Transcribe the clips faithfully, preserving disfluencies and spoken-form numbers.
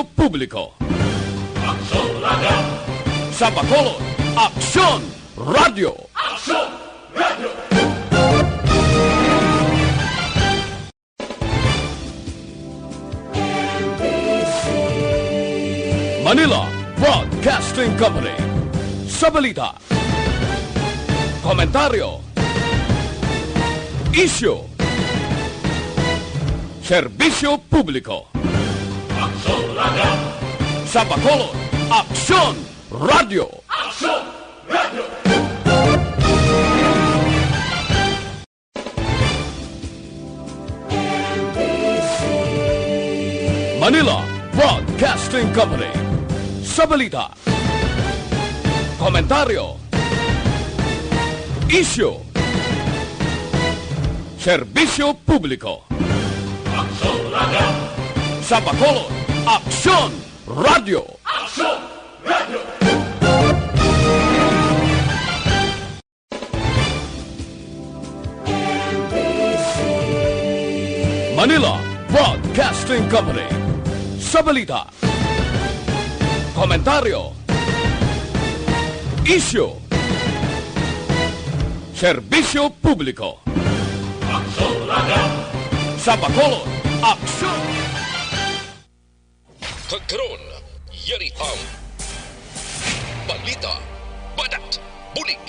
Publiko. Aksyon Radio! Sa Bacolod, Aksyon Radio! Aksyon Radio! Manila Broadcasting Company. Sa balita, komentaryo, isyu, serbisyo publiko. Aksyon Radio! Sa Bacolod, Aksyon Radio! Aksyon Radio! Manila Broadcasting Company. Sa balita, komentaryo, isyu, serbisyo publiko. Aksyon Radio! Sa Bacolod, Aksyon Radio! Aksyon Radio! Manila Broadcasting Company. Sa balita, komentaryo, isyu, serbisyo publiko. Aksyon Radio! Sa Bacolod, Aksyon! Kag karon, yari ang balita, banat, bulig.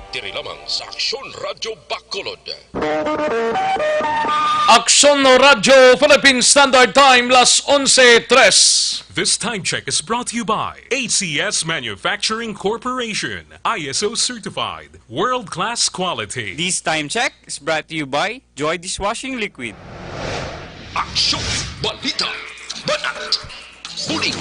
Diri lamang sa Aksyon Radio Bacolod. Aksyon Radio Philippine Standard Time, las onse tres. This time check is brought to you by A C S Manufacturing Corporation, I S O certified, world-class quality. This time check is brought to you by Joy Dishwashing Liquid. Aksyon, balita, banat, bulig.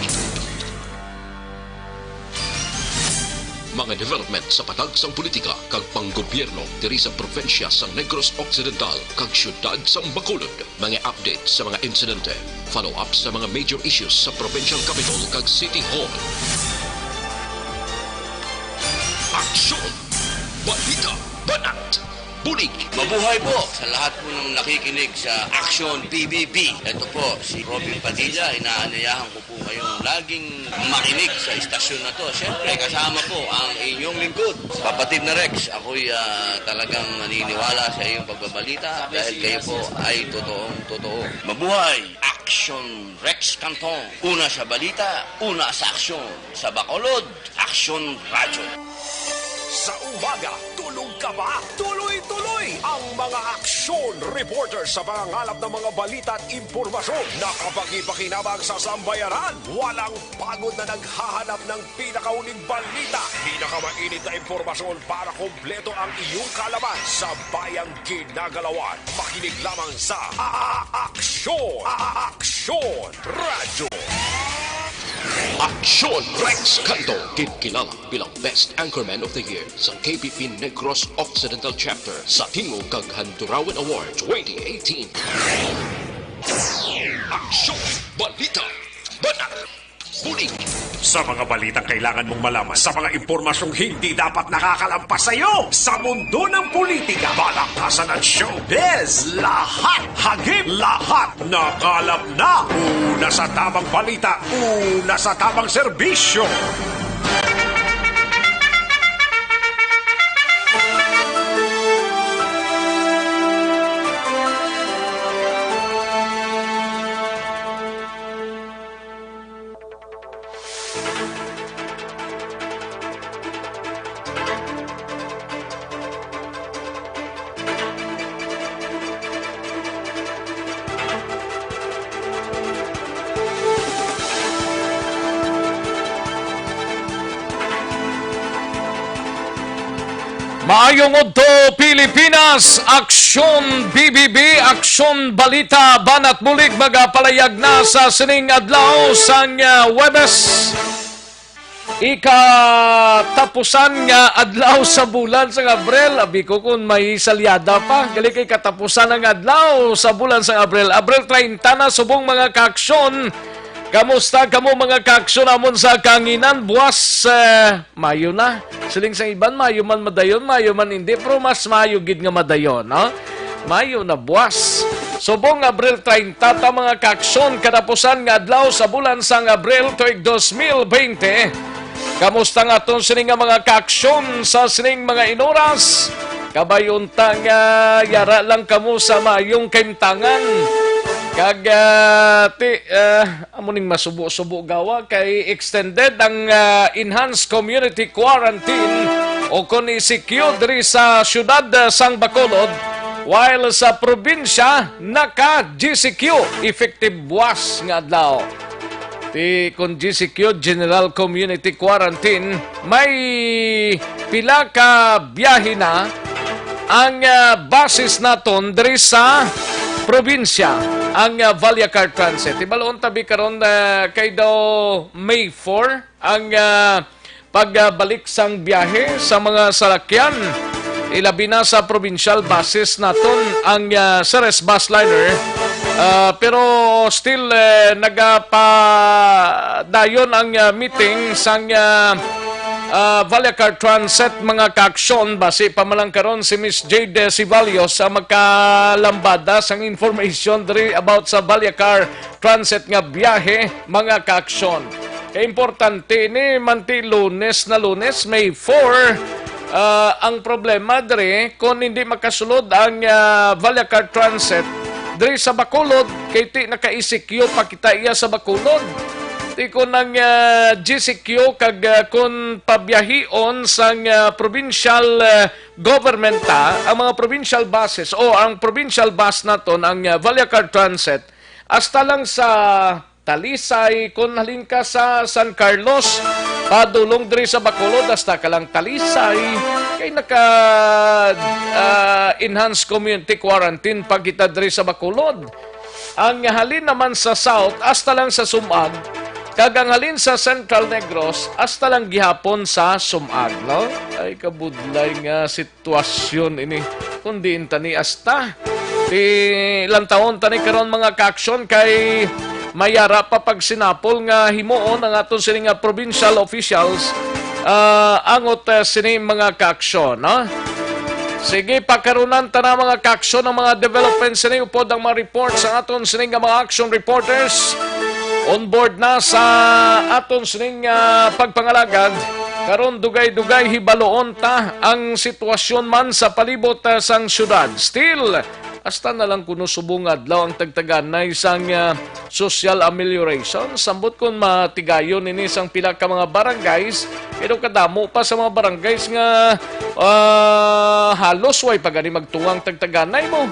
Mga development sa patag sang politika kag panggobyerno diri sa probinsya sang Negros Occidental kag siyudad sang Bacolod. Mga update sa mga insidente, follow-up sa mga major issues sa provincial capital kag city hall. Aksyon, balita, banat, bulig. Mabuhay po sa lahat po ng nakikinig sa Aksyon P B B. Ito po si Robin Padilla. Inaanyayahan ko po kayong laging makinig sa istasyon na to. Siyempre, kasama po ang inyong lingkod, Kapatid na Rex. Ako'y, ah, talagang naniniwala sa iyong pagbabalita dahil kayo po ay totoong totoo. Mabuhay! Aksyon Rex Canton. Una sa balita, una sa aksyon. Sa Bacolod, Aksyon Radyo. Sa umaga, tulog ka ba? Tuloy-tuloy ang mga aksyon reporter sa pangangalap ng mga balita at impormasyon. Nakapagpakinabang sa sambayanan. Walang pagod na naghahanap ng pinakahuling balita. Pinakamainit na impormasyon para kompleto ang iyong kaalaman sa bayang ginagalawan. Makinig lamang sa A-, A-, Aksyon. A-, A-, Aksyon Radyo. Aksyon Rex Canto, ginkilala bilang Best Anchorman of the Year sa K P P Negros Occidental Chapter sa Tingog kag Handurawan Award twenty eighteen. Aksyon, balita, banat, bulig. Sa mga balitang kailangan mong malaman, sa mga impormasyong hindi dapat nakakalampas sa iyo, sa mundo ng politika, balakasan at showbiz, lahat, hagip, lahat, nakalap na. Una sa tamang balita, una sa tamang serbisyo. Maayong udto, Pilipinas! Aksyon B B B, Aksyon Balita, Banat Bulig, magapalayag na sa sining adlaw sang, ah, Huwebes. Ikatapusan nga adlaw sa bulan sang Abril. Abi ko kung may salyada pa. Gali kay katapusan ang adlaw sa bulan sang Abril. Abril treinta na, subong mga kaaksyon. Kamusta kamo, mga kaaksyon namon sa kahanginan? Buwas, eh, Mayo na. Siling sang iban, Mayo man madayon, Mayo man hindi, pero mas Mayo gid nga madayon, no? Mayo na, buwas. Subong Abril treinta ta, mga kaaksyon, katapusan nga adlaw sa bulan sang Abril tuig dos mil bente. Kamusta nga aton sini nga mga kaaksyon sa sining mga inoras? Kabay unta nga yara lang kamo sa maayong kahimtangan. Kag, ah, ti, ah, amo ning masubo-subo gawa kay extended ang, ah, enhanced community quarantine o kon E C Q diri sa siyudad, ah, sang Bacolod, while sa probinsya naka G C Q effective buwas nga adlaw. Ti kon G C Q, General Community Quarantine, may pila ka biyahe na ang, ah, basis naton diri sa probinsya, ang, ah, Vallecar Transit. Ibaloon tabi karon, ah, kay daw May four ang, ah, pagbalik sang biyahe sa mga salakyan, ilabi na sa provincial buses naton, ang, ah, Ceres Busliner. Ah, pero still, eh, nagapadayon ang, ah, meeting sang, ah, ah, Vallecar Transit, mga kaaksyon. Basi pa man lang karon si Miss Jade Sivalio sa makalambada sang information diri about sa Vallecar Transit nga biyahe, mga kaaksyon. Kay importante ni, manti Lunes na Lunes, May four. Ah, ang problema diri, kung hindi makasulod ang, ah, Vallecar Transit diri sa Bacolod, kay ti naka-E C Q pa kita iya sa Bacolod. Ti kun ang, ah, G C Q kag, ah, kun pabiyahion sang, ah, provincial, ah, government ta, ang mga provincial buses o ang provincial bus naton, ang, ah, Vallecar Transit, hasta lang sa Talisay, kung halin ka sa San Carlos, padulong diri sa Bacolod, hasta ka lang Talisay, kay naka, ah, enhanced community quarantine pa kita diri sa Bacolod. Ang halin naman sa South, hasta lang sa Sumag, kag ang halin sa Central Negros, hasta lang gihapon sa Sumag, no? Ay, kabudlay nga si sitwasyon ini. Kung diin tani asta, ti lantawon tani karon, mga kaaksyon, kay mayara pa pagsinapol nga himuon ang aton sini nga provincial officials, ah, angot, ah, sini, mga kaaksyon, no? Sige, pakarunan ta na, mga kaaksyon, ang mga developments sini upod ang mga reports sa aton sini nga mga action reporters. On board na sa aton sining, ah, pagpangalagad. Karon, dugay-dugay hibaluon ta ang sitwasyon man sa palibot, ah, sang syudad. Still, hasta na lang kuno subong adlaw ang tagtaganay sang, ah, social amelioration. Sambot kon matigayon ini sang pila ka mga barangays, pero kadamo pa sa mga barangays nga, ah, halos way pa gani magtungang tagtaganay mo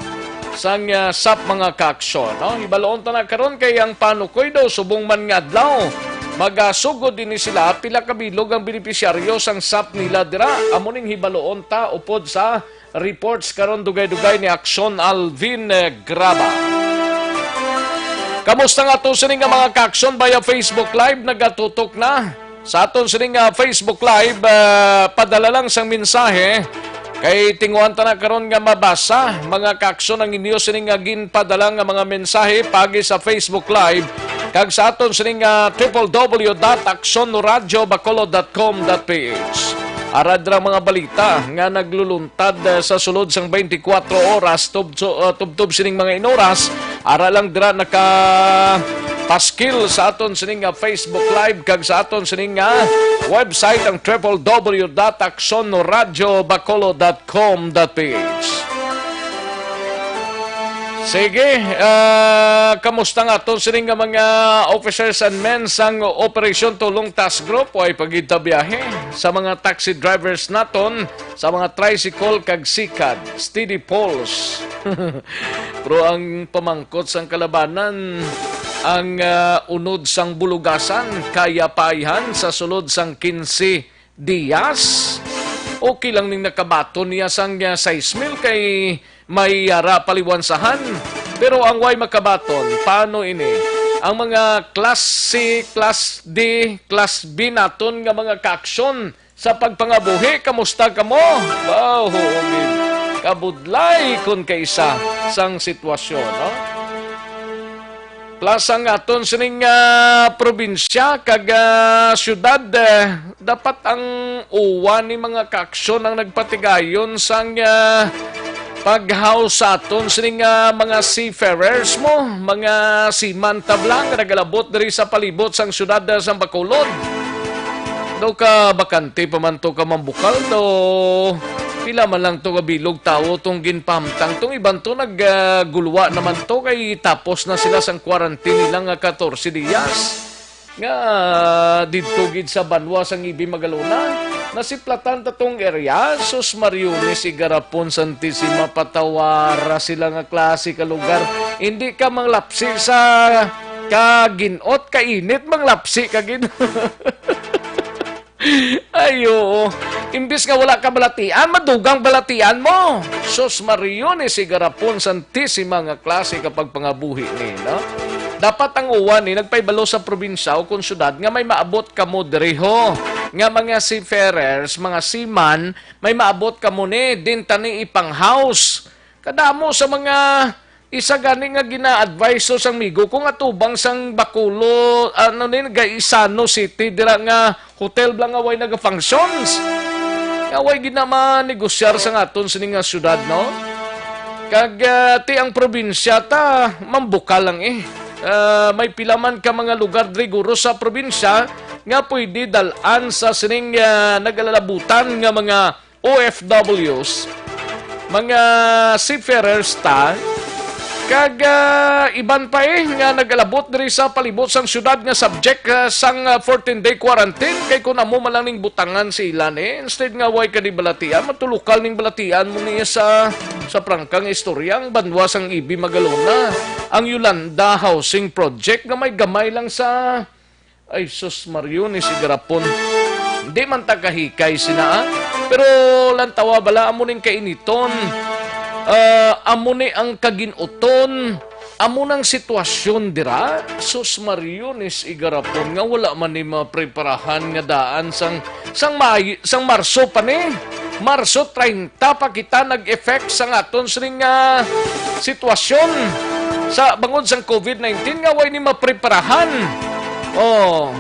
sang, ah, sap, mga kaaksyon, no? Hibaluon ta na karon kay ang panukoy daw subong man nga adlaw, magasugod ini sila, pila ka bilog ang benepisyaryo sang sap nila dira. Amo ning hibaluon ta upod sa reports karon, dugay-dugay ni Aksyon Alvin, eh, Graba. Kamusta nga to sini nga mga kaaksyon via Facebook Live? Nagatutok na. Sa aton sining, ah, Facebook Live, ah, padala lang sang mensahe. Kay tinguhan ta na karon nga mabasa, mga kaaksyon, ang inyo sining nga ginpadala nga mga mensahe pagi sa Facebook Live kag sa aton sining, ah, triple W dot aksyon radyo bacolod dot com dot P H. Ara dira mga balita nga nagluluntad, ah, sa sulod sang twenty-four oras tubso-, ah, tubtob sining mga inoras. Ara lang dira naka paskil sa aton sining, ah, Facebook Live kag sa aton sining, ah, website, ang triple W dot aksyon radyo bacolod dot com dot P H. Sige, ah, kamusta nga aton sining nga mga officers and men sang Operation Tulong Task Group? Way pa gid ta biyahe sa mga taxi drivers naton sa mga tricycle kag sikad, steady pulse. Pero ang pamangkot sang kalabanan, ang, ah, unod sang bulugasan, kaya pa ayhan sa sulod sang quince dias. Okay lang ning nakabaton niya sang, ah, sais mil kay may yara paliwansahan. Pero ang way makabaton, paano ini? Ang mga class C, class D, class B naton nga mga kaaksyon, sa pagpangabuhi, kamusta kamo? Wow, huugid. Kabudlay kon kaisa sang sitwasyon, no? Plus ang aton sining, ah, probinsya kag, ah, syudad, eh, dapat ang uwan ni mga kaaksyon ang nagpatigayon sang, ah, pag-house sa aton sining, ah, mga seafarers mo, mga seaman tabla nga nagalabot diri sa palibot sang siyudad, ah, sang Bacolod. Daw ka bakante pa man to ka mambukal, daw pila man lang to ka bilog tawo tong ginpahamtang. Tong iban to nag, ah, gulwa naman to kay tapos na sila sang quarantine nila nga katorse dias. Nga didto gid sa banwa sang Ibi Magalona, nasiplatan ta tong area, sus, Mariones, Igarapon, Santissima, patawara sila nga klase ka lugar. Hindi ka manglapsi sa kaginot, kainit, manglapsi ka gid. Ay, oo. Imbis nga wala ka balatian, madugang balatian mo. Sus, Mariones, Igarapon, Santissima, nga klase ka pagpangabuhi ni, no? Dapat ang uwan ni nagpaibalo sa probinsya o kon syudad nga may maabot kamo diriho, nga mga seafarers, mga seaman, may maabot kamo ni, din tani ipang-house. Kadamo sa mga isa gani nga gina-advise so sang migo kung atubang sang Bacolod, ano ni, Gaisano City, dira nga hotel bala nga way naga-functions. Nga way gid na manegosyar sa aton sini nga syudad, no? Kag, ah, ti ang probinsya ta, mambukal lang eh. Ah, may pila man ka mga lugar diri guro sa probinsya nga pwede dal-an sa sining, ah, nagalalabutan nga mga O F Ws, mga seafarers ta, kag, ah, iban pa eh nga nagalabot diri sa palibot sang syudad nga subject, ah, sang, ah, fourteen-day quarantine, kay kun amo man lang ning butangan sa ila ni, instead nga way ka ni balatian, matulukal ning balatian mo niya sa, sa prangkang istorya, ang banwa sang Ibi Magalona, ang Yolanda Housing Project nga may gamay lang sa, ay, sus, Mariones, Igarapon. Hindi man ta kahikay sina, ah. Pero lantawa bala, amo ning kainiton. Ah, amo ni ang kaginuton. Amo nang sitwasyon dira. Sus, Mariones, Igarapon, nga wala man ni mapreparahan nga daan sang, sang May-, sang Marso pa ni. Marso treinta pa kita nag-effect sang aton sining, ah, sitwasyon sa bangod sang COVID nineteen nga way ni mapreparahan. Oh.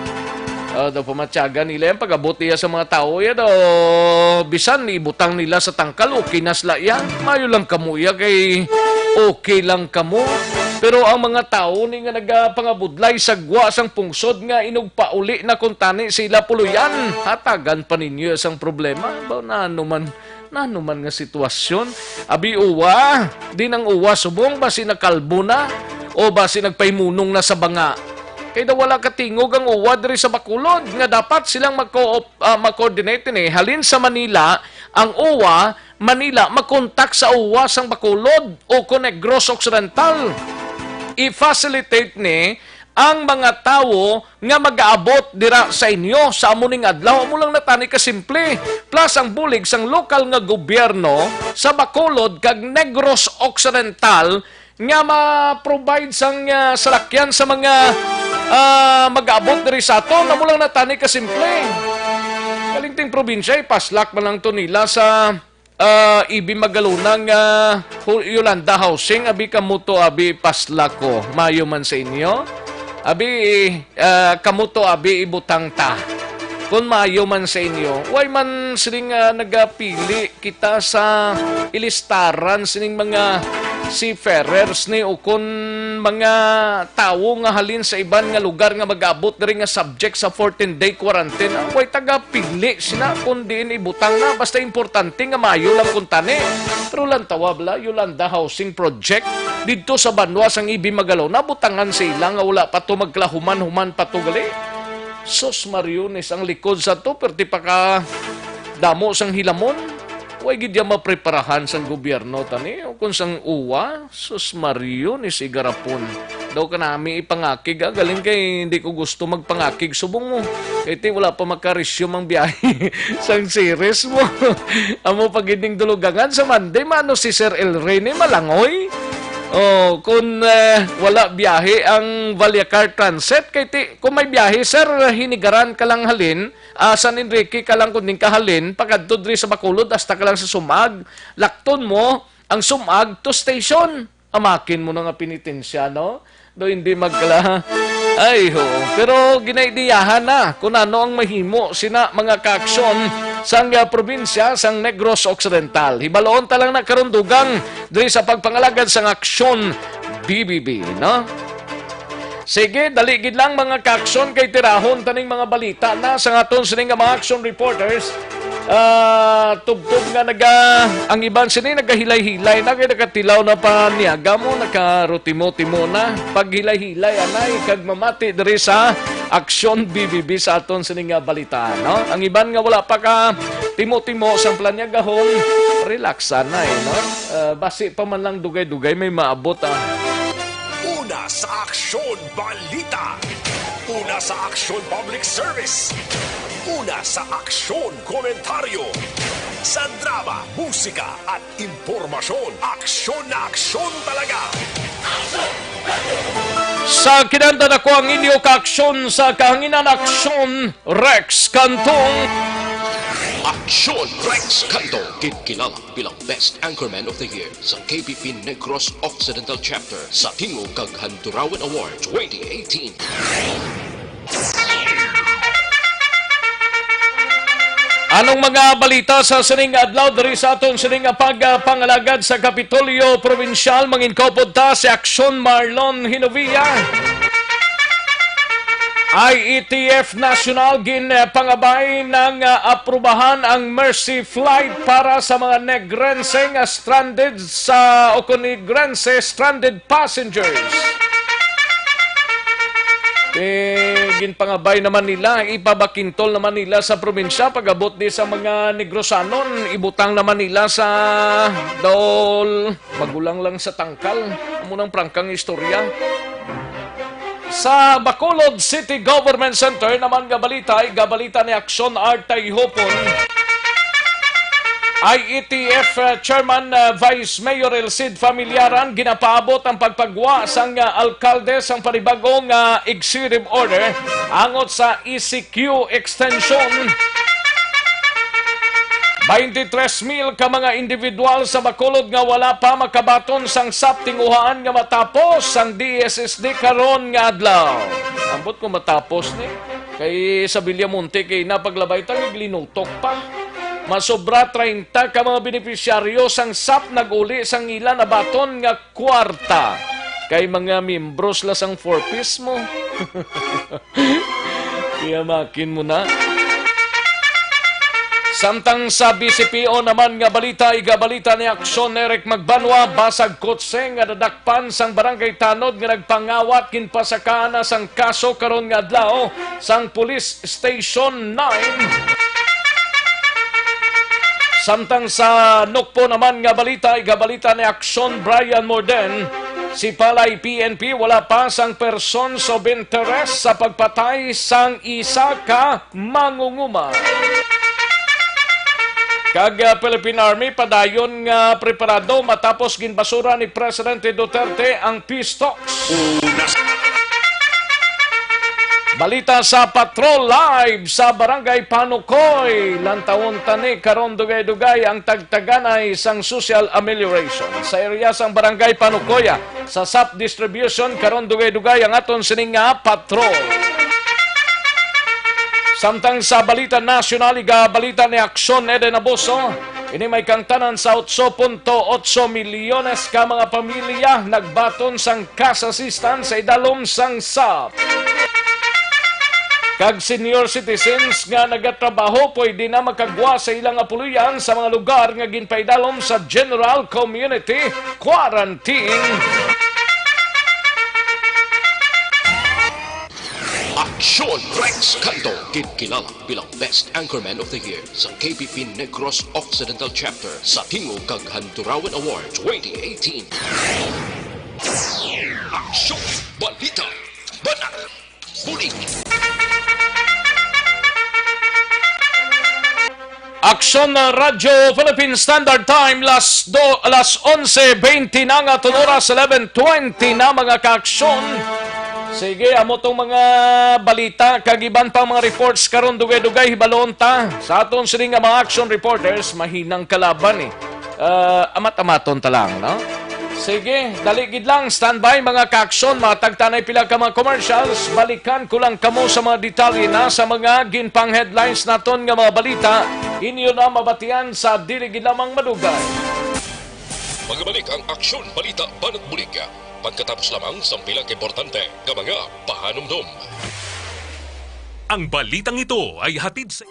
Ah, daw pamatyagan nila yan, pag-abot niya sa mga tao, ya daw, bisan ibutang nila sa tangkal, okay na sila yan. Mayo lang kamo, ya, kay okay lang kamo. Pero ang mga tao ni nga nagapangabudlay sa gwa sang pungsod nga inugpauli na kuntani sa ila puloy-an, hatagan pa ninyo sang problema. Ba, nano man, nano man nga sitwasyon? Abi uwa, din ang uwa subong, basi nakalbo na, o basi nagpaimunong na sa banga. Kay daw wala katingog ang uwa diri sa Bacolod nga dapat silang magko-, ah, mag-coordinate ni halin sa Manila ang uwa, Manila, makontak sa uwa sang Bacolod o kon Negros Occidental. I-facilitate ni ang mga tawo nga mag-aabot dira sa inyo sa amo ning adlaw. Amo lang na tani ka simple. Plus ang bulig sang lokal nga gobyerno sa Bacolod kag Negros Occidental nga ma-provide sang, ah, salakyan sa mga, ah, mag-aabot diri sa aton. Amo lang na tani ka simple. Kalinting probinsya, ipaslak man lang to nila sa, ah, Ibi Magalona nga Hu-, Yolanda Housing. Abi kamo to, abi, paslak ko. Mayo man sa inyo. Abi, ah, kamo to, abi, ibutang ta. Kung mayo man sa inyo, way man sining, ah, nagapili kita sa ilistaran sining mga seafarers ni, o kon mga tawo nga halin sa iban nga lugar nga mag-abot diri nga subject sa fourteen-day quarantine. Ah, way tagapili sila kung diin ibutang na. Basta importante nga mayo lang kuntani. Pero lantawa bala, Yolanda Housing Project didto sa banwa sang Ibi Magalona, butangan sa ila nga wala pa to magkalahuman-human pa to gali. Sus, Mariones, ang likod sa to, perti pa ka damo sang hilamon. Way gid ya mapreparahan sang gobyerno tani, o kung sang uwa, sus, Mariones, Igarapon. Daw kanami ipangakig, ah, galing kay hindi ko gusto magpangakig subong mo. Kay ti wala pa maka-resume ang biyahe sang series mo. Amo pa gid ning dulugangan sa Monday, mano si Sir El Rey ni malangoy? Oh, kung, eh, wala biyahe ang Vallecar Transit, kay ti, kung may biyahe, sir, hinigaran ka lang halin, ah, San Enrique ka lang kuning kahalin, pagkadto diri sa Bacolod, hasta ka lang sa Sumag, lakton mo ang Sumag to station. Amakin mo na nga penitensya, no? Do hindi magkala. Ay, ho. Pero ginaidiyahan na kung ano ang mahimo sina mga kaaksyon sang, ah, probinsya sang Negros Occidental. Hibaloon ta lang na karon, dugang, diri sa pagpangalagad sang Aksyon B B B, no? Sige, dali gid lang, mga ka-aksyon, kay tirahon taning mga balita na sa aton sini nga mga action reporters. Ah, tubtob nga naga-, ang iban sini nagahilay-hilay na, kay nakatilaw na pa niya. Gamo, nakarutimo-timo na. Paghilay-hilay, anay, kag mamati diri sa Aksyon B B B sa aton sini nga balita, no? Ang iban nga wala pa ka timo-timo sang planyagahon, relax anay, no? Ah, basi pa man lang dugay-dugay may maabot, ah. Una sa Aksyon Balita. Una sa Aksyon Public Service. Una sa Aksyon Komentaryo. Sa drama, musika, at impormasyon, aksyon na aksyon talaga. Sa kinanta na ko ang inyo kaaksyon sa kahanginan, Aksyon Rex Cantong. Aksyon Rex Cantong, ginkilala bilang Best Anchorman of the Year sa K B P Negros Occidental Chapter sa Tingog kag Handurawan Award twenty eighteen. Anong mga balita sa sining adlaw diri sa aton sining nga pagpangalagad sa Kapitolyo Probinsyal? Mangin-upod ta si Aksyon Marlon Hinovia. I E T F National ginpangabay nang, ah, aprubahan ang Mercy Flight para sa mga Negrense nga stranded sa, o kon Negrense stranded passengers. Eh, ginpangabay naman nila, ipabakintol naman nila sa probinsya, pag-abot di sa mga Negrosanon, ibutang naman nila sa dol. Magulang lang sa tangkal. Amo nang prangkang istorya. Sa Bacolod City Government Center naman nga balita, igabalita ni Aksyon Artay Hopon. I E T F, uh, Chairman, uh, Vice Mayor El Cid Familiaran, ginapaabot ang pagpagwa sang, uh, alkalde sang panibag-o nga executive order angot sa E C Q extension. Twenty-three mil ka mga individual sa Bacolod nga wala pa makabaton sang sap tinguhaan nga matapos sang D S S D karon nga adlaw. Ambot ko matapos ni. Kay sa Villamonte kay napaglabay ta, naglinutok pa. Masobra treinta ka mga benepisyaryo sang sap nag-uli sang ila nabaton nga kwarta. Kay mga miyembros la sang Four Ps mo. Kaya makin mo na. Samtang sa B C P O naman nga balita, igabalita ni Aksyon Eric Magbanwa, basag kotse nga nadakpan sang Barangay Tanod nga nagpangawat, ginpasakaan na sang kaso karon nga adlaw sang Police Station nine. Samtang sa Nukpo naman nga balita, igabalita ni Aksyon Brian Morden, si Palay P N P wala pa sang persons of interest sa pagpatay sang isa ka mangunguma. Kag, ah, Philippine Army padayon nga preparado matapos ginbasura ni Presidente Duterte ang peace talks. Balita sa Patrol Live sa Barangay Panukoy. Lantawon tani karon dugay-dugay ang tagtaganay sang social amelioration sa area sang Barangay Panukoy, ah, sa sap distribution karon dugay-dugay ang aton sining nga patrol. Samtang sa balita nasyonal, igabalita ni Aksyon Eden Abuso, ini may kangtanan sa otso punto otso milyones ka mga pamilya nagbaton sang cash assistance sa idalom sang sap. Kag senior citizens nga nagatrabaho pwede na makagwa sa ilang nga puloy-an sa mga lugar nga ginpaidalom sa General Community Quarantine. Aksyon Rex Canto, ginkilala bilang Best Anchorman of the Year sa K B P Negros Occidental Chapter sa Tingog kag Handurawan Award twenty eighteen. Aksyon, balita, banat, bulig. Aksyon na Radyo Philippine Standard Time, las do, alas onse twenty na nga aton oras, eleven twenty na, mga kaaksyon. Sige, amo tong mga balita kag iban pang mga reports karon, dugay-dugay hibalon ta sa aton sini nga mga action reporters, mahinang kalaban eh. Ah, amat-amaton ta lang, no? Sige, dali gid lang, standby mga ka-aksyon, matagtanay pila ka mga commercials, balikan ko lang kamo sa mga detalye na sa mga ginpang-headlines naton nga mga balita. Inyo na mabatian sa dili gid lamang madugay. Magabalik ang Aksyon Balita Banat Bulig pagkatapos lamang sang pila ka importante nga mga pahanumdom. Ang balitang ito ay hatid sa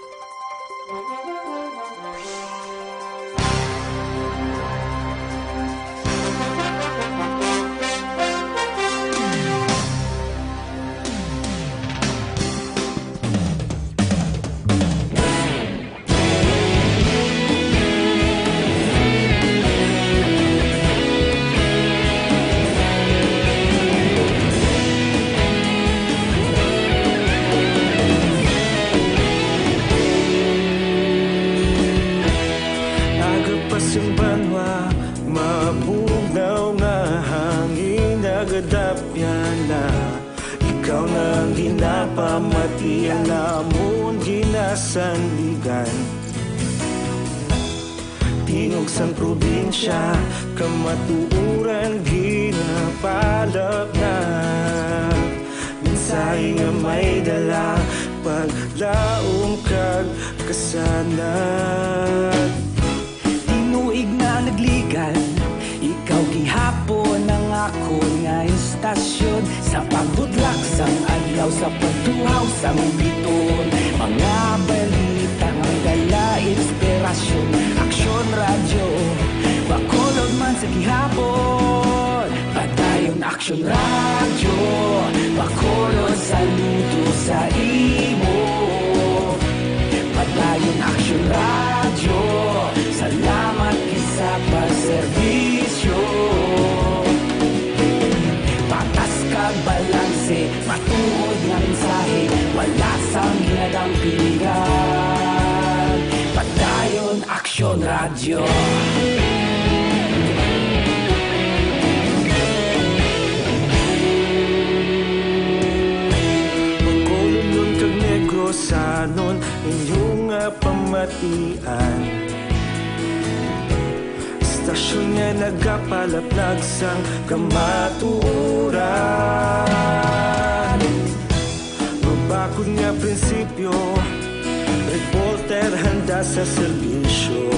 Agapas ang banwa, mabugnaw nga hangin, nagadapyan na. Ikaw na ang ginapamati, ang amon ginasandigan. Tingog sang probinsya, kamatuoran ginapalapnag. Mensahe nga may dala, paglaom kag kasanag. Tinuig na nagligan, ikaw gihapon ang akon nga istasyon. Sa pagbutlak sang adlaw, sa pagtuhaw sang bituon, mga balita nga may dala inspirasyon. Aksyon Radyo, Bacolod man sa gihapon. Padayon Aksyon Radyo, Bacolod, saludo sa imo. Padayon Aksyon Radyo, salamat gid sa pagserbisyo. Patas kag balanse, matuod nga mensahe, wala sang ginadampingan. Padayon Aksyon Radyo. Bacolodnon kag Negrosanon, inyo nga pamatian. Istasyon nga nagapalaplag sang kamatuoran. Mabakod nga prinsipyo, reporter handa sa serbisyo.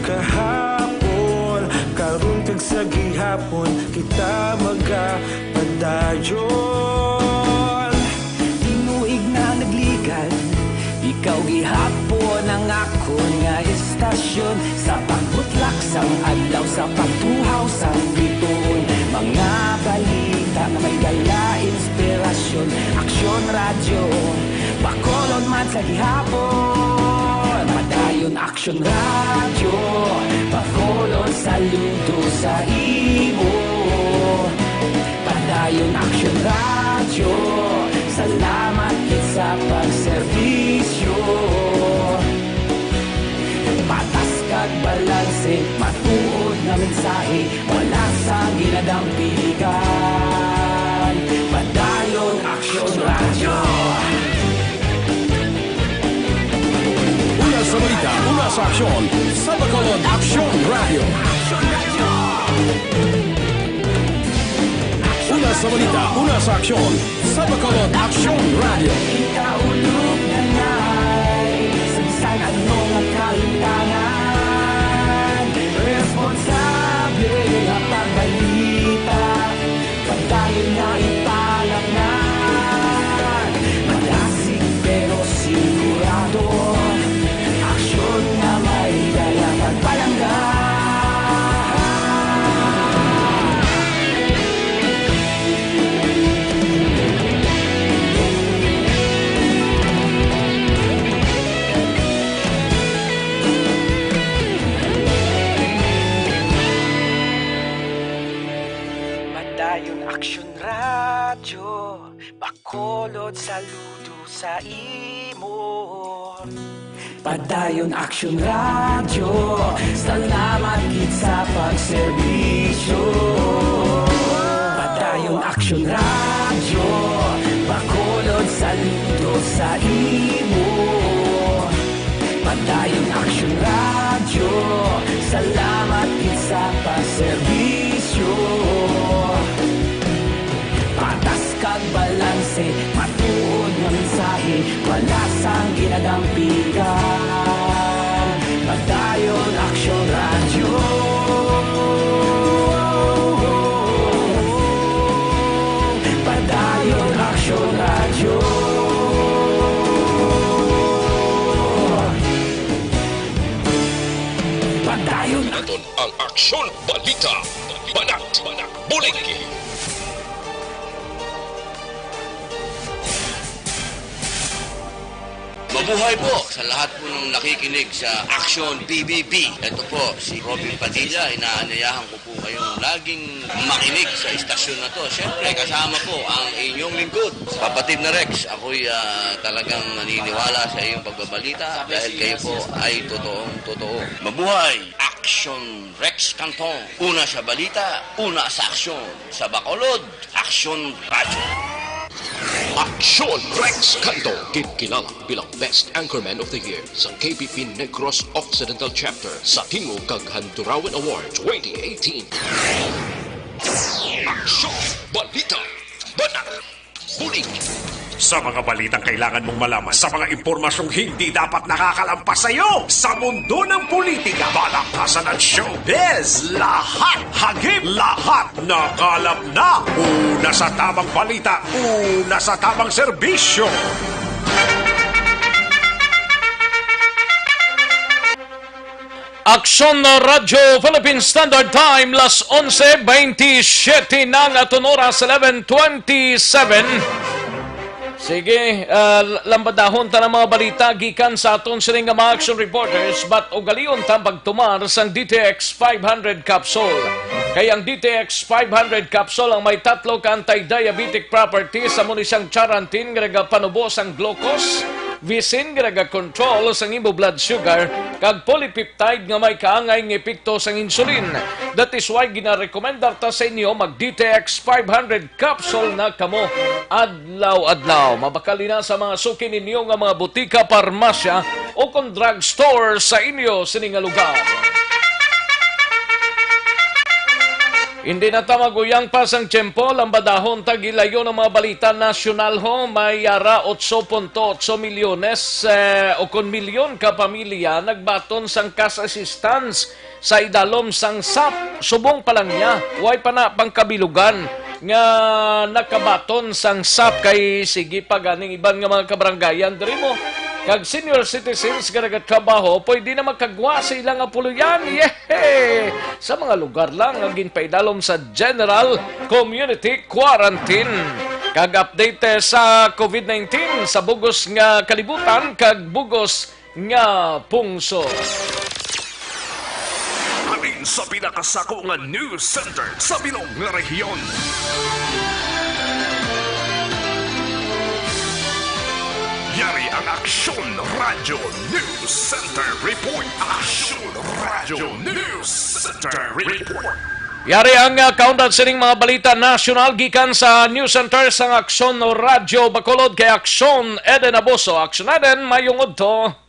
Kahapon, karon kag sa gihapon, kita magapadayon. Tinuig na nagligan, ikaw gihapon ang akon nga istasyon. Sa pagbutlak sang adlaw, sa pagtuhaw sang bituon, mga balita nga may dala inspirasyon. Aksyon Radyo, Bacolod man sa gihapon. Padayon Aksyon Radyo, Bacolod, saludo sa imo. Padayon Aksyon Radyo, salamat gid sa pagserbisyo. Patas kag balanse, matuod nga mensahe, wala sang ginadampingan. Padayon Aksyon Radyo. Una sa balita, una sa aksyon, sa Bacolod Aksyon Radyo. Una sa balita, una sa aksyon, sa Bacolod Aksyon Radyo. Ikaulo nga nay, sa bisan ano nga kalimtangan, responsable nga pagbalita, padayon nga ipalapngan. Madasig pero sigurado, aksyon nga may dala pagpalangga. Padayon Aksyon Radyo, Bacolod, saludo sa imo. Padayon Aksyon Radyo, salamat gid sa pagserbisyo. Padayon Aksyon Radyo, Bacolod, saludo sa imo. Padayon Aksyon Radyo, salamat gid sa pagserbisyo. Matuod nga mensahe, wala sang ginadampigan. Padayon Aksyon Radyo. Padayon Aksyon Radyo. Padayon. Naton ang Aksyon Balita. Banat, Banat, Bulig. Mabuhay po sa lahat po ng nakikinig sa Aksyon P B B. Ito po si Robin Padilla. Inaanyayahan ko po kayong laging makinig sa istasyon na to. Siyempre, kasama po ang inyong lingkod, kapatid na Rex. Ako'y ah, talagang naniniwala sa iyong pagbabalita dahil kayo po ay totoong totoo. Mabuhay! Aksyon Rex Cantong. Una sa balita, una sa aksyon. Sa Bacolod, Aksyon Radyo. Aksyon Rex Cantong, ginkilala bilang Best Anchorman of the Year sa K P P Negros Occidental Chapter sa Tingog kag Handurawan Award twenty eighteen. Aksyon, balita, banat, bulig. Sa mga balitang kailangan mong malaman, sa mga impormasyong hindi dapat nakakalampas sa iyo, sa mundo ng politika, balaktasan at showbiz, lahat hagip, lahat nakalap na. Una sa tamang balita, una sa tamang serbisyo. Aksyon Radyo Philippine Standard Time, las onse veintisiete na ang aton oras, eleven twenty-seven. Sige, ah, lambadahon ta ng mga balita gikan sa aton sining nga mga action reporters, but ugalion ta pagtumar sang D T X five hundred capsule. Kay ang D T X five hundred capsule ang may tatlo ka anti-diabetic properties, amo ni sang charantin nga nagapanubo sang glucose, visin nga nagakontrol sang imo blood sugar, kag polypeptide nga may kaangay nga epekto sang insulin. That is why ginarekomendar ta sa inyo mag D T X five hundred capsule na kamo adlaw-adlaw. Mabakal ina sa mga suki ninyo nga mga butika, parmasya, o kon drugstore sa inyo sini nga lugar. Hindi na ta maguyang pa sang tiyempo, lambadahon ta gilayon ang mga balita nasyonal, ho. May ara otso punto otso milyones, eh, o kon milyon ka pamilya nagbaton sang cash assistance sa idalom sang sap. Subong pa lang niya, way pa na pangkabilugan nga nakabaton sang sap, kay sige pa ganing iban nga mga kabaranggayan diri mo kag senior citizens nga nagatrabaho pwede na makagwa sa ila nga puloy-an. Yehey! Sa mga lugar lang nga ginpaidalom sa general community quarantine. Kag update, eh, sa COVID nineteen sa bug-os nga kalibutan kag bug-os nga pungsod. Halin sa pinakasako nga news center sa bilog nga rehiyon. Yari ang Aksyon Radyo News Center Report. Aksyon Radyo News Center Report. Yari ang, ah, kaundat sining mga balita nasyonal gikan sa News Center sang Aksyon Radyo Bacolod kay Aksyon Eden Abuso. Aksyon Eden, mayong udto.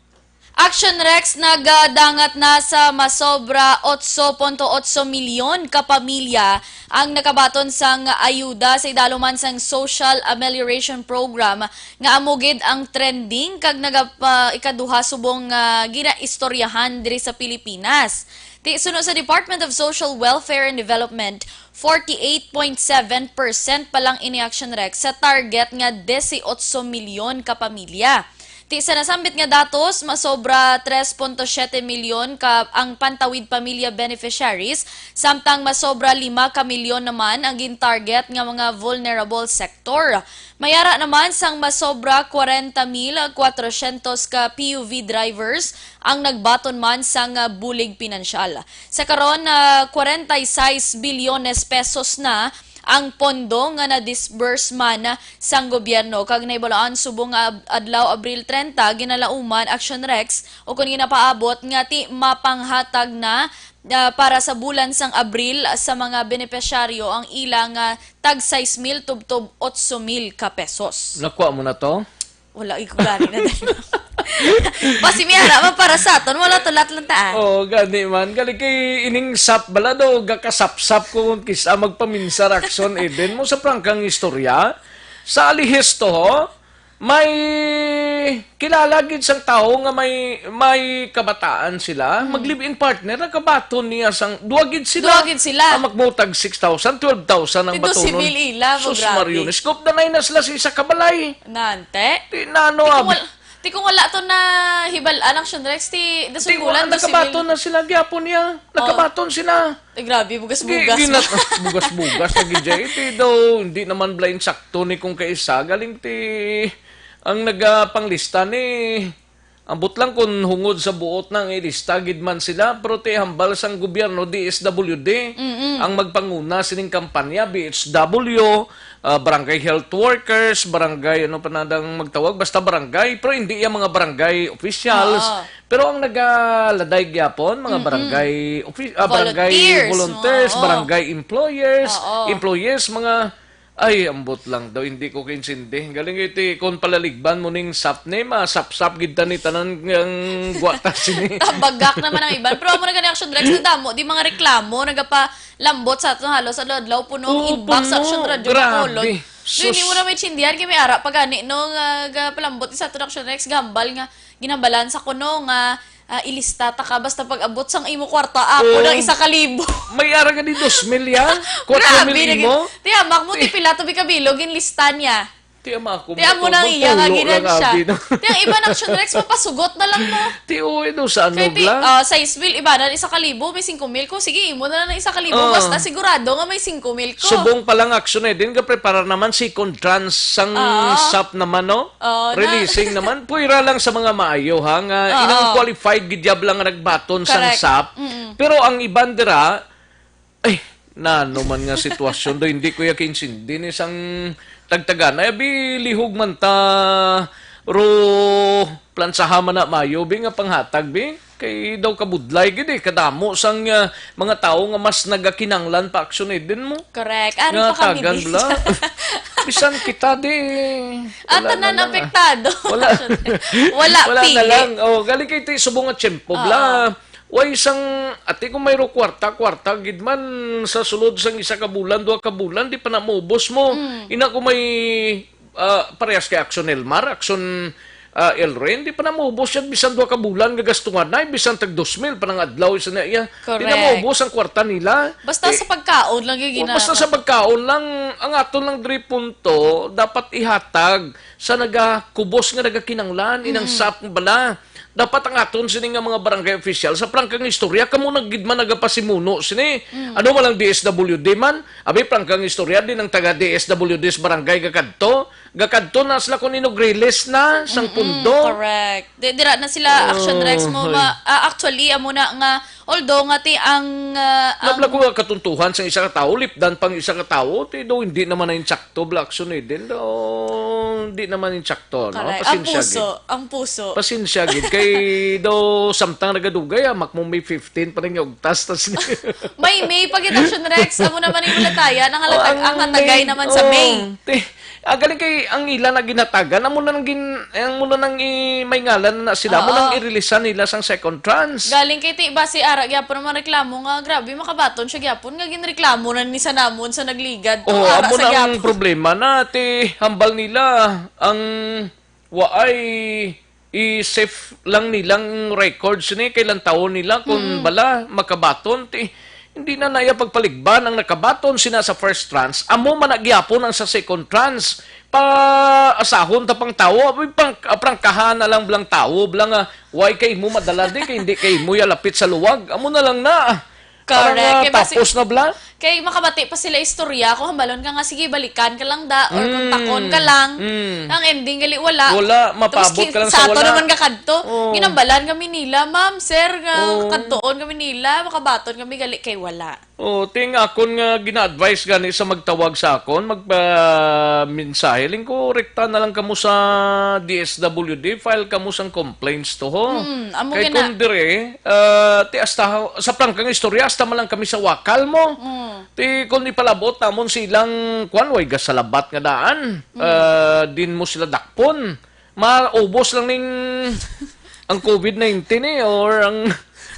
Action Rex, nagadangat na sa masobra otso punto otso milyon ka pamilya ang nakabaton sang ayuda sa idalom man sang Social Amelioration Program, nga amo gid ang trending kag nagapa-, ikaduha subong nga ginaistoryahan diri sa Pilipinas. Ti suno sa Department of Social Welfare and Development, forty-eight point seven percent pa lang ini, Action Rex, sa target nga disiotso milyon ka pamilya. Ti sa nasambit nga datos, masobra tres punto siyete milyon ka ang pantawid pamilya beneficiaries, samtang masobra lima ka milyon naman ang gin-target nga mga vulnerable sector. May ara naman sang masobra kwarenta mil kwatrosyentos ka P U V drivers ang nagbaton man sang, ah, bulig pinansyal. Sa karon, ah, kwarenta y seis bilyones pesos na ang pondo nga na-disburse man sang gobyerno, kag nahibaluan subong nga ab-, adlaw Abril treinta, ginalauman, Action Rex, o kon ginapaabot nga ti mapanghatag na, ah, para sa bulan sang Abril sa mga benepisyaryo ang ila nga tag sais mil tubtob otso mil ka pesos. Nakuha mo na to? Wala, ikaw gani na dali. Basi may ara man para sa aton, wala to, lahat lang ta, ah. Oo, gani man. Gali kay ining sap bala do, gakasapsap ko kung kisa magpaminsar, Action Eden. Mo sa prangkang istorya, Sa Alihisto, ho, may kilala gid sang tawo nga may, may kabataan sila. Mm. Mag-live-in partner, nakabaton niya sang, duwa gid sila. Duwa gid sila. Ang magmutag six thousand, twelve thousand ang Ti dos mil batonon. Ila, mo, Sus, grabe. Mario, niskop na na sila sa isa ka balay. Nante? Ti nano, Ti kung abi? wal-, ti kung wala to na hibal-an, Action Rex, ti Ti, dasunggulan, wa, dos mil. Nakabaton na sila, gyapon niya. Oh. Nakabaton sila. Ay, grabe, bugas-bugas. Gi-, ginat-, bugas-bugas na gid, Jay. Ti daw, hindi naman bala insakto ni kung kaisa. Galing ti, ang nagapanglista ni, ambot lang kung hungod sa buot na ang ilista gid man sila, pero ti hambal sang gobyerno, D S W D, Mm-mm. ang magpanguna sining kampanya, B H W, ah, barangay health workers, barangay, ano pa nadang magtawag, basta barangay, pero hindi yung mga barangay officials. Oo. Pero ang nagaladay gyapon, mga Mm-mm. barangay offi-, ah, barangay Volunteers, volunteers, oo. barangay employers, Oo. employees, mga, ay, ambot lang daw, hindi ko kaintindi. Galing iti, kung palaligban mo ning sap ni, masapsap gid ta ni tanan ang gwata sini. Tabagak naman ang iban. Pero amo na gani, Action Rex, nadamo di mga reklamo, nagapalambot sa aton halos adlaw-adlaw, puno ang Oo, inbox sa puno. Action Radio Grabe. Bacolod. Sus. Hindi mo na may tsindihan, kay may ara pa gani, no, nga gapalambot sa aton Action Rex, gambal nga ginambalan sa kuno nga, ah, ilista ta ka basta pag-abot sang imo kwarta, ako Oo. ng isa ka libo. May ara gani dos mil ya? Kuwatro mil Grabe, nag-, imo? Ti, amak mo, ti Eh. pila to bi ka bilog, ginlista niya. Ti, ama ko, Ti, amo mo, nang iya nga magpulo lang ginansya. abi, no? Ti, ang iba ng Action Rex, mapasugot na lang mo. Ti, uy, no, sa ano Kay ti, bla? ah, sais mil, iba na, isa ka libo, may singko mil ko. Sige, imo na lang ng isa ka libo. Ah. Basta sigurado nga may singko mil ko. Subong pa lang action eh. Din ka prepara naman si Contrans sang Ah. sap naman, no? Oh, na- Releasing naman. Puwera lang sa mga maayo, ha, nga Oo. inang qualified gid yab lang nga nagbaton sang Correct. sap. Mm-mm. Pero ang iban dira, ay, nano man nga sitwasyon do, hindi ko ya kaintindi ni sang tagtagan. Ay, abi, lihog man ta, ro, plansaha man na mayo, bi, nga panghatag, bi. Kay daw kabudlay gid eh, kadamo sang, ah, mga tawo nga mas nagakinanglan pa aksyon eh, din mo. Correct. Ano Nga pa kami tagan di bla? Bisan kita di, Ah, wala tanan na lang, ah. apektado. Wala. Wala Wala na pili. lang. Oh, galing kay ti subong nga tiyempo, Oo. bla. Way sang, ati kung mayro kwarta, kwarta gid man sa sulod sang isa ka bulan, duha ka bulan, di pa na maubos mo. Mm. Ina kung may, ah, parehas kay Action Elmar, Action, ah, Elren, di pa na maubos yan, bisan duha ka bulan nga gastuhan na, bisan tag dos mil pa nang adlaw isa na iya. Di na Correct. maubos ang kwarta nila. Basta Eh, sa pagkaon lang yung o, basta gina- sa pagkaon lang, ang aton lang diri punto, dapat ihatag sa nagakubos nga nagakinanglan, inang Mm. sap bala. Dapat ang aton sini nga mga barangay official sa prangkang istorya, kamo na gid man nagapasimuno sini. Mm. Ano man lang D S W D man, abi prangkang istorya din ang taga D S W D sa barangay gakadto, gakadto na sila kung inog release na sang Mm-mm, pundo. correct. Di, dira na sila, Action Rex mo, Oh, ma-, ah, actually, amo na nga, although nga ti ang, ah, ang Nabla ko katuntuhan sang isa ka tawo, lipdan pang isa ka tawo, ti do hindi naman na insakto, Black Sunidin, do hindi naman insakto, no? Correct. Ang Pasensya puso, gid. ang puso. Pasensya gid, kay do samtang nagadugay, ah, mak mo may fifteen pa rin yung ugtas, tas May May pa gid, Action Rex, amo naman yung lataya, nang Oh, halatag-, ang ang hatagay May, naman sa oh, May. ti-, Ah, galing kay ang ila na ginatagan, amo na nang gin-, ang muna nang i-, may ngalan na sila, amo Oo. nang irilisan nila sang second trans. Galing kay ti, basi ara gyapon ang mga reklamo nga, grabe, makabaton siya gyapon nga ginreklamo na ni sa namon sa nagligad. Oo, Ara amo sa na ang gyapon. problema na, ti, hambal nila, ang waay i-safe lang nilang records ni kay lantawon nila kung Mm. bala makabaton ti hindi na naya pagpaligban ang nakabaton sina sa first trans, amo man na gyapon ang sa second trans. Pa asahon ta pang tawo, abi, pang, prangkahan na lang blang tawo, blang, ah, way kay mo madala di kay hindi kay mo ya lapit sa luwag, amo na lang na. Correct. Parang, ah, Kay basi-, tapos na bla? Kay makabati pa sila istorya, kung hambalon ka nga, sige, balikan ka lang da, or Mm. kontakon ka lang. Mm. Ang ending, gali, wala. Wala, Tapos mapaabot ki-, ka lang sa sa ato wala. naman ka kadto. Oo. Ginambalan kami nila, "Ma'am, sir, nga Oo. kadtoon kami nila, makabaton kami, gali, kay wala." Oh, ting akon nga gina-advise gani sa magtawag sa akon, magpa-, mensahe, lingko, rekta na lang kamo sa D S W D, file kamo sang complaints to, ho. Mm, amo Kay gina- kung dire, ah, ti hasta, sa prangkang istorya, hasta man lang kami sa wakal mo. Mm. Ti kung ipalabot namon silang, kwan, way gasalabat nga daan, Mm. ah, din mo sila dakpon. Maubos lang ning ang covid nineteen eh, or ang,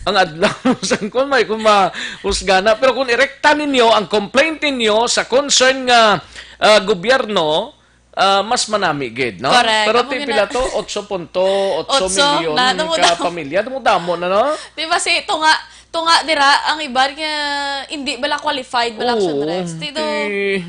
ang adlaw sa kwan, may kung mahusgana. Pero kung irekta ninyo ang complaint ninyo sa concern nga, ah, gobyerno, Ah, mas manami gid, no? Correct. Pero amo ti gina- pila to? Otso punto otso milyon na, damo-damo ka pamilya. Damo-damo na, no? Di ba si tunga, tunga dira ang iban nga hindi bala qualified bala, Action Rex. Ti do- ti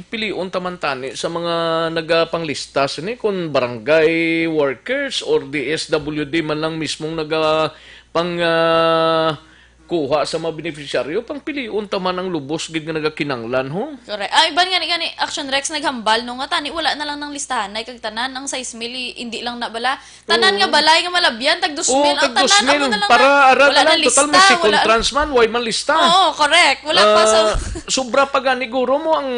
pilion ta man tani sa mga nagapanglista sini, kung barangay workers or D S W D man lang mismong naga pang, ah, kuha sa mga beneficiaryo, pang pilion ta man ang lubos gid nga nagakinanglan, ho. Correct. Ah, iban gani, gani, Action Rex naghambal, no, nga tani wala na lang nang listahan, nay, kag tanan ang sais mil, i-, hindi lang na bala. Tanan nga balay nga malabyan, tag dos mil. Oo, ang tag tanan, dos mil. Amo na lang para na, ara wala na lang, total may lista, second tranche man, way man lista. Oo, correct. Wala pa sa Ah, sobra pa gani guro mo ang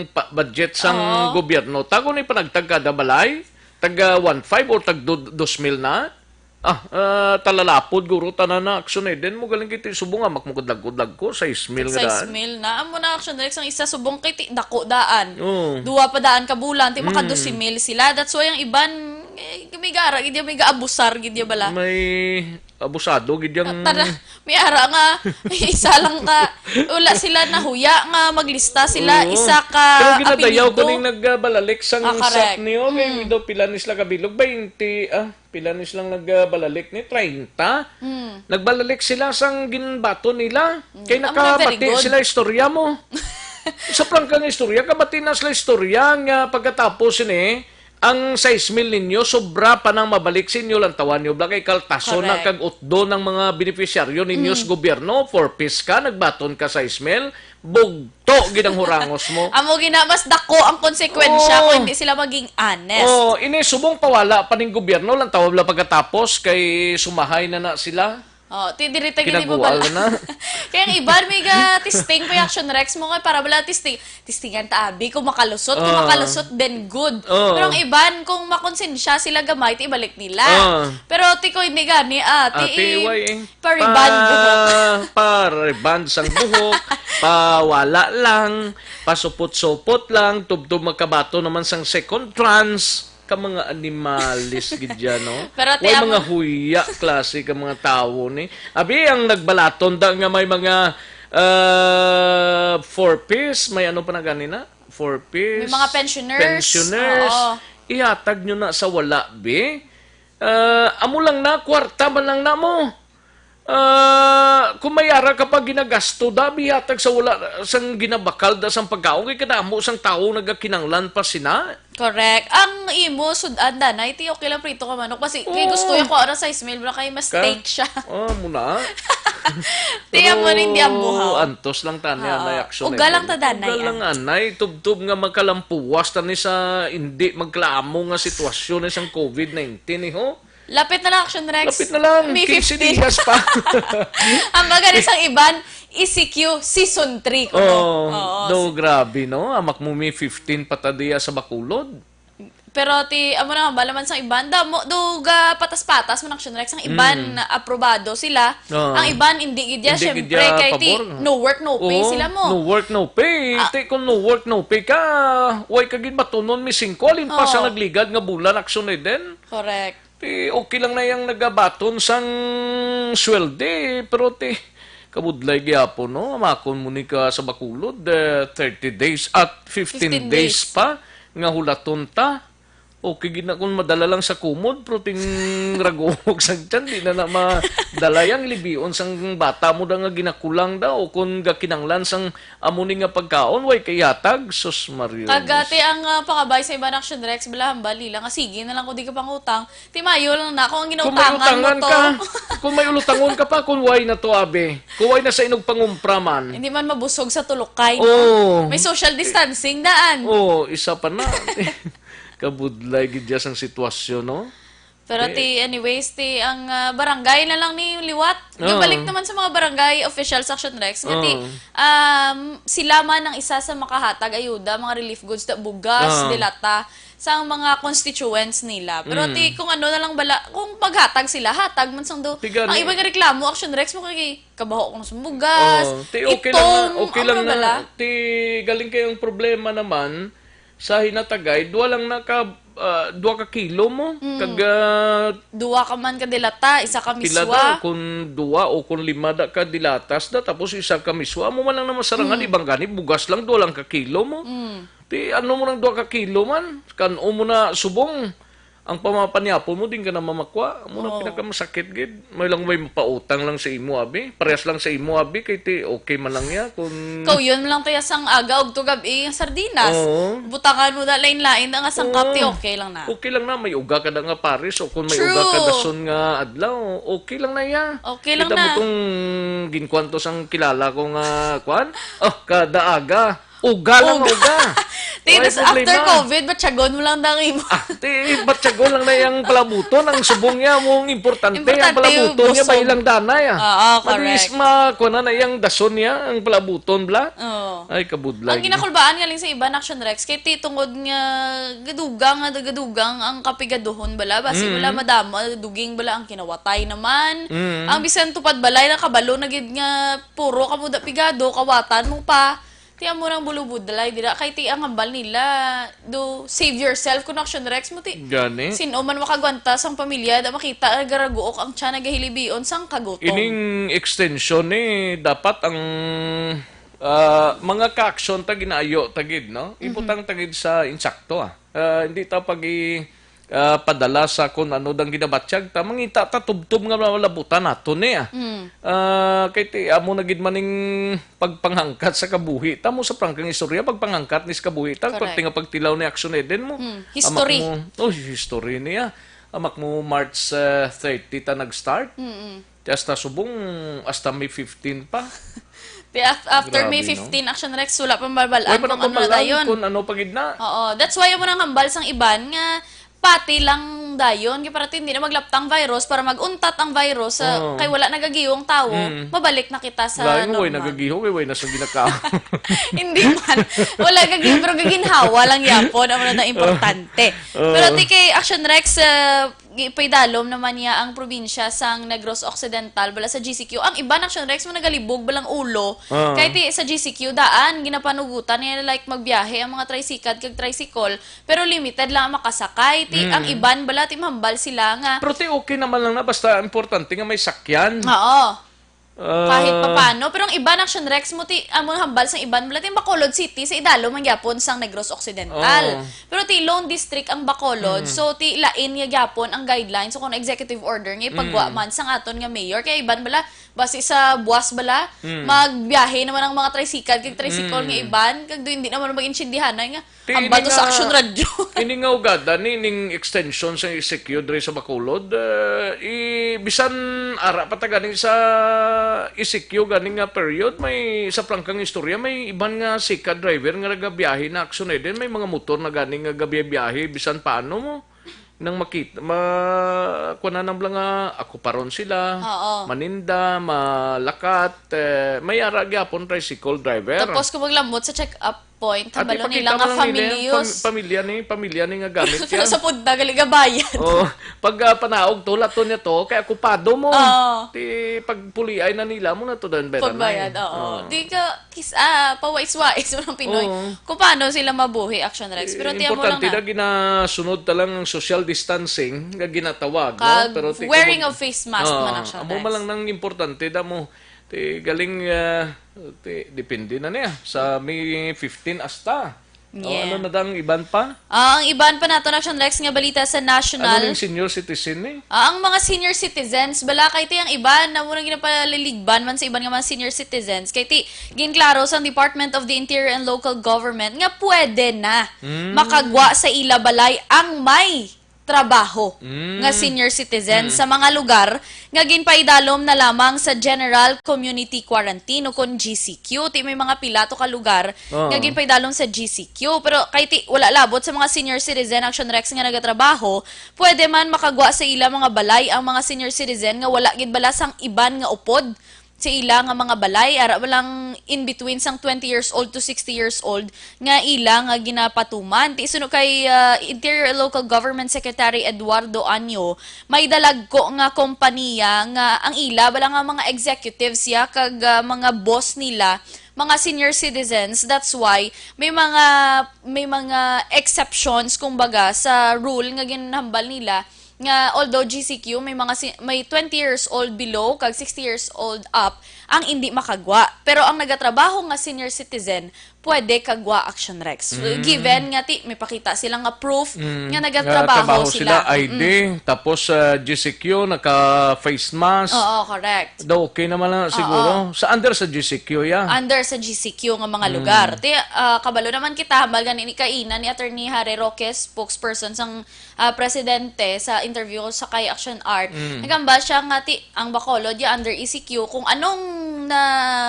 pa-, budget sang Oo. gobyerno. Tago ni panagtag kada balay, tag, ah, one five or tag do-, dos mil na. Ah, ah, talalapod guro tanan na Action Rex. Mo galing kiti subong nga makmukudlag-kudlag ko, sais mil nga daan. Sais mil na. Amo na Action Rex ang isa subong kay ti-, dako daan. Oo. Duwa pa daan ka bulan, ti maka Mm. dosi mil sila. That's why ang iban, eh, may gara gid ya, may gaabusar gid ya bala. May abusado gid yang Tara, may ara nga, may isa lang ka, wala sila nahuya nga maglista sila, Oo. isa ka Pero ginadayaw ko apelyido. Ning nagbalalik sang Ah, correct. sap niyo, kay Mm. daw pila ni sila kabilog, baynte, ah, pila ni silang nagbalalik ni, treinta. Mm. Nagbalalik sila sang ginbaton nila. Mm. Kay Amo na, very nakabati good. sila istorya mo. Sa prangka nga istorya, kabati na sila istorya nga pagkatapos sini, ang sais mil ninyo, sobra pa nang mabalik sa inyo, lantawan nyo, bala kay kaltaso na Correct. kag utdo ng mga beneficiaryo ninyo sa Mm. gobyerno, four Ps ka, nagbaton ka sais mil, bugto gid ang hurangos mo. Amo gina, mas dako ang konsekwensya Oo. kung hindi sila maging honest. Oo, ini subong pawala pa ning gobyerno, lantawan bala pagkatapos kay sumahay na na sila. Oh, ti diri ta gid Kinagual ibabala. na. Kaya ang iban may ga testing pa yung Action Rex mo kay para bala testing. Testingan ta abi kung makalusot, kung Ah. makalusot then good. Ah. Pero ang iban kung makonsensya sila gamay ti ibalik nila. Ah. Pero ti ko hindi gani ah, ti Ah, ti i-, way, eh. pa-rebond buhok. Pa-, pa-rebond sang buhok, pawala lang, pasupot-supot lang, tubtob makabato naman sang second trans. Ka mga animalis gid dyan, no? Pero ti Way amo mga huya klase ka mga tawo ni. Abi ang nagbalaton da nga may mga, ah, four Ps, may ano pa na ganina? Four Ps, May mga pensioners. pensioners. Oo. Ihatag nyo na sa wala, bi. Ah, amo lang na, kwarta man lang na mo. Ah, kung may ara ka pa ginagasto, dabi hatag sa wala sang ginabakal da sang pagkaon, kay kadamo sang tawo nagakinanglan pa sina. Correct. Ang imo sud-an, danay, ti okay lang prito ka manok. Basi, kay Oo. gusto ko ara sa ismail, bala kay mas Ah, steak siya. ah, muna. Ti amo ning di ang buhaw. Antos lang tani, Oo. anay, action Uga lang ta, danay, Uga lang, ah. anay. Tubtob nga makalampuwas tani sa hindi magklamo nga sitwasyon ni sang covid nineteen, eh, ho? Lapit na lang, Action Rex. Lapit na lang, May quince fifteen. Dias pa. Ang baga ni sang iban, E C Q season three ko, no? Oo, Oo, do, si- grabe, no? Amak mo may fifteen pa ta diya sa Bacolod. Pero ti, amo na nga, bala man sang iban, da, mo, do ga patas-patas man, Action Rex, ang iban, Mm. aprobado sila. Oo. Ang iban, hindi gid ya, Hindi gid syempre, ya kay ti, pabor, no? no work, no pay Oo, sila mo. no work, no pay. Ah. Ti, kung no work, no pay ka, way ka gid matunon, may singko, alin pa sa Oo. nagligad nga bulan, Action Rex. Correct. Ti, okay lang na yang nagabaton sang sweldi, pero ti, kabudlay gyapon, no? Amakon mo ni ka sa Bacolod, eh, thirty days at fifteen Fifteen days days. pa nga hulaton ta. Okay gid na kung madala lang sa kumod, pero ting ragog sa tiyan, di na na madala yang libion sang bata mo da nga ginakulang da, o kung gakinanglan sang amo ni nga pagkaon, way kay hatag, sus, Maria. Kag, ati ang, ah, pangabay sa iban, Action Rex, bala hambal nila nga sige na lang kung di ka pangutang, Ti mayo lang na kung ang Kung may ginutangan mo utangan to. ka, kung may ulutangon ka pa, kung way na to, abi. Kung way na sa inog pangumpra man. Hindi man mabusog sa tulukay, no? Oo. May social distancing daan. Oo, isa pa na. Kabudlay gid dyan sang sitwasyon, no? Pero Eh. ti, anyways, ti ang, ah, barangay na lang ni liwat. Oo. Gabalik naman sa mga barangay officials, Action Rex, nga ti, Oo. um, sila man ang isa sa makahatag ayuda, mga relief goods, ta-, bugas, Oo. dilata. Sa mga constituents nila. Pero Mm. ti, kung ano na lang bala, kung maghatag sila, hatag man sang do. Ti gani. Ang iba nga reklamo, Action Rex, mo kay kabaho kung sa bugas, Oo, ti okay lang na, itong, okay lang ano na, bala? ti galing kay ang problema naman, sa hinatagay, duwa lang na ka, ah, duwa ka kilo mo, Mm. kag, ah, Duwa ka man ka dilata, isa ka pila miswa. da, kung duwa o kung lima da ka dilatas da, tapos isa ka miswa, mo man lang naman sarangan, Mm. ibang gani, bugas lang, duwa lang ka kilo mo. Mm. Ti ano mo nang duha ka kilo man, kan-o mo na subong. Ang pamapanyapo mo, din ka na mamakwa. Amo na Oo. pinakamasakit gid. May lang may mapautang lang sa imo, abi. Parehas lang sa imo, abi. Kay ti, okay man lang ya. Kung Kaw, yun lang tayo sang aga ug tugab eh, sardinas. Oo. Butangan mo na lain-lain na nga sangkap, ti Oo. okay lang na. Okay lang na. May uga ka na nga pares o kung may uga ka True. dason nga adlaw, okay lang na ya. Okay lang Kita mo na. kung ginkwanto sang kilala ko nga, kwan? Oh, kada aga. Uga lang, Uga. uga. Ti, Wala tas after problema. COVID, batyagon mo lang dang imo. Ah, ti, batyagon lang na yung palabuton. Ang subong niya, mong importante, ang Importante yung palabuton niya, busog. May ilang danay, ah. Oo, Mabilis correct. ma-, kuha na na yung dason niya, ang palabuton, bla. Oo. Ay, kabudlay Ang na. ginakulbaan nga lang sa iba, Action Rex, kay ti tungod nga gadugang, nga gadugang ang kapigaduhon, bala. Basi Mm. wala madamo, duging, bala, ang kinawatay naman. Mm. Ang bisan tupad balay, nakabalo na gid nga puro ka muda pigado, kawatan mo pa. Ti amo nang bulubudlay dira kay ti ang hambal nila, do save yourself, kun Action Rex mo ti. Gani. Sin-o man makagwanta sang pamilya da makita nagaraguok ang tiyan, nagahilibion sang kagutom. Ining extension ni dapat ang, ah, mga ka-action ta ginaayo ta gid, no? Mhm. Ibutang ta gid sa insakto, ah. Ah, hindi ta pag i- ah, padala sa kung ano dang ginabatyag ta, mangita ta tubtob nga malabutan nato ni, ah. Mm. Ah, kay ti, amo na gid man ning pagpanghangkat sa kabuhi ta mo sa prangkang istorya, pagpanghangkat ni sa kabuhi ta, Correct. pati nga pagtilaw ni Action Eden mo. Mm. History. Amak mo, oh, history niya. Amak mo March, ah, thirty ta nag-start. Mm-mm. Ti hasta subong, hasta May fifteen pa. Ti af-, after May Grabe, no? fifteen, Action Rex, wala pa mabalaan Wala pa kung ano na nababalaan dayon. kung ano pa gid na. Oo, that's why amo nang hambal sang iban nga pati lang dayon, kay para ti hindi na maglaptang virus, para mag-untat ang virus, sa, Oo. kay wala nagagihong tawo, Mm. mabalik na kita sa Lain mo, way normal. nagagihong, way, way na sa ginaka. Hindi man. Wala gagihong, pero gaginhawa lang yapon, amo na ang importante. Oo. Pero ti kay Action Rex, ah, gi-, paidalom naman niya ang probinsya sang Negros Occidental, bala sa G C Q. Ang iban, Action Rex, mo nagalibog balang ulo. Ah. Kay ti sa G C Q, daan, ginapanugutan niya, like, magbiyahe ang mga tricycad kag tricycle, pero limited lang ang makasakay. Ti, Mm. ang iban, bala, ti mahambal sila nga Pero ti okay naman lang na, basta importante nga may sakyan. Oo. Ah. Kahit papano. Pero ang iban, Action Rex, mo ti, amo hambal sang iban, bala, ti Bacolod City, sa idalom man gyapon sang Negros Occidental. Oo. Pero ti lone district ang Bacolod, Mm. so ti lain nga gyapon ang guidelines, so kung executive order nga ipagwa Mm. man sang aton nga mayor, kay iban bala, basi sa buwas bala, Mm. magbiyahe naman ang mga tricycle, kag tricycle Mm. nga iban, kag do hindi naman mag-intindihanay nga, Ti, ang ini bato sa nga, Action Radio. ini nga ugada ni, ning extension sa E C Q diri sa Bacolod, eh, i-, bisan ara pa ta gani sa E C Q gani nga period, may sa prangkang istorya, may iban nga sikad driver nga nagabiyahe na Action Eden, may mga motor na gani nga gabiyahe, bisan paano mo nang makita, ma-, kuwan na lang nga akuparon sila, Oo. maninda, malakat, eh, may ara gyapon tricycle driver. Tapos kung maglamot sa check-up point, At hambalo ipakita nila mo nga lang nila yung familios. pam-, pamilya ni, pamilya ni nga gamit yan. Sa punta, gali gabayan. Oh, pag, ah, panaog to, lato niya to, kay akupado mo. Oo. Ti pagpuliay na nila mo na to, dan bera na Pagbayad, eh. oo. Oo. Di ka, kis-, ah, pawais-wais mo ng Pinoy. Oo. Kung paano sila mabuhi, Action Rex. Pero Eh, tiyan mo lang importante na. na ginasunod ta lang ang social distancing nga ginatawag, no? Kag Pero ti wearing kung of face mask Ah, man, Action amo Rex. man lang nang importante da mo. Ti galing, ah, ti, depende na niya. Sa May fifteen hasta. O, Yeah. ano na dang iban pa? Ah, ang iban pa nato, Action Rex, nga balita sa Ano national. ning senior citizen ni? Ah, ang mga senior citizens, bala kay ti ang iban, na murang ginapaliligban man sa iban nga mga senior citizens. Kay ti, ginklaro sang Department of the Interior and Local Government nga pwede na Mm. makagwa sa ila balay ang may trabaho Mm. nga senior citizen Mm. sa mga lugar nga ginpaidalom na lamang sa General Community Quarantine o kon G C Q. Ti may mga pila to ka lugar Oo. nga ginpaidalom sa G C Q. Pero kay ti, wala labot sa mga senior citizen, Action Rex, nga nagatrabaho, pwede man makagwa sa ila mga balay ang mga senior citizen nga wala gid bala sang iban nga upod sa ila nga mga balay, ara ba lang in between sang twenty years old to sixty years old nga ila nga ginapatuman. Ti suno kay, ah, Interior and Local Government Secretary Eduardo Anyo, may dalagko nga kompanya nga ang ila bala nga mga executives ya kag, ah, mga boss nila, mga senior citizens. That's why may mga, may mga exceptions, kumbaga, sa rule nga ginhambal nila nga although G C Q may mga si-, may twenty years old below kag sixty years old up ang indi makagwa, pero ang nagatrabaho nga senior citizen pwede kagwa, Action Rex. Mm. Given nga ti, may pakita sila nga proof Mm. nga Nga nagatrabaho trabaho sila. sila, I D, Mm. tapos, ah, G C Q, naka-face mask. Oo, correct. Daw okay naman lang Oo. siguro. Sa under sa G C Q, ya. Under sa G C Q nga mga Mm. lugar. Ti, ah, kabalo naman kita, hambal gani ni kaina ni Attorney Harry Roque, spokesperson sang, ah, presidente, sa interview sa kay Action Art. Mm. Nagambal siya nga ti, ang Bacolod ya under E C Q, kung anong na,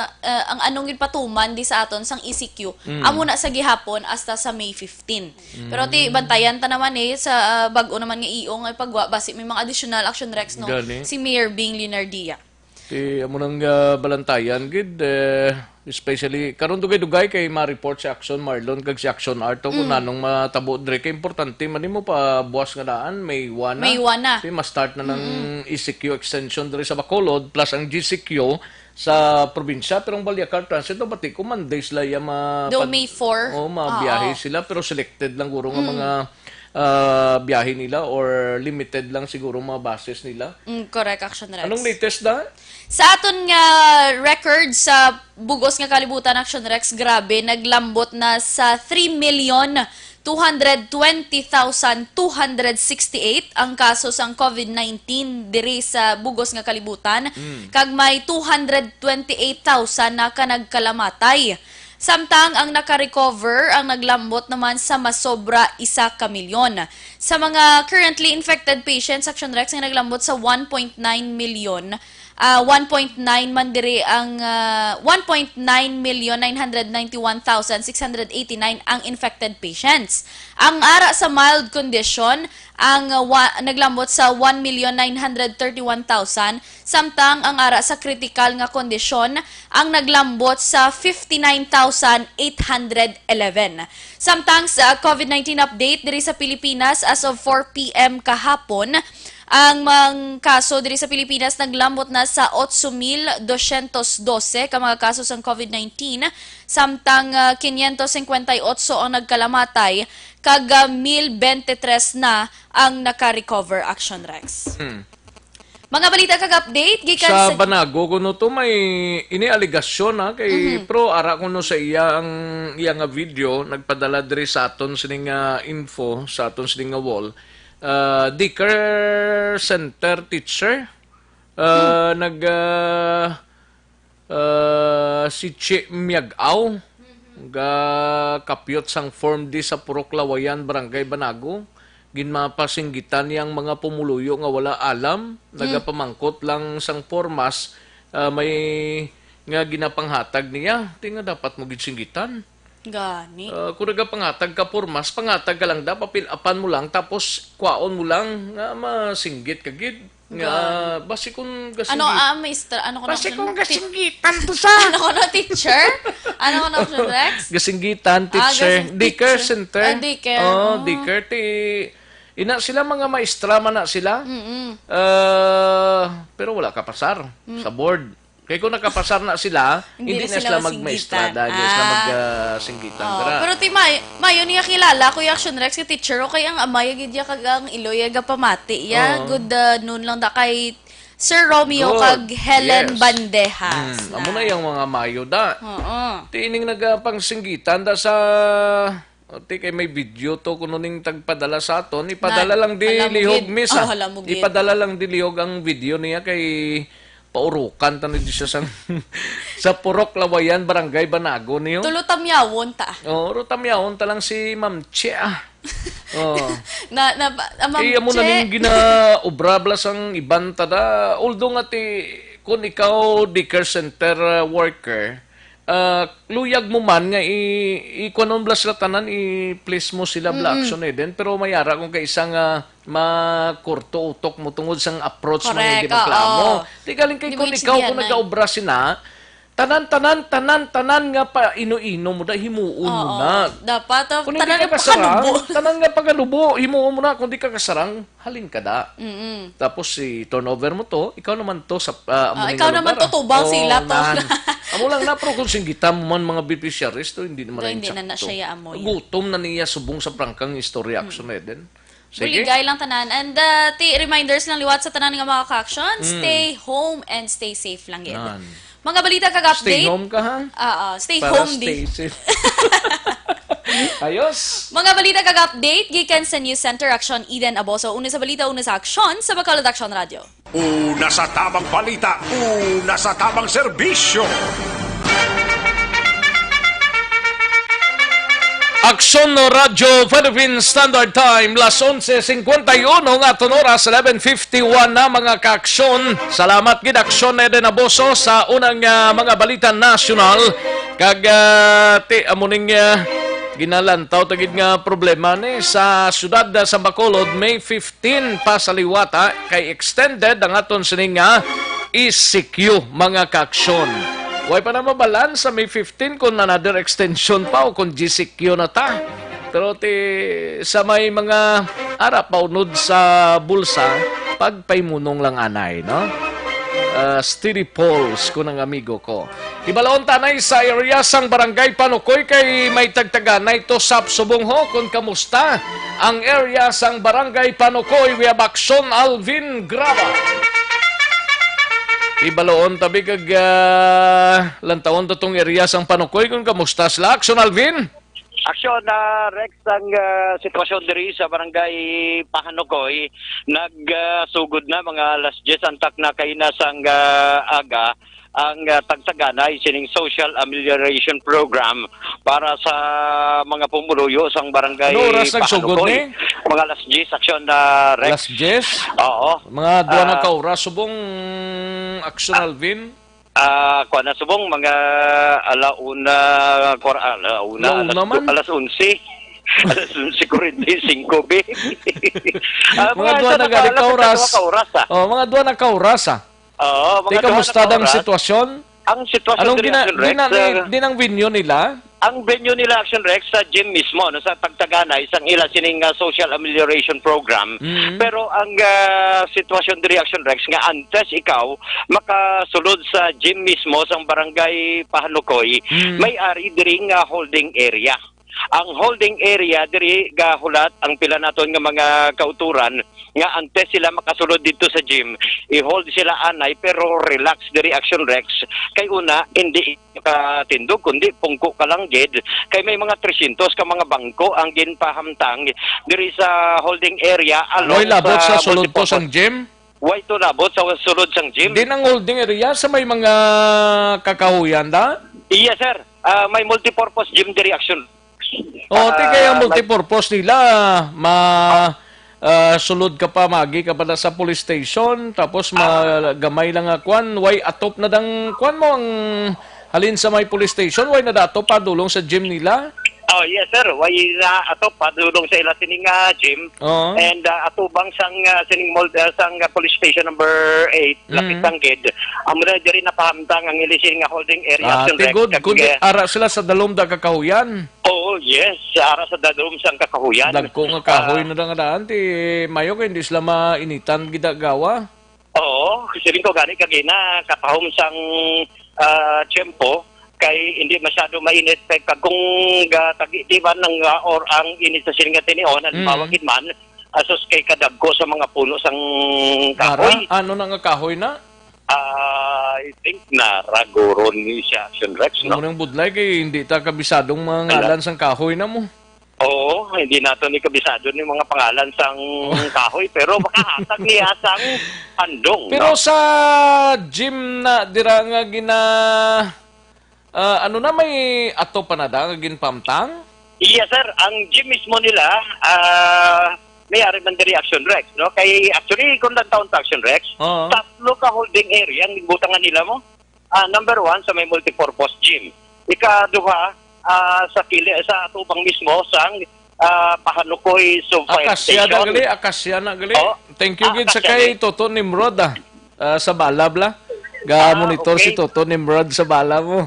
ah, ang anong ginpatuman di sa aton sang E C Q, Mm. amo na sa gihapon hasta sa May fifteen. Pero ti, Mm. bantayan ta naman eh, sa, ah, bag-o naman nga iong ay pagwa, basi may mga additional, Action Rex, no? Gani. Si Mayor Bing Linardia. Ti, amo nang, ah, balantayan, gid, eh, especially, karon dugay-dugay kay ma-report si Action Marlon kag si Action Art, o kung Mm. nanong matabo dire, kay importante man nimo pa buwas nga daan, May one na. May one na. Ti, ma-start na ng Mm-mm. E C Q extension dire sa Bacolod, plus ang G C Q sa probinsya, pero ang Balyacar Transit, no, bati ko, Monday sila iya ma-, Do pad-, May four. Oh, mabiyahe Oo. sila, pero selected lang guro nga Mm. mga, ah, biyahe nila or limited lang siguro mga buses nila. Mm, correct, Action Rex. Anong latest na? Sa aton nga record sa bugos nga kalibutan, Action Rex, grabe, naglambot na sa three million two hundred twenty thousand two hundred sixty-eight ang kaso sang COVID nineteen diri sa bugos nga kalibutan, Mm. kag may two hundred twenty-eight thousand na ka nagkalamatay. Samtang ang naka-recover ang naglambot naman sa masobra isa ka milyon. Sa mga currently infected patients, Action Rex, nga naglambot sa one point nine million, ah, one point nine man diri ang, ah, one point nine million nine hundred ninety-one thousand six hundred eighty-nine ang infected patients. Ang ara sa mild condition, ang, ah, wa-, naglambot sa one million nine hundred thirty-one thousand, samtang ang ara sa kritikal nga kondisyon ang naglambot sa fifty-nine thousand eight hundred eleven. Samtang sa COVID nineteen update diri sa Pilipinas, as of four P M kahapon, ang mga kaso diri sa Pilipinas naglambot na sa otso mil dosyentos dose ka mga kaso sang COVID nineteen, samtang, ah, quinientos cincuenta y ocho ang nagkalamatay, kag, ah, mil bente tres na ang naka-recover, Action Rex. Hmm. Mga balita kag update gikan Sa sa Banago, kuno to may ini aligasyon, ha, kay Mhm. pro ara kuno sa iya ang iya nga video nagpadala diri sa aton sining nga info, sa aton sining nga wall. Ah, daycare center teacher, ah, Hmm. nag, ah, ah, si Chi Miag-aw, Mhm. ga kapyot sang Form D sa Purok Lawayan, Barangay Banago. Ginmapasinggitan niya ang mga pumuluyo nga wala alam, Hmm. nagapamangkot lang sang pormas, ah, may nga ginapanghatag niya. Ti nga dapat mo gid singgitan. Gani. Ah, kung nagapanghatag ka pormas, panghatag ka lang da, papil-apan mo lang, tapos kwaon mo lang, nga masinggit ka gid. Nga, Gani. basi kung Ano, gasinggi-, ah, maestra? Ano ko na basi option? kung Ti-, gasinggitan to sa ano ko na, teacher? Ano ko na option, Rex? Gasinggitan, Ah, teacher. gasing-, Daycare teacher. center. Ah, daycare. Oh, Oh. daycare. Ti, ina sila, mga maestra man na sila. Mm-mm. Ah, pero wala ka pasar Mm. sa board. Kay kung nakapasar na sila, Hindi hindi na na sila sila masinggitan. magmaestra, dahil sila Ah. mag, ah, singgitan. Oo, Tara. pero ti may, mayo niya kilala, Kuya Action Rex, si teacher, okay, ang amay, gid ya, kag ang iloy, gapamati ya. Oo. Good, ah, noon lang da kay Sir Romeo Good. kag Helen Yes. Bandejas Mm, na. amo na yung mga mayo da. Oo. Ti ining nagapang singgitan da sa, o, ti kay may video to, kuno ning tagpadala sa aton, ipadala Nan, lang di alam mo lihog, gid. miss, ah. Oh, alam mo gid. Ipadala lang di lihog ang video niya kay paurukan ta ni siya sang, sa Purok Lawayan, Barangay Banago niyo. Tulo tamyawon ta. Oo, ro tamyawon ta lang si Ma'am Che, ah. Oo. Na, na, ah, Ma'am Eh, amo na Che. ning ginaobra bala sang iban ta da. Although nga ti, kung ikaw daycare center, uh, worker, uh, luyag mo man nga i, i-, kuwanon bala sila tanan, i-please mo sila bala, Mm-mm. Action Eden, pero may ara kung kay isa nga makurto utok mo tungod sang approach mo nga Correct, hindi magklamo. oo. Di galing kay Di mo kung ikaw, kung intindihan na. nagaobra sina, tanan, tanan, tanan, tanan nga pa ino-ino mo da, himuon mo Oo. na. Dapat, uh, Kung hindi tanan ka nga kasarang, pakanubo. tanan nga pakanubo, himuon mo na. Kung di ka kasarang, halin ka da. Mm-mm. Tapos si turnover mo to, ikaw naman to sa, ah, amo Ah, ning ikaw nga naman lugar, ah. to, tubaw Oh, sila to. nan. Amo lang na, pero kung singgitan mo man mga beneficiaries to, hindi naman Hindi na na sakto. siya amoy. Gutom na niya subong sa prangkang istorya, Mm. Action Eden. Sige. Buligay lang tanan. And, uh, ti reminders lang liwat sa tanan nga mga ka-action, Mm. stay home and stay safe lang gid. Nan. Mga balita kag update. Stay home ka, ha? Ah, ah, stay Para home, di. Stay safe. Ayos. Mga balita kag update gikan sa News Center, Aksyon Eden Aboso. Una sa balita, una sa aksyon sa Bacolod Aksyon Radio. Una sa tamang balita, una sa tamang serbisyo. Aksyon Radyo Philippine Standard Time, las onse cincuenta y uno nga aton oras, eleven fifty-one na, mga kaaksyon. Salamat gid, Aksyon Eden Aboso, sa unang, ah, mga balita nasyonal. Kag, ah, ti, amo ning, ah, ginalantaw ta gid nga problema ni sa siyudad, ah, sa Bacolod, May fifteen pa sa liwata, kay extended ang aton sining nga E C Q, mga kaaksyon. Way pa na mabalaan sa May fifteen kung another extension pa o kung G C Q na ta. Pero ti, sa may mga ara paunod sa bulsa, pagpaimunong lang anay, no? Ah, steady pulse, kun ang amigo ko. Hibalon ta anay sa area sang Barangay Panukoy kay may tagtaganay to sap subong ho. Kun kamusta ang area sang Barangay Panukoy? We have Aksyon Alvin Graba. Hibalon tabi kag, ah, lantawon to tong area sang Panukoy kun kamusta sila. Aksyon Alvin? Aksyon na, Rex, ang, ah, sitwasyon diri sa Barangay Pahanukoy, nag, ah, sugod na mga alas diyes antak na kaina sang, ah, aga ang, ah, tagtaganay sining social amelioration program para sa mga pumuluyo sang Barangay Ano oras nagsugod Pahanukoy. Ni? Mga alas diyes, Aksyon na, Rex. Alas diyes? Oo. Mga duha na Ah. ka oras. Subong, Aksyon Ah. Alvin? Ah, kuwan na subong, mga alauna, kwar-, alauna, Alauna alas, man? Alas onse. Alas onse kuwarenta y singko, be. Ah, Mga mga duha isa na na gani ka ka oras. Duha ka oras, ah. Oh, mga duha na ka oras, ah. Oo, mga Di, duha na kamusta ka dang oras. Sitwasyon? Ang sitwasyon Anong diri, gina-, Action Rex, gina-, ah, di nang venue nila? Ang venue nila, Action Rex, sa gym mismo, no, sa pagtaganay sang ila sining, ah, social amelioration program. Mm. Pero ang, ah, sitwasyon diri, Action Rex, nga antes ikaw makasulod sa gym mismo sang Barangay Pahanukoy, Mm. may ari diri nga holding area. Ang holding area diri gahulat ang pila naton nga mga kauturan nga antes sila makasulod didto sa gym, i-hold sila anay pero relax diri, Action Rex. Kay una, hindi makatindog, kundi pungko ka lang gid. Kay may mga tresyentos ka mga bangko ang ginpahamtang diri sa holding area along Way labot sa sa sulod to multipurpose. Sang gym? Way to labot sa sulod sang gym? Di nang holding area sa may mga kakahuyan da? Yes, sir. Ah, may multipurpose gym diri, Action. Oh, ti kay ang Ah, multipurpose nila, ma-, ah, sulod ka pa, magi ka pa na sa police station, tapos Ah. ma-, gamay lang nga kwan, way atop na dang kwan mo ang halin sa may police station, way na dato pa dulong sa gym nila? Oh, yes, sir. Way na atop pa dulong sa ila sining, ah, gym. Oo. And, ah, atubang sang, ah, sining mall, ah, sang, ah, police station number eight, Mm. lapit sang gid. Amo na diri napahamtang ang ila sining, ah, holding area, Ah, Action Rex, tigod, kag, kundi ah, ara sila sa dalom da kakahuyan. Oo, yes. Ara sa dalom sang kakahuyan. Dagko nga kahoy Ah. na nga daan, ti mayo kay hindi sila mainitan gid gawa. Oo, siling ko gani kagina, katahom sang, ah, tiyempo, kay hindi masyado mainit, kay kag kung gatagi-, di ba, nang, ah, or ang init sa siling nga tinion, halimbawa Mm. gid man, asos kay kadagko sa mga puno sang Nara? kahoy. Ano na nga kahoy na? Ah, I think nara guro ni siya, Action Rex, no? Murang budlay kay hindi ta kabisadong mga Ala. ngalan sang kahoy na mo. Oo, hindi nato ni kabisado ni mga pangalan sang kahoy, pero makahatag niya sang handong, Pero no? sa gym na dira nga gina-, ah, ano na, may ato pa na da nga ginpamtang? Yes, sir. Ang gym mismo nila, ah, may ari man diri, Action Rex, no? Kay actually, kung downtown sa Action Rex, Oo. tatlo ka holding area ang butangan nila mo. Ah, number one, sa may multipurpose gym. Ikaduha, ah, sa kili-, sa atubang mismo sang, ah, Pahanukoy Sub Fire Akasya na Station. gali, akasya na gali. Oh, Thank you ah, gid sa akasya kay ni. Toto Nimrod, ah. Ah, sa Balab la. Ga Ah, monitor si okay. Toto Nimrod sa Balab mo.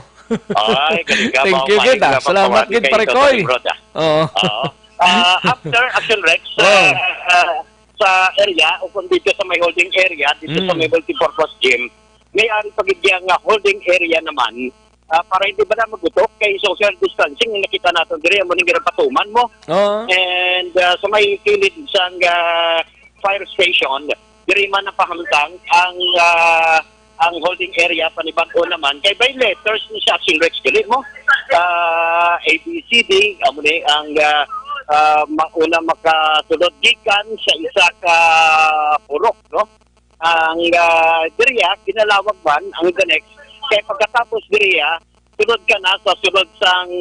Ay, galing ka, Thank you mao, gid, maayong ah. nga Salamat pagpawagi gid, kay pare Toto Koy. Nimrod, ah. Oo. Oo. Ah, after Action Rex, sa, Oh. ah, sa area, o kung dito sa may holding area, dito sa Mm. may multipurpose gym, may ari pa gid nga holding area naman, ah, para hindi ba na magutok kay social distancing ang nakita naton diri, amo ning ginapatuman mo. Oo. And, ah, sa may kilid sang, ah, fire station, diri man napahamtang ang, ah, ang holding area, panibag-o naman, kay by letters ni siya, Action Rex, gali mo. Ah, A B C D, amo ni ang, ah, ah, mauna makasulod gikan sa isa ka purok, no? Ang, ah, diriya, ginalawag man ang the next. Kay pagkatapos diriya, sulod ka na sa sulod sang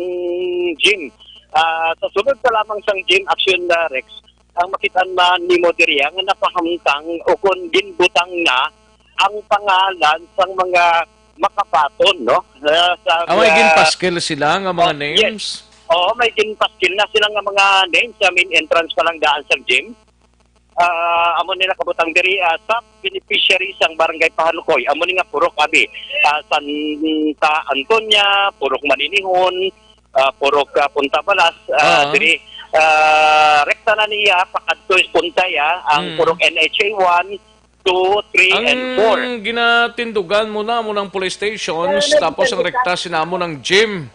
gym. Ah, sa sulod pa lamang sang gym, Action, ah, Rex, ang makitaan man nimo diriya nga napahamtang o kon ginbutang na ang pangalan sang mga makabaton, no? Ah, sa, Ah, may ah, ginpaskil sila nga mga oh, yes. names? Oo, may ginpaskil na sila nga mga names sa main entrance pa lang daan sa gym. Ah, amo nila kabutang diri, ah, sa beneficiary sang Barangay Pahanukoy. Amo ni nga Purok Abi, ah, Santa Antonia, Purok Maninihon, ah, Purok, ah, Punta Balas, ah, Oo. diri, ah, rekta na niya pakadto sa Punta, ah, ang Mm. Purok N H A one, two, three, and four. Ang ginatindugan mo na mo ng police stations, tapos ang rekta sinamo ng gym.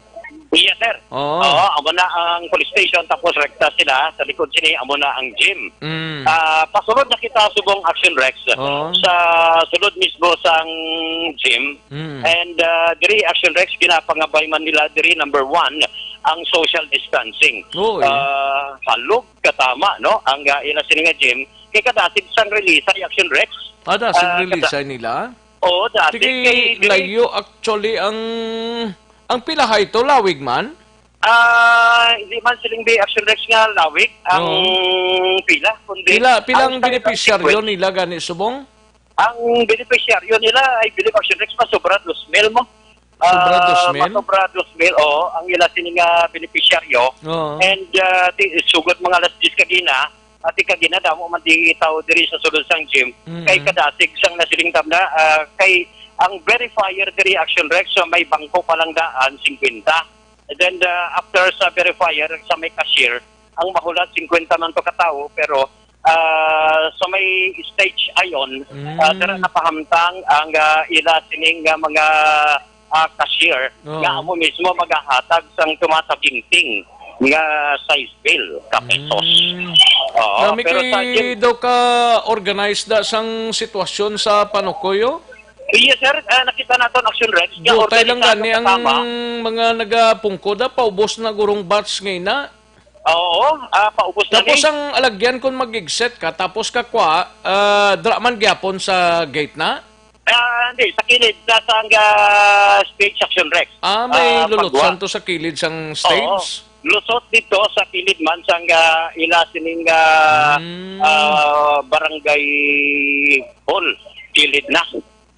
Yes, sir. Oo. Oo, amo na ang police station, tapos rekta sila. Sa likod sini, amo na ang gym. Mm. Ah, pasulod na kita subong Action Rex. Oo. Sa sulod mismo sang gym. Mm. And, ah, diri Action Rex, ginapangabay man nila diri number one ang social distancing. Oo, eh. Ah, halog katama, no? Ang, ah, ila sini nga gym. Kay kadasig sang release ay Action Rex. Ah, dasig Ah, release kada- ay nila? Oo, dati Sige, kay diri layo actually ang, ang pilahay to, lawig man? Ah, hindi man siling bi Action Rex nga lawig ang Oo. pila, kundi Pila, pilang ang beneficiaryo side of nila gani subong? Ang beneficiaryo nila, I believe, Action Rex, masobra dos mil mo. Sobra Ah, dos mil? masobra dos mil, oo. Ang ila sini nga beneficiaryo. Oo. And, ah, ti-, sugod mga alas diyes kagina, ati kagina, damo man di tao diri sa sulod sang gym. Mm. Kay kadasig sang nasiling tabla, ah, kay ang verifier diri, Action Rex, so may bangko pa lang daan, singkwenta. And then, ah, after sa verifier, sa may cashier, ang mahulat, singkwenta man to ka tawo, pero, ah, sa may stage ayon, Mm. ah, dira napahamtang ang, ah, ila sining nga mga, ah, cashier Oo. nga amo mismo magahatag sang tumatagingting nga size bill ka pesos. Mm. Oo, Nami pero kay sa gym daw ka organized da sang sitwasyon sa Panukoyo? Yes, sir. Ah, nakita naton Action Rex nga Dutay lang organisado gani ang kasama. mga nagapungko da, paubos na gurong batch nga ina. Oo, ah, paubos na Tapos ni. ang alagyan kung mag-exit ka, tapos ka kwa, ah, dra man gyapon sa gate na? Ah, hindi, sa kilid, sa, sa, ah, stage Action Rex. Ah, may Ah, lulutsan pagwa. to sa kilid sang Oo. stage? Lusot dito sa kilid man sang, ah, ila sining, ah, Hmm. ah, barangay hall. Kilid na.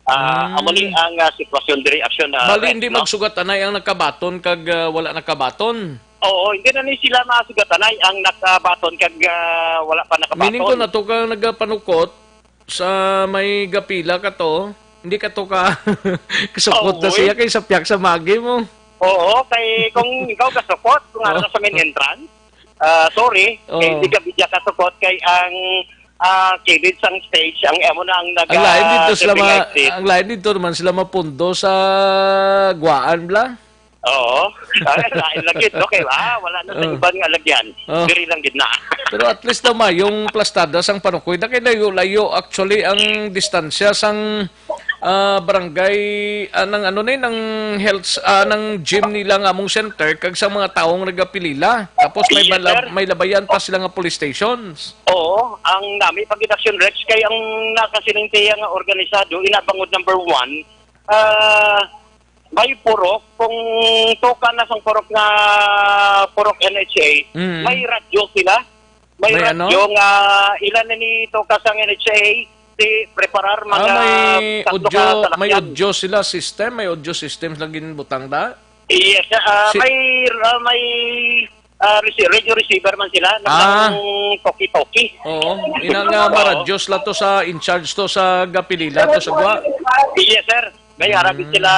Ah, Hmm. amo ni ang, ah, sitwasyon diri, Action, ah, Bali, Rex, hindi no? magsugatanay ang nakabaton kag, ah, wala nakabaton? Oo, hindi na ni sila masugatanay ang nakabaton kag, ah, wala pa nakabaton. Meaning ko na to ka nagapanukot sa may gapila ka to, hindi ka to ka kasukot Oo, na siya eh. kay sa piyak sa magi mo. Oo, kay kung ikaw kasukot, kung Oh. ano sa main entrance, ah, sorry, kay Oh. hindi ka bigyan kasukot kay ang, ah, kilid sang stage, ang amo na ang Ang lain dito sila ma-, nag-, ah, ang lain dito naman sila mapundo sa guwaan bla. Oo. Ay, lain lang gid, no? Kay, ah, wala na sa Oh. iban nga lagyan. Oh. Diri lang gid na. Pero at least daw, ma, yung plastada sang Panukoy, na kay layo-layo actually ang distansya sang, ah, barangay, ah, ng ano ni, ng health, ah, ng gym nila nga among center, kag sa mga taong nagapilila. Tapos may Yes, bala-, sir. may labayan pa sila nga police stations. Oo, ang nami pag Action Rex kay ang nakasiningtiya nga organisado, inabangod number one, ah, may purok, kung tukan na sang purok nga purok N H A, Mm. may radyo sila. May May ano? radyo nga ilan na ni tuka sang N H A, si preparar Ah, mga may tatlo audio, ka may salakyan. audio sila system, may audio system lang ginbutang da? Yes, ah, Si- may, ah, may, ah, rece-, radio receiver man sila, Ah. nang toki-toki. Oo, ina nga Oo. maradyo sila to sa in charge to sa gapilila to sa gwa. Yes, sir. May Mm. arabi sila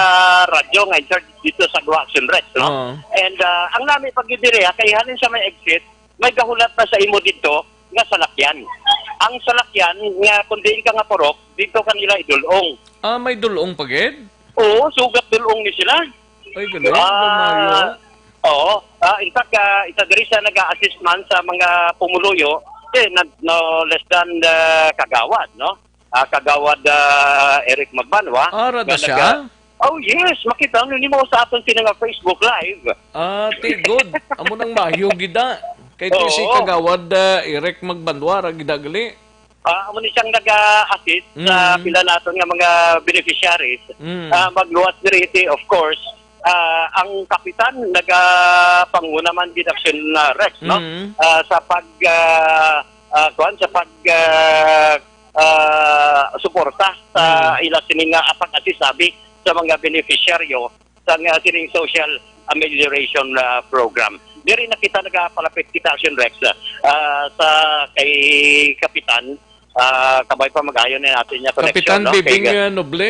radyo nga in charge dito sa Guac Sunrise, no? Oo. And, ah, ang nami pag diri, ah, kay halin sa may exit, may gahulat na sa imo dito nga salakyan. Ang salakyan nga kung diin ka nga purok, dito kanila idulong. Ah, may dulong pa gid? Oo, sugat dulong ni sila. Ay, galing. Ah, Gamayo. Oo. Ah, in fact, ah, isa diri sa nag-a-assist man sa mga pumuluyo, eh, na, no less than, ah, kagawad, no? ah, Kagawad, ah, Eric Magbanwa, Ara na nga siya? naga-, oh, yes, makita nyo nimo sa aton sini nga Facebook Live. Ah, ti, good. Amo nang maayo gid na. Kay ti si Oo. Kagawad, ah, Eric Magbanwa ra gid na gali. Ah, amo ni siyang naga-assist sa Mm. pila naton nga mga beneficiaries. Mm. Ah, magluwas diri ti, of course, ah, ang kapitan nagapanguna man gid Action, ah, Rex, no? Mm. Ah, sa pag, ah, ah, kuwan, sa pag, ah, ah, suporta sa Mm. ila sini nga pag-assist abi sa mga beneficiaryo sang, ah, sining social amelioration, ah, program. Diri na kita nagapalapit kita, Action Rex, ah, sa kay Kapitan, ah, kabay pa mag-ayo na natin niya connection, Kapitan no? Kay Bibing, ah, Noble?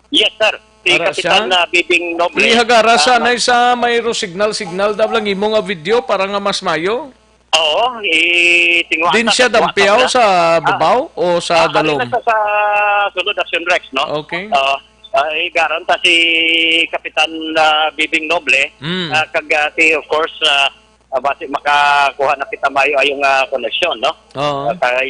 Yes, sir. Si Ara Kapitan, siya? ah, Bibing Noble, Ihagara ah, sa mag- anay sa may ro signal, signal daw lang imo nga video para nga mas mayo. Oo, i-, tinguha Din ta siya sa kuha sa dampiaw mula. sa Ah, babaw o sa ah, ari dalom? na sa, sa sunod, Action Rex, no? Okay. Oo. Ah, igaran ta si Kapitan, ah, Bibing Noble, Mm. ah, kag, ah, si, of course, ah, ah, basi makakuha na kita mayo ayong, ah, koneksyon, no? Oo. Ah, kay,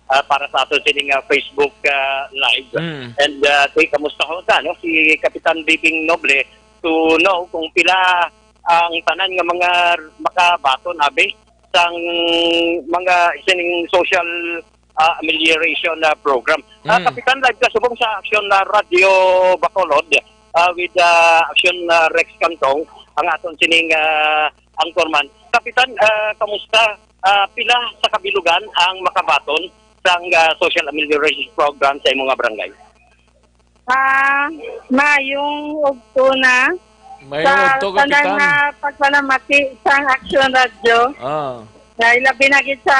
ah, para sa aton sining, ah, Facebook, ah, Live. Mm. And, ah, ti, kamusta ho ta, no? Si Kapitan Bibing Noble, to know kung pila ang tanan nga mga makabaton, abi, sang mga sining social, ah, amelioration, ah, program. Ah, Mm. Kapitan, live ka subong sa Action, ah, Radio Bacolod, ah, with, ah, Action, ah, Rex Cantong, ang aton sining, ah, anchorman. Kapitan, ah, kamusta? Ah, pila sa kabilugan ang makabaton sang, ah, social amelioration program sa imong nga barangay? Ah, maayong udto na Maayong sa udto, tanan Kapitan. nga pagpalamati sang Action Radio. Ah. Dahil labi na gid sa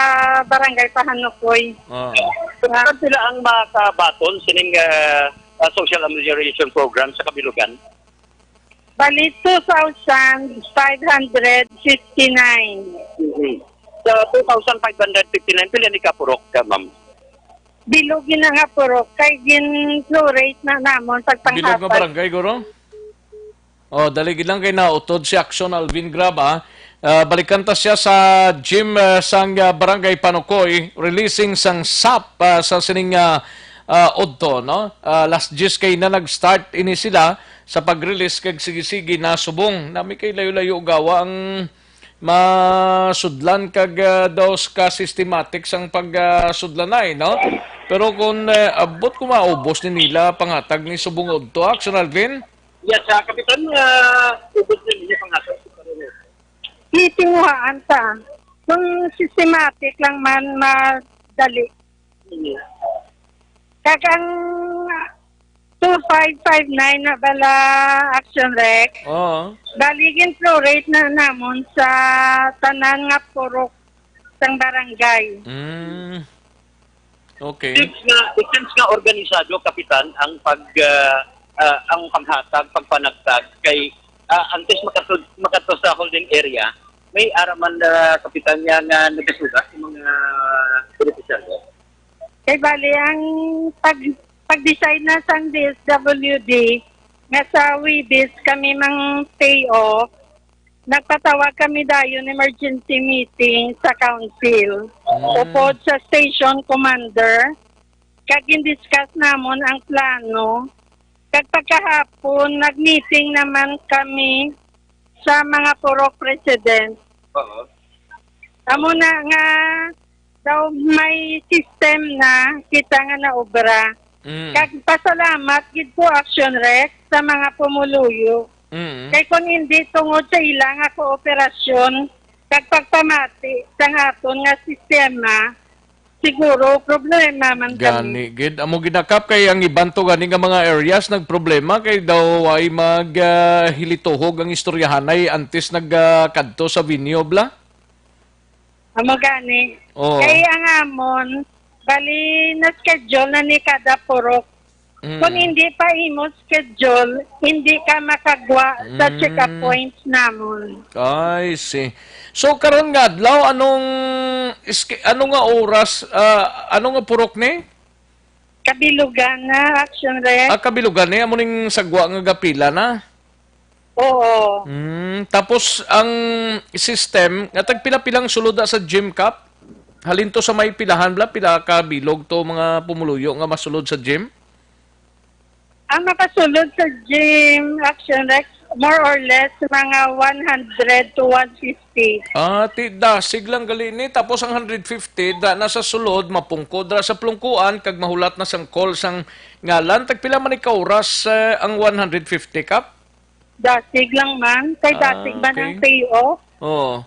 Barangay Pahanukoy. Ah. Ah. Saan sila ang makabaton sining, ah, ah, social amelioration program sa kabilugan? Bali, two thousand five hundred fifty-nine. Mhm. Sa two thousand five hundred fifty-nine, pila ni ka purok ka, ma'am? Bilog gid na nga purok, kay gin-prorate na namon sa Bilog nga panghatag. Barangay, guro? Oh, dali gid lang kay nautod si Action Alvin Graba. Ah, balikan ta siya sa gym, ah, sang, ah, Barangay Panukoy, releasing sang sap, ah, sa sining, ah, ah, udto, no? Ah, alas diyes kay na nag-start ini sila sa pag-release kag sige-sige na subong. Nami kay layo-layo gawa ang masudlan kag, ah, daw ka systematic sang pag, ah, sudlanay, no? Pero kung, eh, abot ko maubos ni nila pangatag ni subong udto, Action Alvin? Yes, ah, Kapitan, ah, ubos na ninyo pangatag sa pareho. Hitinguhaan ta. Kung systematic lang man, madali. Mm. Kag ang two five five nine na bala, Action Rec, Oo. bali gin-prorate na namon sa tanan nga purok sang barangay. Mm. Okay. Since nga, since nga organisado, Kapitan, ang pag, ah, ah, ang paghatag, pagpanagtag kay, ah, antes makatud-, makadto sa holding area, may ara man, ah, Kapitan, niya nga nagasugat sa mga benepisyaryo? Kay bali, ang pag-, pag-decide na sang D S W D nga sa Huwebes kami mang pay off, nagpatawag kami dayon emergency meeting sa council. Mm. Upod sa station commander, kag gin-discuss namon ang plano. Kag pagkahapon, nag-meeting naman kami sa mga purok president. Oo. Amo na nga daw may system na kita nga naobra. Mm. Kag pasalamat gid ko, Action Rec, sa mga pumuluyo. Mm. Kay kung hindi tungod sa ila nga kooperasyon kag pagpamati sang aton nga sistema, siguro problema man kami. Gani gid. Amo gid na, Kap, kay ang iban to gani nga mga areas nagproblema kay daw ay mag, ah, hilituhog ang istoryahanay antes nag, ah, kadto sa venue, bla? Amo gani. Oo. Kay ang amon, bali na-schedule na ni kada purok. Mm. Kung hindi pa imo schedule, hindi ka makagwa sa Mm. check-up points namon. I see. So, karon nga adlaw, anong iske-, ano nga oras, ah, ano nga purok ni? Kabilugan na, Action Rec. Ah, Kabilugan ni, amo ning sagwa nga gapila na? Oo. Mm, tapos ang system, nga tagpila-pilang sulod na sa gym, Kap? Halin to sa may pilahan, bla, pila ka bilog to mga pumuluyo nga masulod sa gym? Ang makasulod sa gym, Action Rex, more or less, mga one hundred to one fifty. Ah, ti dasig lang gali ni, tapos ang hundred fifty da na sa sulod, mapungko dra sa plungkuan kag mahulat na sang call sang ngalan. Tagpila man ni ka oras, eh, ang one hundred fifty, Kap? Dasig lang man, kay dasig man ang okay payoff. Oo.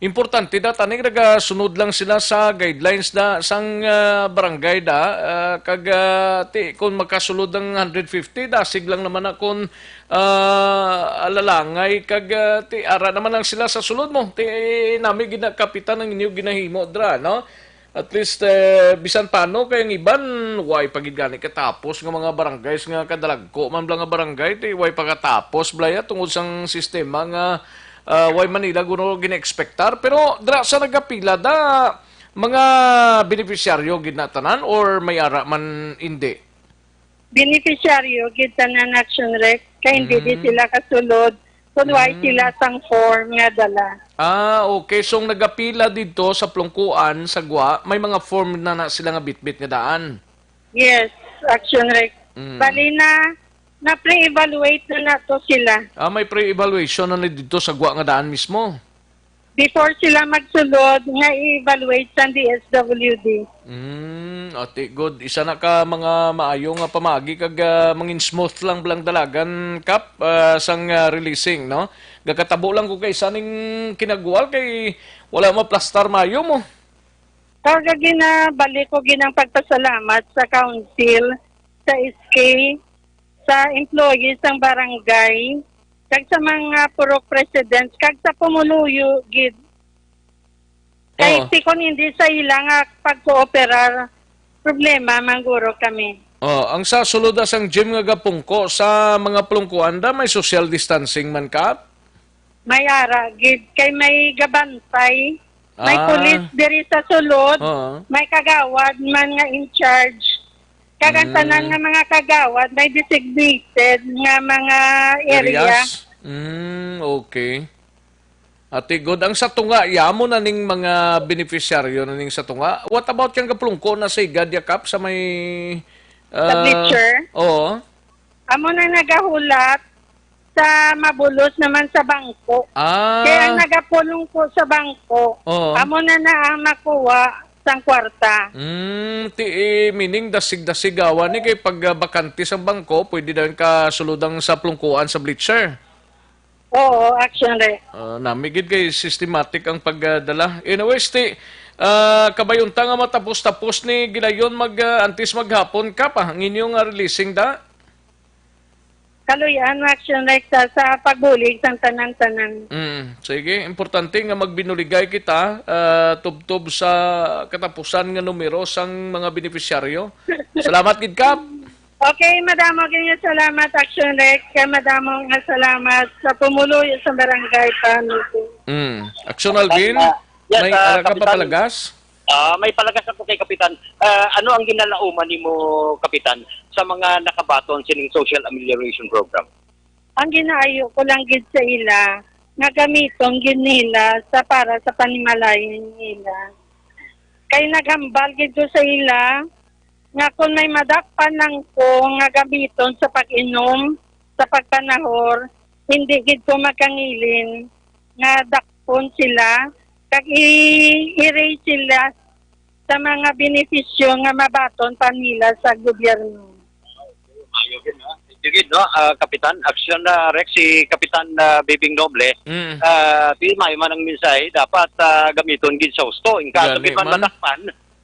Importante da, taning nagasunod lang sila sa guidelines da sang, ah, barangay da, ah, kag, ah, ti, kung makasulod ang hundred fifty, dasig lang naman na kung, ah, alalangay kag, ah, ti, ara naman lang sila sa sulod mo. Ti, nami ginakapitan ang inyo ginahimo dra, no? At least, eh, bisan paano, kay ang iban, way pa gid gani katapos nga mga barangays nga kadalagko man bala nga barangay, ti way pa katapos, bala ya, tungod sang sistema nga, ah, way man nila guro gina-expectar. Pero dira sa nagapila da, mga benepisyaryo gid na tanan or may ara man indi? Benepisyaryo gid tanan, Action Rex, kay hindi di Mm. sila kasulod kun wala Mm. sila sang form nga dala. Ah, okay. So, ang nagapila didto sa Plungkuan, sa Gwa, may mga form na na sila nga bitbit nga daan? Yes, Action Rex. Mm. Bali na, na-pre-evaluate na nato sila. Ah, may pre-evaluation na ni didto sa Gwa nga daan mismo? Before sila magsulod, nga i-evaluate sang D S W D. Mm, ati, good. Isa na ka mga maayo nga pamaagi kag, ah, mangin smooth lang bala ang dalagan, Kap, ah, sang, ah, releasing, no? Gakatabo lang ko kay isa ning kinagwal kay wala maplastar maayo mo. Kag ginabalik ko ginang pagpasalamat sa council, sa S K, sa employees sang barangay, kag sa mga purok presidents, kag sa pumuluyo gid. Kay Oo. ti kon hindi sa ila nga pagkooperar, problema man guro kami. Oh, ang sa sulod sang gym nga gapungko sa mga plungkuan da, may social distancing man, Kap? May ara gid, kay may gabantay, may Ah. pulis diri sa sulod, Oo. may kagawad man nga in charge. Kag ang tanan Mm. nga mga kagawad may designated nga mga area. Areas? Mm, okay. Ati, good. Ang sa tunga, ya, amo na ning mga beneficiaryo na ning sa tunga. What about yang gaplungko na sa igad, ya, Kap, sa may, Sa ah, bleacher? Oo. Amo na nagahulat sa mabulos naman sa bangko. Ah. Kaya ang nagapulong po sa bangko, Oo. amo na na ang nakuha sang kwarta. Mm, ti, eh, meaning dasig-dasig gawa ni kay pag, ah, bakante sang bangko, pwede daw yung kasuludang sa plungkuan sa bleacher. Oo, actually. Ah, nami gid kay systematic ang pagdala. Anyways, ti, ah, kabayunta nga matapos-tapos ni gilayon mag, ah, antes maghapon ka pa ang inyong, ah, releasing da? Kaluy-an, Action Rex, sa, sa pagbulig sang tanan-tanan. Mm, sige, importante nga magbinuligay kita, ah, tubtob sa katapusan nga numero sang mga benepisyaryo. Salamat gid, Kap. Okay, madamo gid nga salamat, Action Rex, kay madamo nga salamat sa pumuluyo sa barangay committee. Mm. Action Alvin, ah, yes, may ah, ara ka Kapitan. Papalagas? Ah, may palagas ako kay Kapitan. Ah, ano ang ginalauman nimo, Kapitan, sa mga nakabaton sining social amelioration program? Ang ginaayo ko lang gid sa ila nga gamiton gid nila sa para sa panimalayan nila. Kay naghambal gid ko sa ila nga kon may madakpan lang ko nga gamiton sa pag-inom, sa pagpanahor, hindi gid ko makangilin nga dakpon sila kag i-erase sila sa mga benepisyo nga mabaton pa nila sa gobyerno. Maayo gid, no? Thank you gid, no? Ah, Kapitan, action na, Rex, si Kapitan, ah, Bibing Noble. Mm. Ah, ti maayo man ang mensahe, dapat, ah, gamiton gid sa husto. In kaso Gani gid man man. Madakpan,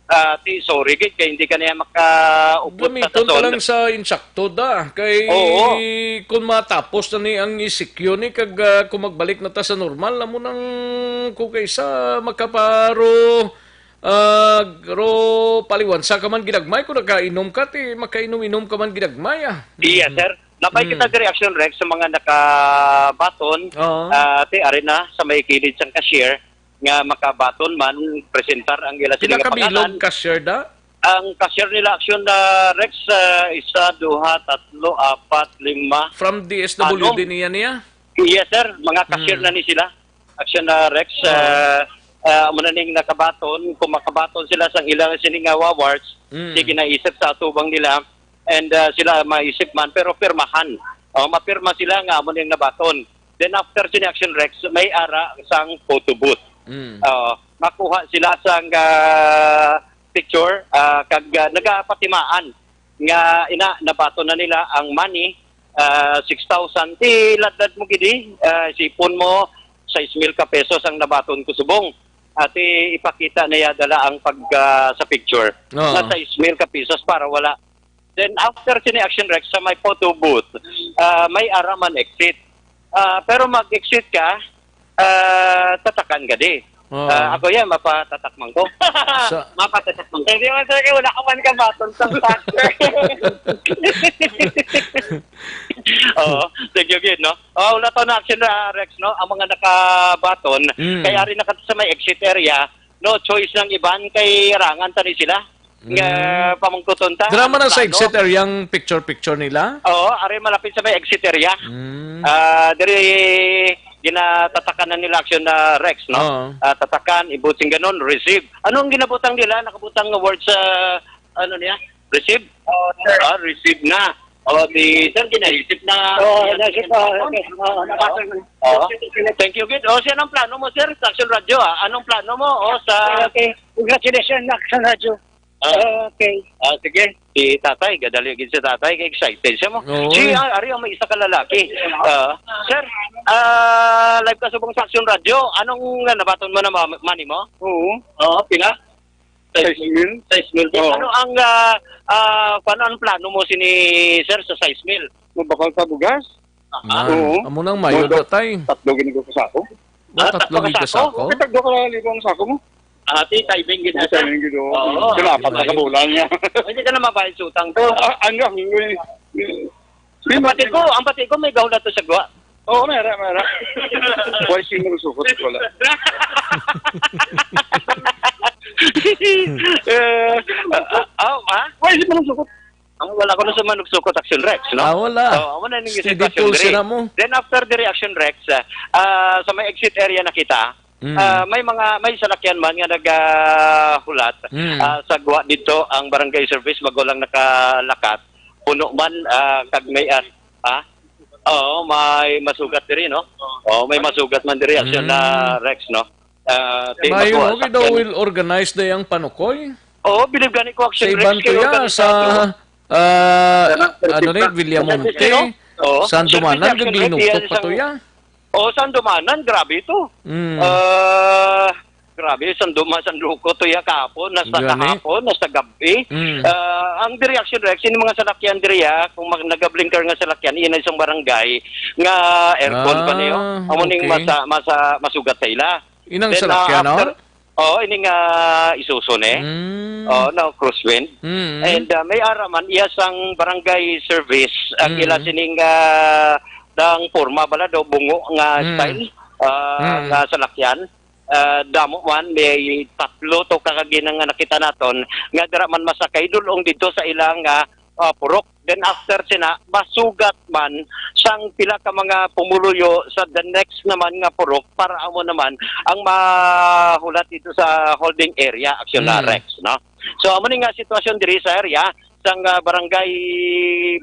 ah, ti sorry gid kay hindi ka niya makaupod sa Gamiton ka lang son. Sa insakto da. Kay Oo. Kung matapos na ni ang isikyo ni, kag, ah, kung magbalik na ta sa normal, amo nang kung kaysa makaparo, ah, ro paliwansa ka man ginagmay, kung nakainom ka, ti makainom-inom ka man ginagmay, ah. Iya, Mm. sir. Napay Mm. kita reaction, Rex, sa mga nakabaton, Oo. Ah, ti, ari na, sa may kilid sang cashier, nga makabaton man, presentar ang ila sila nga pangalan. Pila ka bilog cashier da? Ang cashier nila, action na, Rex, ah, isa, duha, tatlo, apat, lima, From D S W D anom. Niya niya? Yes, sir. Mga cashier Hmm. na ni sila. Action na, Rex, Oo. ah, Ah, amo na ning nakabaton, kung makabaton sila sang ilang sini nga awards, Mm. sige na isip sa atubang nila, and, ah, sila maisip man, pero pirmahan. O, mapirma sila nga amo ning nabaton. Then after sini Action Rex, may ara sang photo booth. Mm. Oo, makuha sila sang, ah, picture, ah, kag, ah, nagapatimaan nga ina nabaton na nila ang money, ah, six thousand. Di ladlad mo gidi, ah, sipon mo, sais mil ka pesos ang nabaton ko subong. Ati ipakita na ya dala ang pag, ah, sa picture Oo. na sais mil ka pesos para wala. Then after sini Action Rex sa may photo booth, ah, may ara man exit. Ah, pero mag-exit ka, ah, tatakan ka di. Oo. Ah, ako yan, mapatatak man ko. Sa- Mapatatak man ko. Hindi man, sir, kay wala ka man kabaton sa factor. Oo, thank you, gid, no? Oh, wala to na Action, ah, Rex, no? Ang mga nakabaton, Mm. kay ari na ka sa may exit area, no choice ng iban, kay rangan tani sila. Nga Mm. pamangkuton ta, Dira man ang sa plano. Exit area ang picture-picture nila? Oo, ari malapit sa may exit area. Mm. Ah, diri ginatatakan na nila Action na Rex, no? Oo. Ah, tatakan, ibutang ganon, receive. Ano ang ginabutang nila? Nakabutang nga word sa, ano niya? Receive? Oo, sir. Ah, receive na. O, di, sir, ginaisip na. Oo, naisip, ah, okay. Oo, nabasa na. Oo. Thank you, gid. O, siya ang plano mo, sir, sa Action Radio, ah. Anong plano mo? O, sa Okay. Congratulations, Action Radio. Ah. Okay. Ah, sige. Si tatay, gadali gid si tatay, kay excited siya mo. Oo, Si, eh. ah, ari, may isa ka lalaki. Ah, sir, ah, live ka subong sa Action Radio. Anong, ah, nabaton mo na ma-, money mo? Oo. Oo, pila? Sais mil. Sais mil. Oo. Ano ang, ah, ah, paano ang plano mo sini, sir, sa sais mil? Mabakal sa bugas? Ah. Oo. Amo nang mayo Mga na, tay. Tatlo gini ko sa sako. Ah, tatlo gid ka sako? Tatlo ka sako? May tagdo ka libo ang sako mo? Ah, di, timing gid na, sir. Timing gid, oo. Oo. Kaya apat na kabulan niya. Hindi ka na mabayad sa utang to. Ah, ano, ang, eh, Ang pati ko, ang pati ko may gahon na to sa gwa. Oo, meron, meron. Why si Murusukot? Wala. Eh, ah, ah, ah? Why si Murusukot? Ang wala ko na sa Manugsukot Action Rex, no? Ah, wala. So, amo na ning Steady sitwasyon pull diri. Sila mo. Then after the reaction Rex, ah, ah, sa may exit area na kita, Mm. ah, may mga, may salakyan man nga nagahulat, Mm. ah, sa guwa dito ang barangay service, bago lang nakalakat. Puno man, ah, kag may, ah, ha? Oo, may masugat diri, no? Oo, may masugat man diri, Action Mm. na Rex, no? Ah, di Mayo, magkuha no, sa kay daw akin. Will organize na yung panukoy. Oo, bilib gani ko Action Sa Rex iban to kayo ya, gani sa, sa ah, Sa ano ni, Rex, Villamonte, no? Oo. San Dumanan, Action Rex, gaglinutok yan pa to isang ya. Oo, San Dumanan, grabe ito. Mm. Ah, grabe, San Duma-, San Luco to ya kahapon, nasa Gani. kahapon, nasa gabi. Mm. Ah, ang diri Action Rex, yung mga salakyan diri ya, kung mag-, nagablinker nga salakyan, iyan ay isang barangay nga aircon pa niyo. Ah, Amo ning okay. masa-, masa-, masugat sa ila. Inang Then, ah, salakyan, no? after, oo, ining, ah, Isuzu ni. Mm. Oo, no, crosswind. Mm. And, ah, may ara man, iya sang barangay service, ang Mm. ila sining, ah, dang forma bala daw, bungo nga Mm. style, ah, Mm. nga salakyan. Ah, damo man, may tatlo to ka kagina nga nakita naton, nga dira man masakay, dulong dito sa ilang, ah, ah, purok. Then after sina, masugat man sang pila ka mga pumuluyo sa the next naman nga purok para amo naman ang mahulat dito sa holding area, Action na Mm. Rex, no? So, amo ni nga sitwasyon diri sa area sang, ah, barangay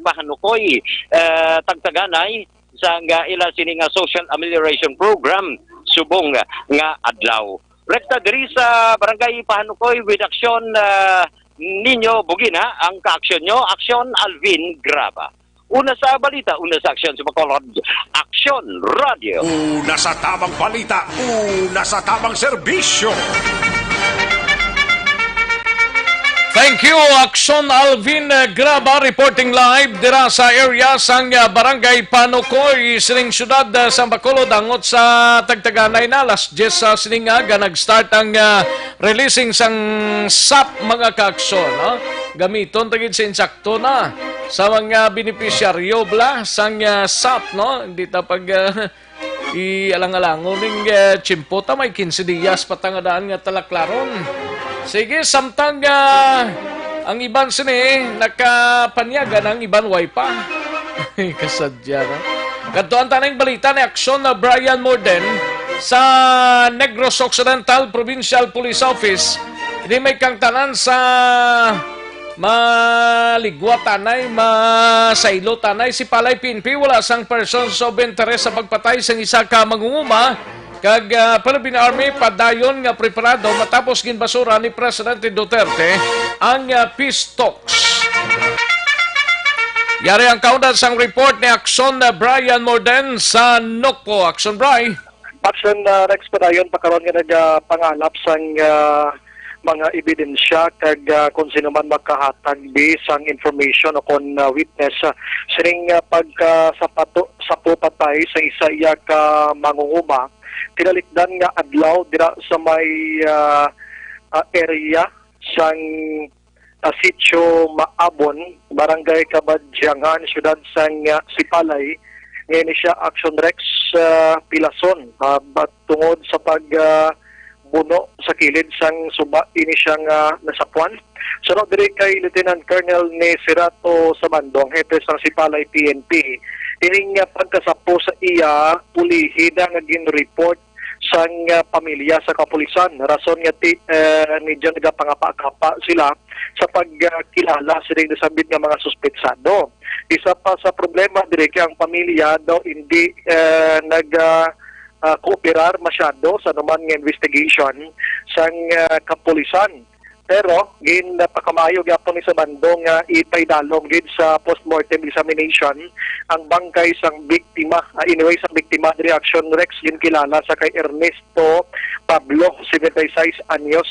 Pahanukoy, eh, Tagtaganay, sang, ah, ila sini nga social amelioration program subong nga adlaw. Rekta diri sa Barangay Pahanukoy with Action, ah, Ninyo Bugina, ang kaaksyon nyo, Action Alvin Graba. Una sa balita, una sa aksyon sa Bacolod, Action Radio. Una sa tamang balita, una sa tamang serbisyo. Thank you, Action Alvin, eh, Graba, reporting live dira sa area sang, ah, Barangay Panukoy, sining siyudad, ah, sang Bacolod, angot sa Tagtaganay na, alas diyes sa sining aga, nag-start ang, ah, releasing sang sap, mga kaaksyon, no? Gamiton ta gid sa insakto na sa mga benepisyaryo bala sang, ah, sap, no? Hindi ta pag, ah, i-alang-alangon ning, ah, tiyempo ta, may quince dias pa ta nga daan nga talaklaron. Sige, samtang, ah, ang iban sini nakapanyaga na, ang iban way pa. Kasadya, no? Kadtuan ta na yung balita ni Aksyon na Brian Morden. sa Negros Occidental Provincial Police Office, ini may kangtanan sa maligwa tanay, masaylo tanay si Palay P N P, wala sang persons of interest sa pagpatay sang isa ka mangunguma kag, ah, Philippine Army padayon nga preparado matapos ginbasura ni Presidente Duterte ang, ah, peace talks. Yari ang kaundan sang report ni Akson, ah, Brian Morden sa Nokpo. Akson, Bri. Action, ah, Rex, padayon pa karon nga nagapangalap sang, ah, mga ebidensya kag, ah, kung sino man makahatag bi sang information o kon, ah, witness, ah, sining, ah, pagkasapato-, sapupatay sa isa iya ka mangunguma, tinalikdan nga adlaw dira sa may, ah, ah, area sang, ah, Sitio Maabon, Barangay Kabadyangan, Siyudad sang, ah, Sipalay, nga ini siya Action Rex, ah, Pilason, ah, ba-, tungod sa pag, ah, buno sa kilid sang suba ini siya nga nasapuan. Suno diri kay Lieutenant Colonel ni Serato Sabando, ang hepe sang Sipalay P N P, ining, ah, pagkasapo sa iya, pulihi na nga gin-report sang, ah, pamilya sa kapulisan. Rason nga ti-, eh, medyo nagapangapa-kapa sila sa pagkilala sining nasambit nga mga suspetsado. Isa pa sa problema diri kay ang pamilya daw hindi, eh, nag, ah, ah, kooperar masyado sa anuman nga investigation sang, ah, kapulisan. Pero ginpakamaayo gyapon ni Sabando nga ipaidalom gid sa postmortem examination ang bangkay sang biktima. Ah, anyway, sang biktima diri, Action Rex, ginkilala sa kay Ernesto Pablo, seventy-six anyos,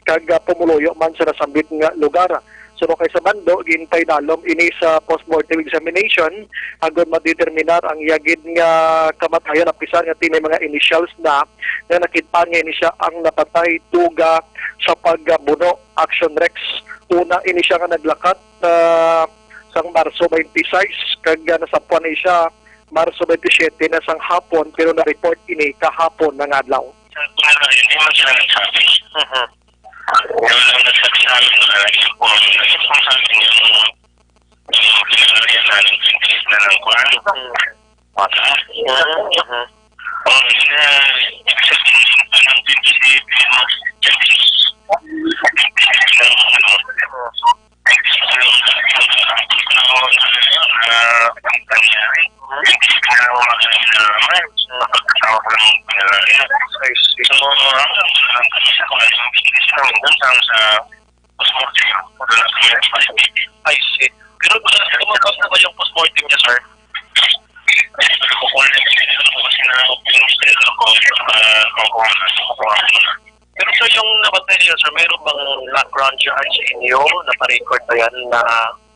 kag, ah, pumuluyo man sa nasambit nga lugar. Suno kay Sabando, ginpaidalom ini sa postmortem examination agod madeterminar ang iya gid nga kamatayon, apisar nga ti may mga initials na nga nakit-an nga ini siya ang napatay tuga sa pagbuno. Action Rex. Una ini siya nga naglakat, ah, sang Marso twenty-six, kag, ah, nasapuan ni siya Marso twenty-seven na sang hapon, pero na-report ini kahapon nga adlaw. Sa kuwan na yun, di man sila nagsabi. Mhm. Yung lang nagsabi sa amin na nag-inform, nag-inform sa amin yung, yung pinangyarihan na ng twenty-eight na ng kuwan. Mhm. Mata. Mhm. Oh, hindi na, ibig sabihin, yung twenty-eight na, ano, I see. Pero ba, lumabas na ba yung postmortem niya, sir? Pero sir, yung namatay niya, sir, mayroon bang background check sa inyo? Naparecord ba yan na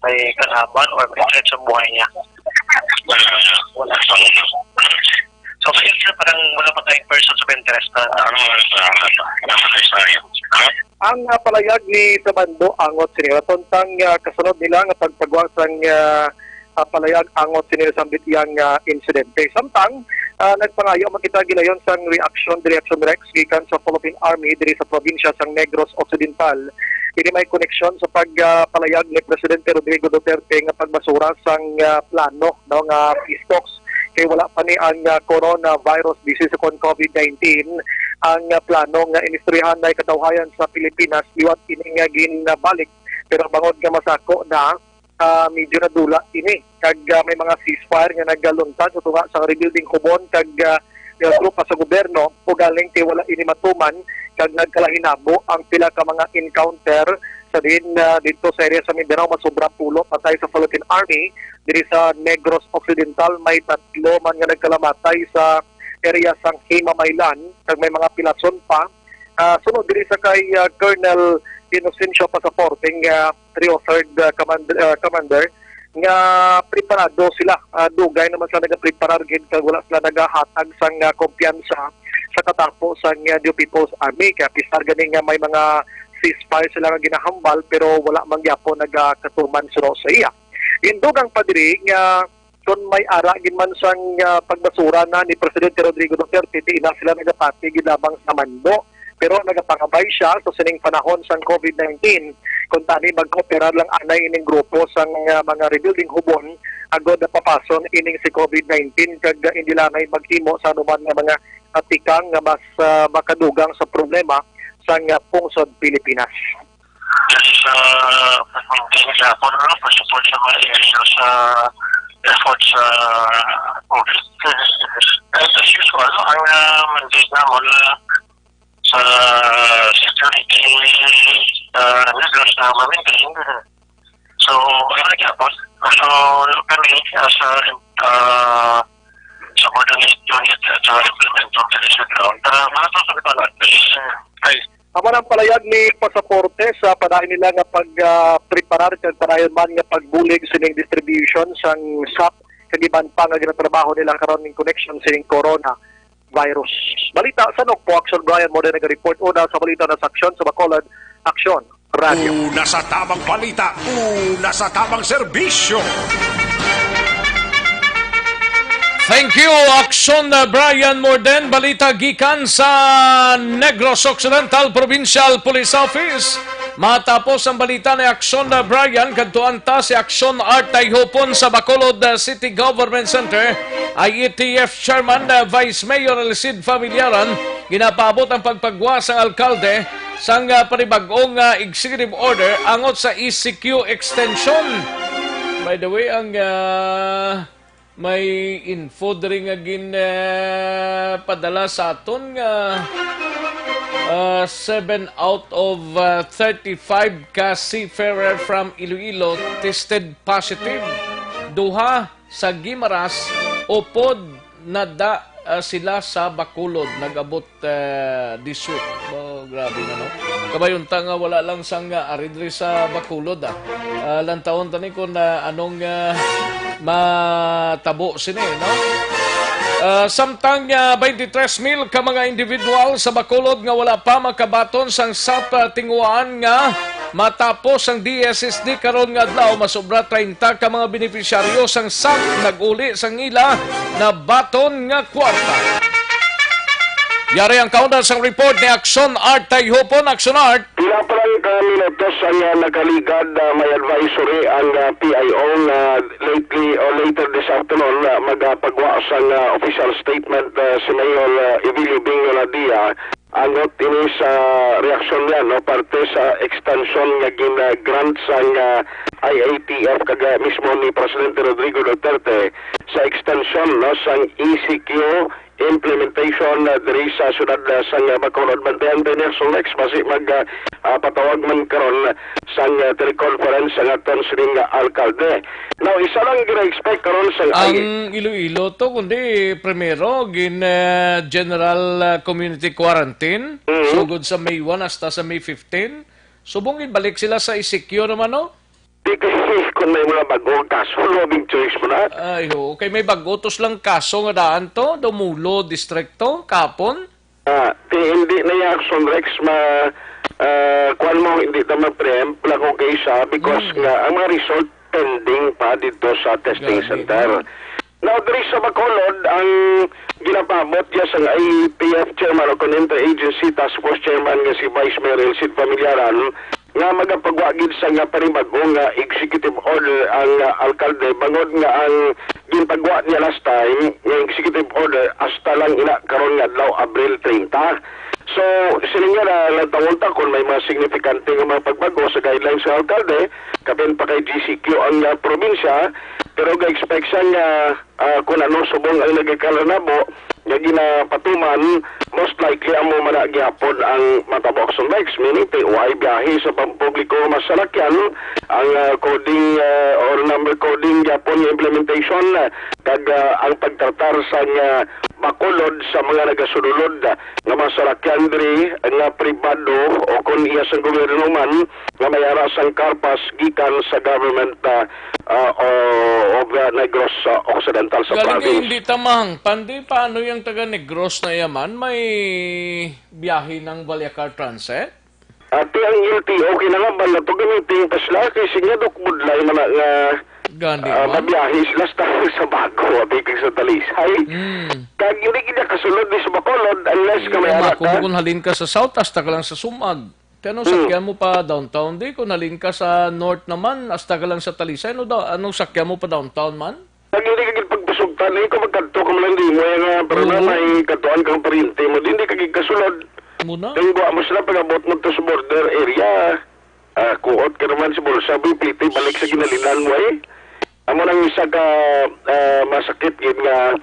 may kalaban or may threat sa buhay niya? Wala, wala. Wala. So, ngayon, sir, parang wala pa tayong persons of interest na. Ano, wala pa, wala pa. Namatay sa yun. Ang, ah, palayag ni Sabando angot sini, rason sang, ah, kasunod nila nga pagpagwa sang, ah, ah, palayag angot sini sa ambit iyang, ah, insidente. Samtang, ah, nagpangayo man kita gilayon sang reaction, reaction, Rex, gikan sa Philippine Army diri sa probinsya sang Negros Occidental. Ini may koneksyon sa pag, ah, palayag ni Presidente Rodrigo Duterte nga pagbasura sang, ah, plano, no, nga peace talks kay wala pa ni ang, ah, coronavirus disease o kon COVID nineteen ang, ah, plano nga inistoryahan na katawhayan sa Pilipinas liwat ini nga ginbalik. Pero bangod nga masako na, ah, medyo nadula ini kag, ah, may mga ceasefire nga nagaluntad sa tunga sa rebuilding Hubon kag, ah, nga grupo sa gobyerno, ugaling kay wala ini matuman kag nagkalahinabo ang pila ka mga encounter sa din, ah, dito sa area sa Mindanao, masobra pulo patay sa Philippine Army diri sa Negros Occidental. May tatlo man nga nagkalamatay sa area sang Himamaylan kag may mga pilason pa. Ah, sunod diri sa kay, ah, Colonel Inocencio Pasaporte nga Trio Third, ah, Command-, ah, Commander, nga preparado sila. Ah, dugay naman sila nagapreparar gid kag wala sila nagahatag sang, ah, kumpiyansa sa katapo sang, ah, New People's Army. Kaya pisar gani nga may mga ceasefire sila nga ginahambal, pero wala man gyapon nagakatuman suno sa iya. Indugang pa diri nga kung may ara gid man sang, ah, pagbasura na ni Presidente Rodrigo Duterte, di na sila nagapati gid lamang sa mando. Pero nagapangabay siya sa sining panahon sang COVID nineteen, kung tani magkooperar lang anay ining grupo sang, ah, mga rebuilding Hubon agod papason ining si COVID nineteen kag, ah, indi lang ay maghimo sa anuman nga mga ah, tikang nga mas, ah, makadugang sa problema sang, ah, pungsod Pilipinas. Diri sa pag-maintain sa ako, no, pag-support sa mga illegal sa effort sa COVID. And as usual, no, ang, ah, mandate namon, ah, sa security, ah, measures na ma-maintain. So, ano gyapon? So, kami as a, ah, subordinate unit at sa implement of the district ground, ah, mga susunod na lang. Ay. Amo ang palayag ni Pasaporte sa padayon nila nga pag, ah, preparar kag padayon man nga pagbulig sining distribution sang sap kag iban pa nga ginatrabaho nila karon in connection sining corona virus. Balita sa Nokpo, Action Brian Mode naga-report. Una sa balita na sa aksyon sa Bacolod, Aksyon Radio. Una sa tamang balita, una sa tamang serbisyo. Thank you, Action, uh, Brian Morden. Balita gikan sa Negros Occidental Provincial Police Office. Matapos ang balita ni Action, uh, Brian, kadtuan ta si Action Art Tayhupon sa Bacolod, uh, City Government Center. I E T F Chairman, uh, Vice Mayor Elcid Familiaran, ginapaabot ang pagpagwa sang alkalde sang, ah, panibag-ong, ah, executive order angot sa E C Q extension. By the way, ang, ah, may info diri nga gin, ah, padala sa aton nga, ah, seven out of, ah, thirty-five ka seafarer from Iloilo tested positive. Duha sa Guimaras, upod nada, ah, sila sa Bacolod, nag-abot, ah, this week. Oh, grabe na, no? Kabay unta nga wala lang sang, ah, ari diri sa Bacolod, ah. Ah, lantawon ta ni kung, ah, anong, ah, matabo sini, no? Ah, samtang, ah, twenty-three mil ka mga individual sa Bacolod nga wala pa makabaton sang sap, ah, tinguhaan nga matapos ang D S S D karon nga adlaw, masobra treinta ka mga benepisyaryo sang sap nag-uli sang ila nabaton nga kwarta. Yari ang kauna sang report ni Action Art Tayhupon. Action Art. Pila pa lang ka minutos ang, ah, nakaligad, ah, may advisory ang, ah, P I O nga lately or later this afternoon, ah, magapagwa sang, ah, official statement, ah, si Mayor, ah, Evelio Bingo Ladia. Angot ini sa reaksyon niya, no, parte sa extension nga gin-grant sang, ah, I A T F kag, ah, mismo ni Presidente Rodrigo Duterte sa extension, no, sang E C Q implementation, ah, diri sa siyudad, ah, sang, ah, Bacolod. Bantayan ta ini, Action Rex, basi mag, ah, ah, patawag man karon sang, ah, teleconference ang aton sining, ah, alkalde. Now, isa lang gina-expect karon sa Ang Iloilo to, kundi primero gin, ah, general, ah, community quarantine, Mhm. sugod sa May one hasta sa May fifteen. Subong ginbalik sila sa E C Q naman, no? Di kasi kung may mga bagong kaso, no, big choice mo na. Ay, oo. Kay may bag-o to silang kaso nga daan to, Dumulo Distrito, kapon. Ah, ti-, hindi na yung Action Rex ma-, ah, kuwan mo, hindi na ma-preempt lang kung kaysa because Mm. nga ang mga result pending pa dito sa testing Gani, center. no? Now, diri sa Bacolod, ang ginapaabot niya sa I A T F chairman o kon Interagency Task Force Chairman nga si Vice Mayor Elcid Familiaran, nga magapagwa gid sa nga panibag-o nga executive order ang, ah, alkalde bangod nga ang ginpagwa niya last time nga executive order hasta lang ina karon nga adlaw, Abril treinta. So, siling niya na nagtawon ta kung may mga signifikante nga mga pagbago sa guidelines sa alkalde, kapin pa kay G C Q ang, ah, probinsya, pero ga-expect siya nga, ah, kung ano subong ang nagakalanabo, nga ginapatuman, most likely amo man na gihapon ang matabo. Action Rex, meaning T O I biyahe sa pampubliko nga masalakyan, ang, ah, coding, ah, or number coding gihapon nga implementation, ah, kag, ah, ang pagtratar sa nga Bacolod sa mga nagasulod, ah, nga masalakyan diri nga pribado o kon iya sang gobyerno man nga may ara sang carpass gikan sa government, ah, ah, o-, of, ah, Negros, ah, Occidental sa Galing province. Hindi tamang. Pandi, paano yung taga Negros na yaman? May biyahe ng Vallecar Transit? Ati ang L T O, kinahanglan na to gamitin pa sila kay sinya dok budlay man na nga, Gani ah, man. Mabiyahe sila sa, sa Bago, abi kag sa Talisay. Mm. Kag hindi kita kasulod ni sa Bacolod unless ka may Iya, anak, mako ha? Kung halin ka sa South, hasta ka lang sa Sumag. Kano Hmm. sakyan mo pa downtown, di? Kung halin ka sa North naman, hasta ka lang sa Talisay, ano daw, anong sakyan mo pa downtown man? Kag hindi ka gid pagpasok Ug tani ko magkadto ka man lang di mo nga, pero na Oo. may kadtuan kang paryente mo, di, di ka gikasulod. Mo na? Kay wa mo sila pag-abot mo to sa border area. Ah, kuot ka naman sa bulsa, boy, piti balik sa ginalinan mo, eh. Amo nang isa ka, ah, masakit gid nga,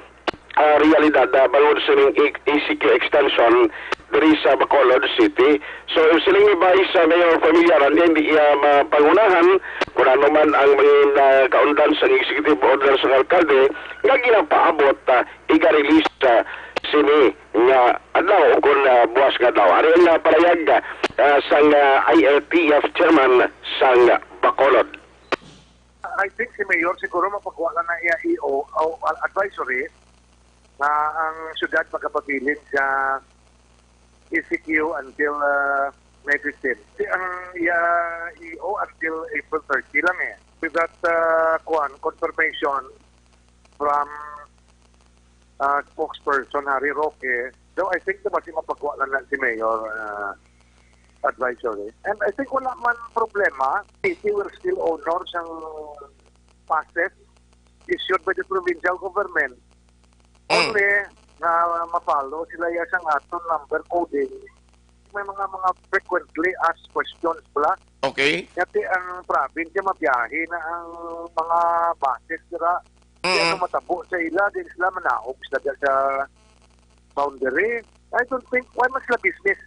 ah, realidad, ah, bangod sa ning E C Q extension diri sa Bacolod City. So, siling ni Vice Mayor Familiaran, hindi iya mapangunahan kung ano man ang mga, ah, kaundan sa executive order sa alkalde nga ginapaabot, ah, iga-release, ah, sini nga adlaw o kon, ah, buwas nga adlaw. Ari ang, ah, palayag, ah, sang, ah, I L T F chairman sang Bacolod. I think si Mayor siguro mapagwa lang na iya E O o advisory nga ang syudad magapabilin sa E C Q until, ah, May fifteen. Si ang iya E O until April thirty lang eh. With that, ah, kuan, confirmation from, ah, spokesperson Harry Roque, though I think na basi mapagwa lang na si Mayor, ah, advisory. And I think wala man problema. City will still honor sang passes issued by the provincial government. Mm. Only nga ma-follow sila ya sang aton number coding. May mga, mga frequently asked questions pala. Okay. Kaya ang province, mabiyahe na ang mga buses dira. Kaya Mm. ano matabo sa ila, din sila manaog sila dyan sa boundary. I don't think, why mas sila business?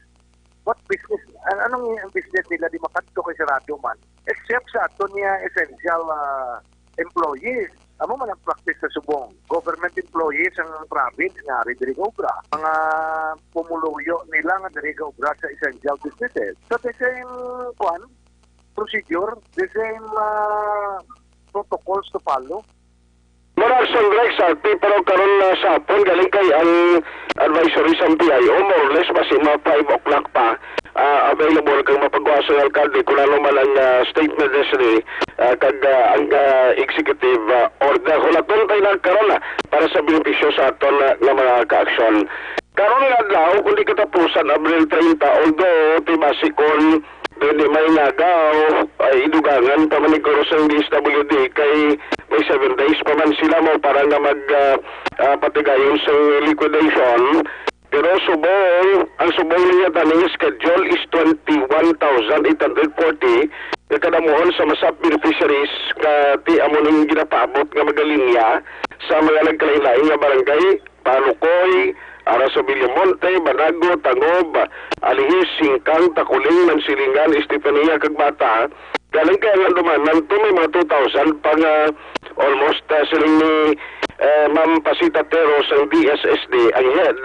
What business? An-, anong ang business nila di makadto kay sarado man? Except sa ato niya essential, ah, employees. Amo man ang practice sa subong. Government employees ang province nga ari diri nga obra. Mga pumuluyo nila nga diri nga obra sa essential businesses. So the same, kwan, procedure, the same, ah, protocols to follow. Mura sang Rex, Arti, pero karon na sa hapon, galing kay ang advisory sa P I O, more or less, basi mga five o'clock pa, ah, available kang mapagwa sang alkalde kung ano man ang, ah, statement ni sini, ah, kag, ah, ang, ah, executive, ah, order. Hulaton tayo na karon, ah, para sa benepisyo sa aton, ah, nga mga kaaksyon. Karon nga adlaw, kung di katapusan, Abril treinta, although, ti basi kon dili may nagaw, ay idugangan pa man ni Guro sang D S W D kay may seven days pa man sila mo para nga mag, ah, ah, patigayon sa liquidation. Pero subong, ang subong niya taning schedule is twenty-one thousand eight hundred forty. Nga kadamuhon sa masap beneficiaries nga ti amo ning ginapaabot nga magalinya sa mga nagkalain-lain nga barangay, Palukoy, ara sa Villamonte, Banago, Tangob, Alihis, Singkang, Takuling, Mansilingan, Estefania, kag Bata. Galing kay ang Andumanan to may mga two thousand pa nga almost, ah, siling ni, eh, Ma'am Pasita Tero sa D S S D, ang head,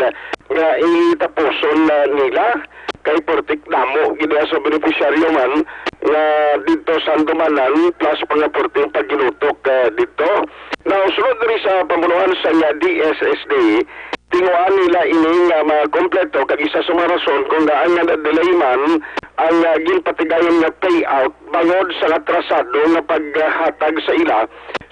nga itapuson na nila kay pertik damo gid sa benepisyaryo man nga didto sa Andumanan, plus pa nga perting pagginutok, eh, didto. Now, sulod diri sa pamunuan sa D S S D, tinguhaan nila ini nga makompleto, kag isa sa mga rason kung daan nga na-delay man ang, ah, ginpatigayon nga payout bangod sa atrasado nga paghatag sa ila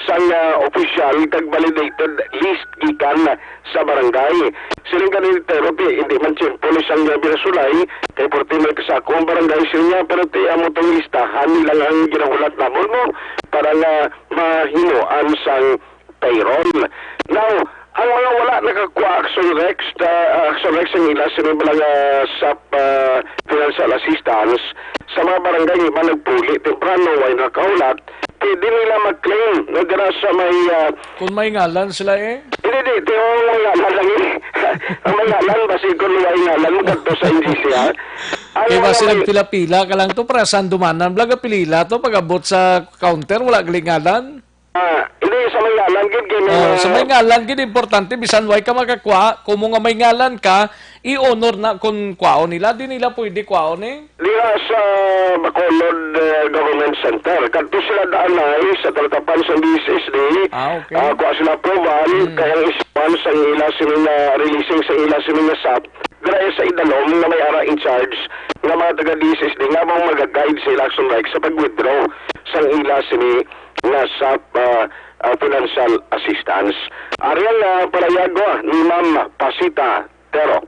sang, ah, opisyal kag validated list gikan sa barangay. Siling kanila, pero ti, hindi man tiyempo ni sang, ah, binasulay, kay perti may kasako ang barangay sa niya, pero ti amo tong listahan nila nga ang ginahulat namon mo para nga mahimuan sang payroll. Now, ang mga wala nakakuha action Rex, ah, action Rex ang ila sini bala nga sa, ah, financial assistance sa mga barangay nga iba nagpuli temprano, way nakahulat, pwede nila mag-claim na dira sa may, ah, Kung may ngalan sila eh. Hindi, di, di, ang may ngalan lang eh. Ang may ngalan, basi kung may ngalan, magkadto sa N G C, ha? Ang Kaya mga basi may nagpila-pila ka lang to para sa Andumanan. Blaga pilila to, pag-abot sa counter, wala galing ngalan. Ah, hindi, sa may ngalan, gid, kay may Oh, sa mga may ngalan gid importante, bisan way ka makakuha, kung mo nga may ngalan ka, i-honor na kung kwaon nila, di nila pwede kwaon eh. Diha sa Bacolod, eh, Government Center. Kadto sila daan na eh, sa talatapan sa D S S D. Ah, okay. Ah, kuha sila approval, Mm. kaya ang ispan sa ila sini nga releasing sa ila sini nga sap. Dira sa idalom nga may ara in charge nga mga taga D S S D nga mong mag-guide sa ila action like sa pag-withdraw sa ila sini nga sap, ah, ah, financial assistance. Ari ang, ah, palayago ni Ma'am Pasita Tero.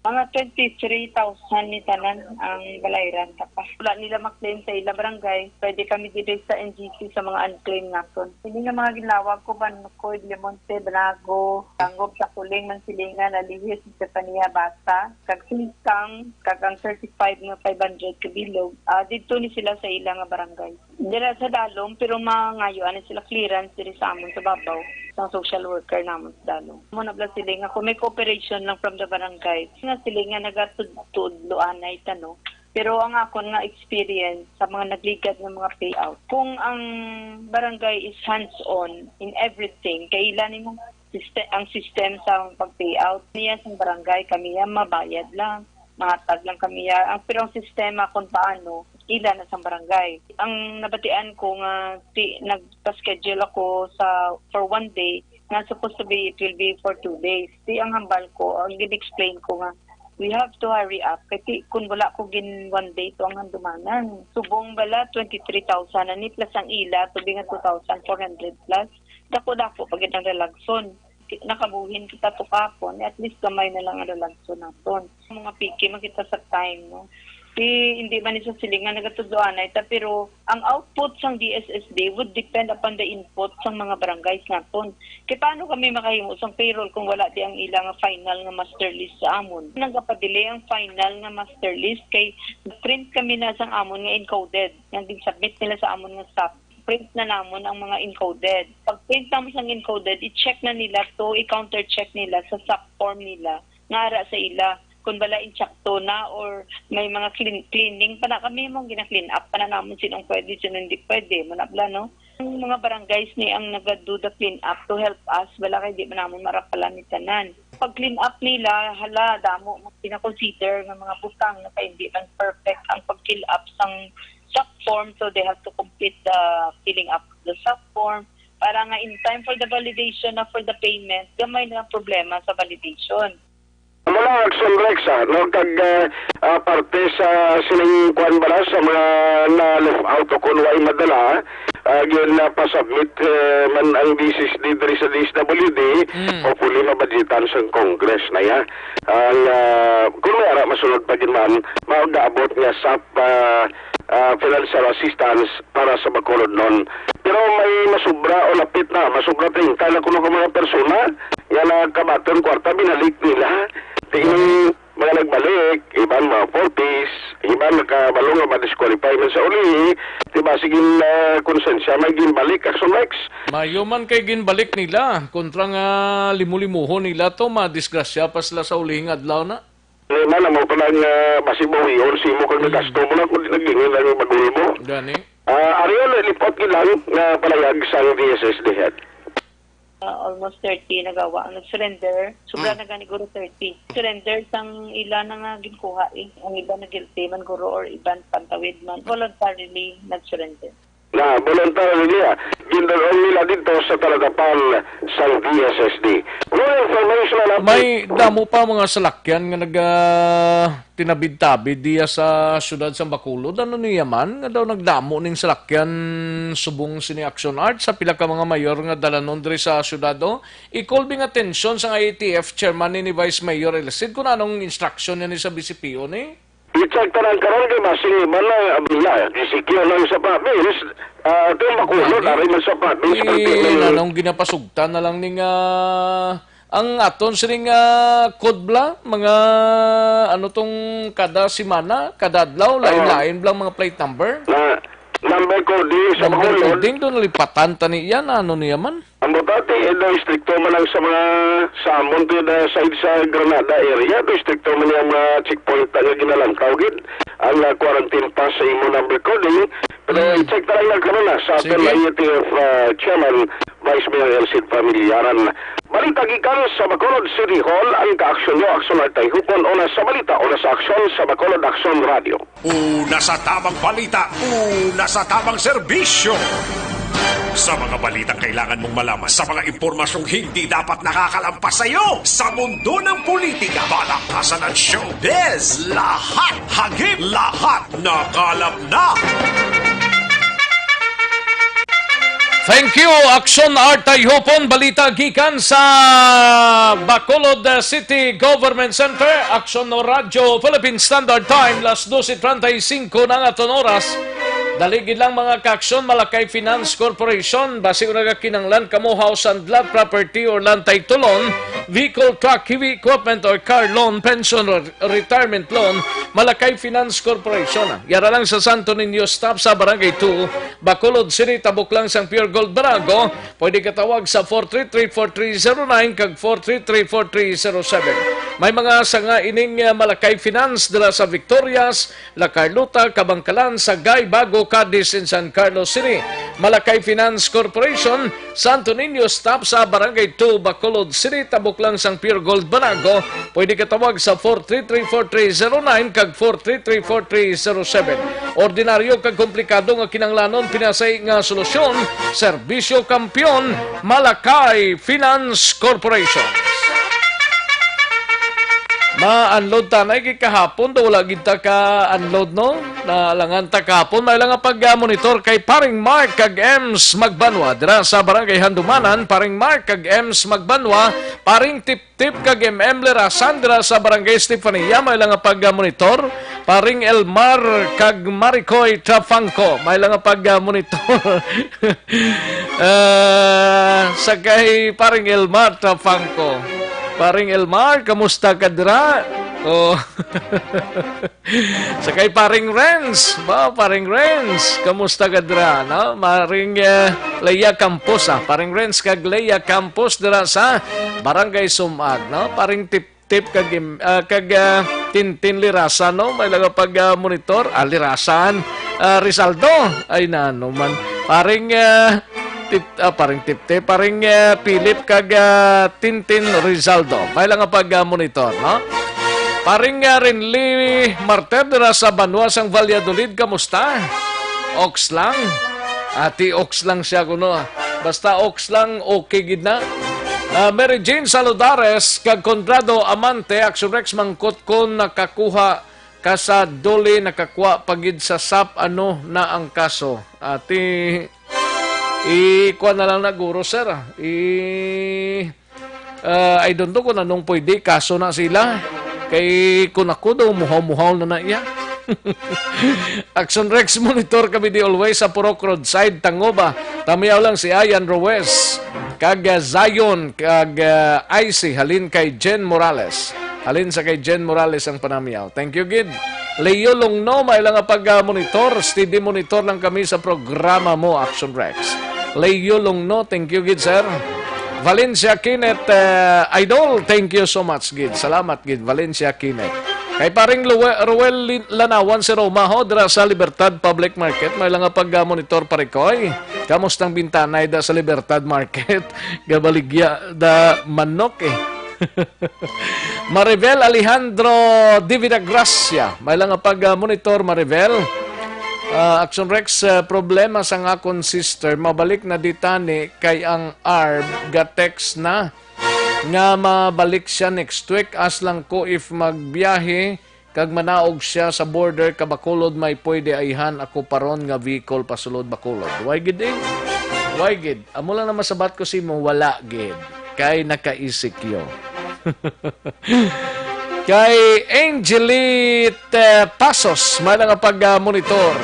Mga twenty-three thousand ni tanan ang balayran ta pa. Wala nila maklaim sa ila barangay. Pwede kami diri sa N G C sa mga unclaimed naton. Ini nga mga ginlawag ko, Ban Koy, Lemonte, Banago, Tanggob, Sakuling, Mansilingan, Alihis, Estefania, Basa, kag Singkang, kag ang thirty-five nga five hundred ka bilog, ah, didto ni sila sa ila nga barangay. Dira sa Dalom, pero mangayo ani sila clearance diri sa amon sa babaw, sa social worker namon sa Dalom. Mo na bala sila nga kung may cooperation lang from the barangay, nga sila nga nagatudlo anay tano. Pero ang akon nga experience sa mga nagligad nga mga payout, kung ang barangay is hands-on in everything, kaila nimo siste-, ang system sa pag-payout niya sa barangay, kami yan, mabayad lang, mahatag lang kami yan. Ang, pero ang sistema kung paano, ila na sa barangay. Ang nabatian ko nga, ti, nagpa-schedule ako sa, for one day, nga supposed to be, it will be for two days. Di ang hambal ko, ang gin-explain ko nga, we have to hurry up. Kay ti, kung wala ko gin one day to ang handumanan. Subong bala, twenty-three thousand na ni, plus ang ila, to be nga two thousand four hundred plus. Dako-dako pa gid ang ralagson. Nakabuhin kita to kapon, at least gamay na lang ang ralagson naton. Mga piki man kita sa time, no? Di, hindi man ni sa silingan nagatudloan ay ta, pero ang output sang D S S D would depend upon the input sang mga barangays naton. Kay paano kami makahimo sang payroll kung wala di ang ila nga final nga master list sa amon? Nagapadelay ang final nga master list kay print kami na sang amon nga encoded, nga gin-submit nila sa amon nga SAP. Print na namon ang mga encoded. Pag print namon sang encoded, i-check na nila to, i-counter check nila sa SAP form nila nga ara sa ila, kung bala insakto na or may mga clean, cleaning pa na kami, mong gina-clean up pa na namon sinong pwede, sinong hindi pwede, manabla, no? Ang mga barangays ni ang nagado the clean up to help us, wala kay di man namon marapalan ni tanan. Pag clean up nila, hala, damo mo gina-consider nga mga butang na kay hindi man perfect ang pag-fill up sang SAP form, so they have to complete the filling up of the SAP form para nga in time for the validation na for the payment, gamay na ang problema sa validation. Amo lang, Action Rex, ah, no? Kag, ah, ah, parte sa sining kuwan ba na, sa mga na-left out o kung way madala, ah, gin, ah, pa-submit, eh, man ang D S S D diri sa D S W D, Mm. hopefully mabudgetan sang Congress na ya. Ang, ah, kung may ara masunod pa gid man, magaabot nga SAP, ah, ah, financial assistance para sa Bacolod noon. Pero may masubra o lapit na, masubra treinta na kuno ka mga persona nga nakabaton kwarta, binalik nila. Tingin mga nagbalik, iban mga forties, iban nakabalo nga ma-disqualify man sa uli, di ba, sige, ah, konsensya, may ginbalik, Action Rex. Mayo man kay ginbalik nila, kontra nga limulimuhon nila to, madisgrasya pa sila sa ulihing adlaw na. Di man, amo pa lang, ah, basi bawion sa imo kag Hmm. nagasto mo na kung di naglingon lang yung bagulbo. Gani. Ah, Ariel, lipot gid lang nga palayag sang D S S D head. Ah, almost thirty nagawa ang nag-surrender. Sobra Mm. na gani guro thirty. Surrender sang ila na nga ginkuha eh. Ang iba na guilty man guro or iban pantawid man. Voluntarily nag-surrender. Na voluntarily niya, gindalhon nila dito sa taladapan sang D S S D. More information na natin. May damo pa mga salakyan nga naga tinabid-tabid diya sa siyudad sa Bacolod. Ano niya man nga daw nagdamo ning salakyan subong sini Action Art sa pila ka mga mayor nga dalanon diri sa siyudad, oh? I-call bing atensyon sang I A T F chairman ni, ni Vice Mayor El Cid kung anong instruction niya ni sa B C P O ni? I-check ta lang karon kay basing iban na, ah, na, D C Q lang sa province. Ah, ito yung Bacolod, Gani. Ari man sa province, Eh, pati yung nanong ginapasugtan na lang ning, ah, ang aton sining, ah, code bala, mga ano tong kada semana, kada adlaw, Oo. lain-lain bala mga plate number. Na, number coding sa Number Bacolod. coding, doon nalipatan ta ni yan, ano niya man? Ang butati, eh, daw istrikto man ang sa mga, sa amon to, the side sa Granada area, daw istrikto man ang mga checkpoint nga ginalantaw gid. Ang, ah, quarantine pass sa imo number coding. Pero Mm. i-check ta lang lang karon na sa aton Sige. I A T F, ah, Chairman, Vice Mayor El Cid Familiaran. Balita gikan sa Bacolod City Hall, ang kaaksyon nyo, Action Art Tayhupon, una sa balita, una sa aksyon, sa Bacolod Aksyon Radio. Una sa tamang balita, una sa tamang serbisyo. Sa mga balitang kailangan mong malaman, sa mga impormasyong hindi dapat nakakalampas sa iyo, sa mundo ng politika, balakasan at showbiz, lahat hagip, lahat nakalap na. Thank you, Action Art Tayhupon. Balita gikan sa Bacolod City Government Center. Action Radyo Philippine Standard Time, las doce treinta y cinco na nga aton oras. Dali gid lang, mga ka-aksyon, Malakay Finance Corporation. Basi kung nagakinanglan kamo house and lot, property or land titulon, vehicle, truck, heavy equipment or car loan, pension or retirement loan, Malakay Finance Corporation. Yara lang sa Santo Niño Stop sa Barangay two, Bacolod City, tabok lang sang Pure Gold Barago. Pwede ka tawag sa four three three four three zero nine kag four three three four three zero seven. May mga sanga ining, uh, Malakay Finance dira sa Victorias, La Carlota, Kabangkalan, Sagay, Bago, Cadiz, and San Carlos City. Malakay Finance Corporation, Santo Niño Stop sa Barangay two, Bacolod City, tabok lang sang Pure Gold Banago. Pwede ka tawag sa four three three four three zero nine kag four three three four three zero seven. Ordinaryo kag komplikado nga kinanglanon, pinasay nga solusyon, serbisyo kampiyon, Malakay Finance Corporation. Ma-unload tanay kay kahapon daw wala gid ta ka-unload, no? Nalangan ta kahapon. May lang nga pag-monitor kay Paring Mark kag Ems Magbanwa dira sa Barangay Handumanan. Paring Mark kag Ems Magbanwa, Paring Tiptip kag M M Lerasan dira sa Barangay Estefania. May lang nga pag-monitor. Paring Elmar kag Maricoy Trafangco, may lang nga pag-monitor. Ah, sa kay Paring Elmar Trafangco. Paring Elmar, kamusta ka dira? Oh. Sa kay Paring Renz, ba, Paring Renz, kamusta ka dira, no? Paring, eh, Leia Campos, ah. Paring Renz kag Leia Campos dira sa Barangay Sumag, no? Paring Tip Tip kag im-, ah, kag, ah, Tintin Lirasan, no? May lang nga pag, ah, monitor. Ah, Lirasan. Ah, Rizaldo. Ay, nano man. Paring, ah, Tip-, ah, paring Tip Tip. Paring, ah, Philip kag, ah, Tintin Rizaldo. May lang nga pag, ah, monitor, no? Paring, ah, Renly Marter dira sa Banwa sang Valladolid. Kamusta? Ox lang. Ati Ox lang siya kuno, ah. Basta Ox lang, okay gid na. Ah, Mary Jane Saludares kag Conrado Amante, Action Rex, mangkot kon nakakuha ka sa duli, nakakuha pa gid sa sap, ano na ang kaso? Ati, i-, kuha na lang na guro, sir, ah. I-, ah, I don't know kung anong pwede, kaso na sila. Kay kung ako daw, muhaw-muhaw na na iya. Action Rex, monitor kami di always sa Purok Roadside, Tangoba. Tamiyaw lang si Ayan Ruiz, kag, ah, Zion, kag, ah, Icy, halin kay Jen Morales. Halin sa kay Jen Morales ang panamiyaw. Thank you, gid. Leo Longno, may lang nga pag, ah, monitor. Steady monitor lang kami sa programa mo, Action Rex. Leo Longno, thank you, gid, sir. Valencia Kenneth, eh, Idol, thank you so much, gid. Salamat, gid, Valencia Kenneth. Kay paring Lue-, Ruel Lin-, Lanawan si Roma, ho, dira sa Libertad Public Market. May lang nga pag, ah, monitor, parikoy. Kamustang bintanay da sa Libertad Market? Gabaligya da manok, eh. Maribel Alejandro Divina Gracia. May lang nga pag, ah, monitor, Maribel. Ah, Action Rex, ah, problema sang akon sister. Mabalik na di tani kay ang arb ga-text na nga mabalik siya next week. Ask lang ko if magbiyahe kag manaog siya sa border ka Bacolod, may pwede ayhan ako paron nga vehicle pasulod Bacolod. Why gid, eh? Why gid? Amo lang na masabat ko sa imo, wala gid. Kay naka-E C Q. Kay Angelite, eh, Pasos, may lang nga pag, ah, monitor.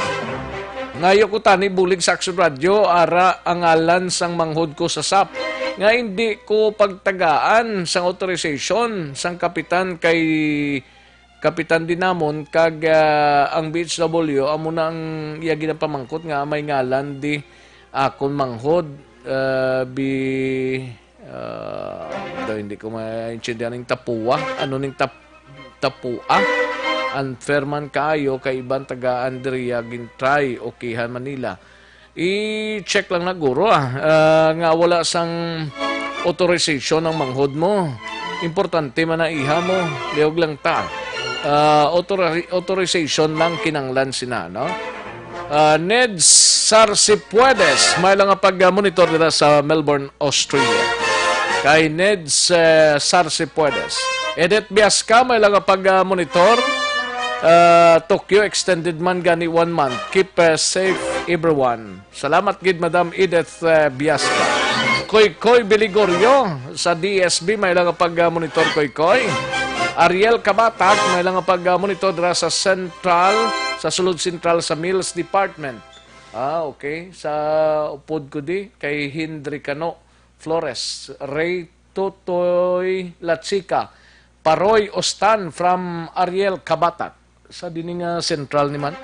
Ngayo ko tani bulig sa Action Radio, ara ang ngalan sang manghod ko sa sap. Nga hindi ko pagtagaan sang authorization sang kapitan kay Kapitan Dinamon kag, ah, ang B H W, amo na ang iya ginapamangkot nga may ngalan di akon manghod, ah, bi-, ah, daw hindi ko maintindihan ning tapua. Ano ning tap-, tapua? Unfair man kaayo kay iban taga Andrea, Gintray, Okihan, Manila. I-check lang na guro, ah, ah, nga wala sang authorization ang manghod mo. Importante man ang iha mo, liog lang ta. Ah, authori-, authorization lang kinanglan sina, no? Ah, Ned Sarsipuedes, may lang nga pag-monitor dira sa Melbourne, Australia. Kay Ned, eh, Sarsipuedes. Edith Biasca, may lang nga pag-monitor. Uh, Tokyo extended man gani one month. Keep uh, safe, everyone. Salamat gid, Madam Edith uh, Biasca. Koy Koy Biligorio sa D S B, may lang pag-monitor, Koy Koy. Ariel Kabatak, may lang pag-monitor dira sa Central, sa Sulod Central sa Mills Department. Ah, okay. Sa upod ko di, kay Henry Cano Flores, Ray Totoy Lachica, Paroy Ostan from Ariel Kabatak. Sa dini nga Central ni man.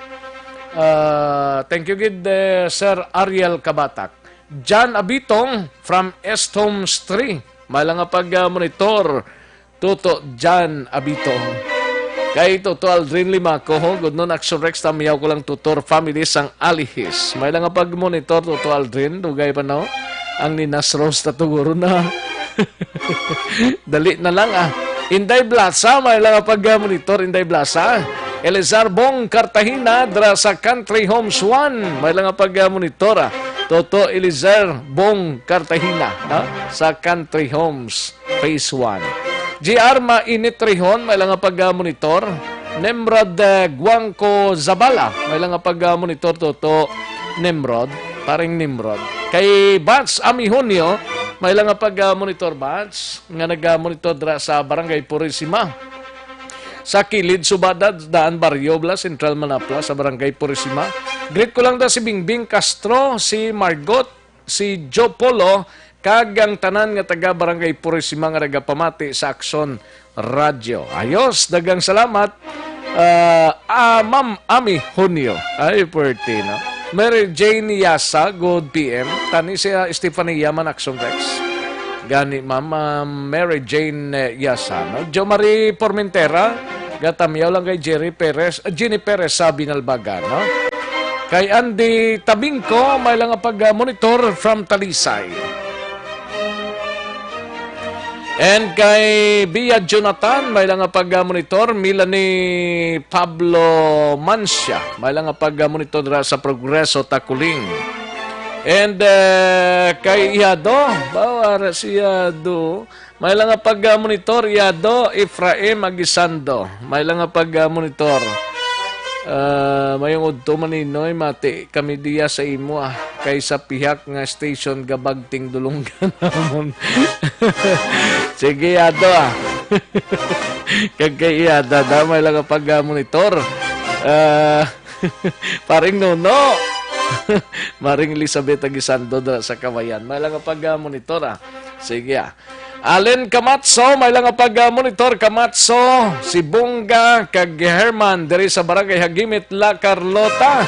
Ah, thank you gid, eh, Sir Ariel Kabatak. John Abitong from Est Homes three. May lang nga pag-monitor, Toto John Abitong. Kay Toto Aldrin Limaco, ho, good noon, Action Rex, tamiyaw ko lang tutor family sang Alihis. May lang nga pag-monitor, Toto Aldrin, dugay pa, no? Ang ni Nas Rose tatuguro na. Dali na lang, ah. Inday Blasa, may lang nga pag-monitor, Inday Blasa. Elizar Bong Cartagena, dra sa Country Homes one, may lang nga pag-monitor, ah. Toto Elizar Bong Cartagena, ha? Sa Country Homes Phase one. G R Mainit Rihon, may lang nga pag-monitor. Nemrod eh, Guangco Zabala, may lang nga pag-monitor, Toto. Nemrod, paring Nimrod. Kay Bats Amihonio, may lang nga pag-monitor, Bats, nga nag-monitor dra sa Barangay Purisima. Sa kilid subada, daan baryo bla, Central Manapla, sa Barangay Purisima. Greet ko lang da si Bingbing Castro, si Margot, si Joe Polo, kag ang tanan nga taga Barangay Purisima nga nagapamati sa Aksyon Radyo. Ayos, daghang salamat. Ah, ah, Ma'am Ami Hunyo. Ay, puwerte, no? Mary Jane Yasa, good P M. Tani siya, Estefania man, Aksyon Rex. Gani, Ma'am, ah, Mary Jane, eh, Yasa, no? Jo Marie Formentera, gatamyaw lang kay Jerry Perez, ah, Jenny Perez sa Binalbagan, no? Kay Andy Tabingco, may lang nga pag-monitor from Talisay. And kay Bia Jonathan, may lang nga pag-monitor. Melanie Pablo Mancia, may lang nga pag-monitor dira sa Progreso, Taculing. And eh, kay Iado, bawa ra si Iado. May lang nga pag-monitor, Iado Efraim Aguisando. May lang nga pag-monitor. Ah, mayong udto, Maninoy, mati kami diya sa imo, ah, kay sa pihak nga station gabagting dulunggan namon. Sige, Iado, ah. Kag kay Iado, da, may lang nga pag-monitor. Ah, paring Nuno. Maring Elizabeth Aguisando dira sa Kawayan. May lang nga pag-monitor, ah. Sige, ah. Allen Camatso, may lang nga pag-monitor, Camatso, si Bunga, kag Herman, diri sa Barangay Hagimit, La Carlota.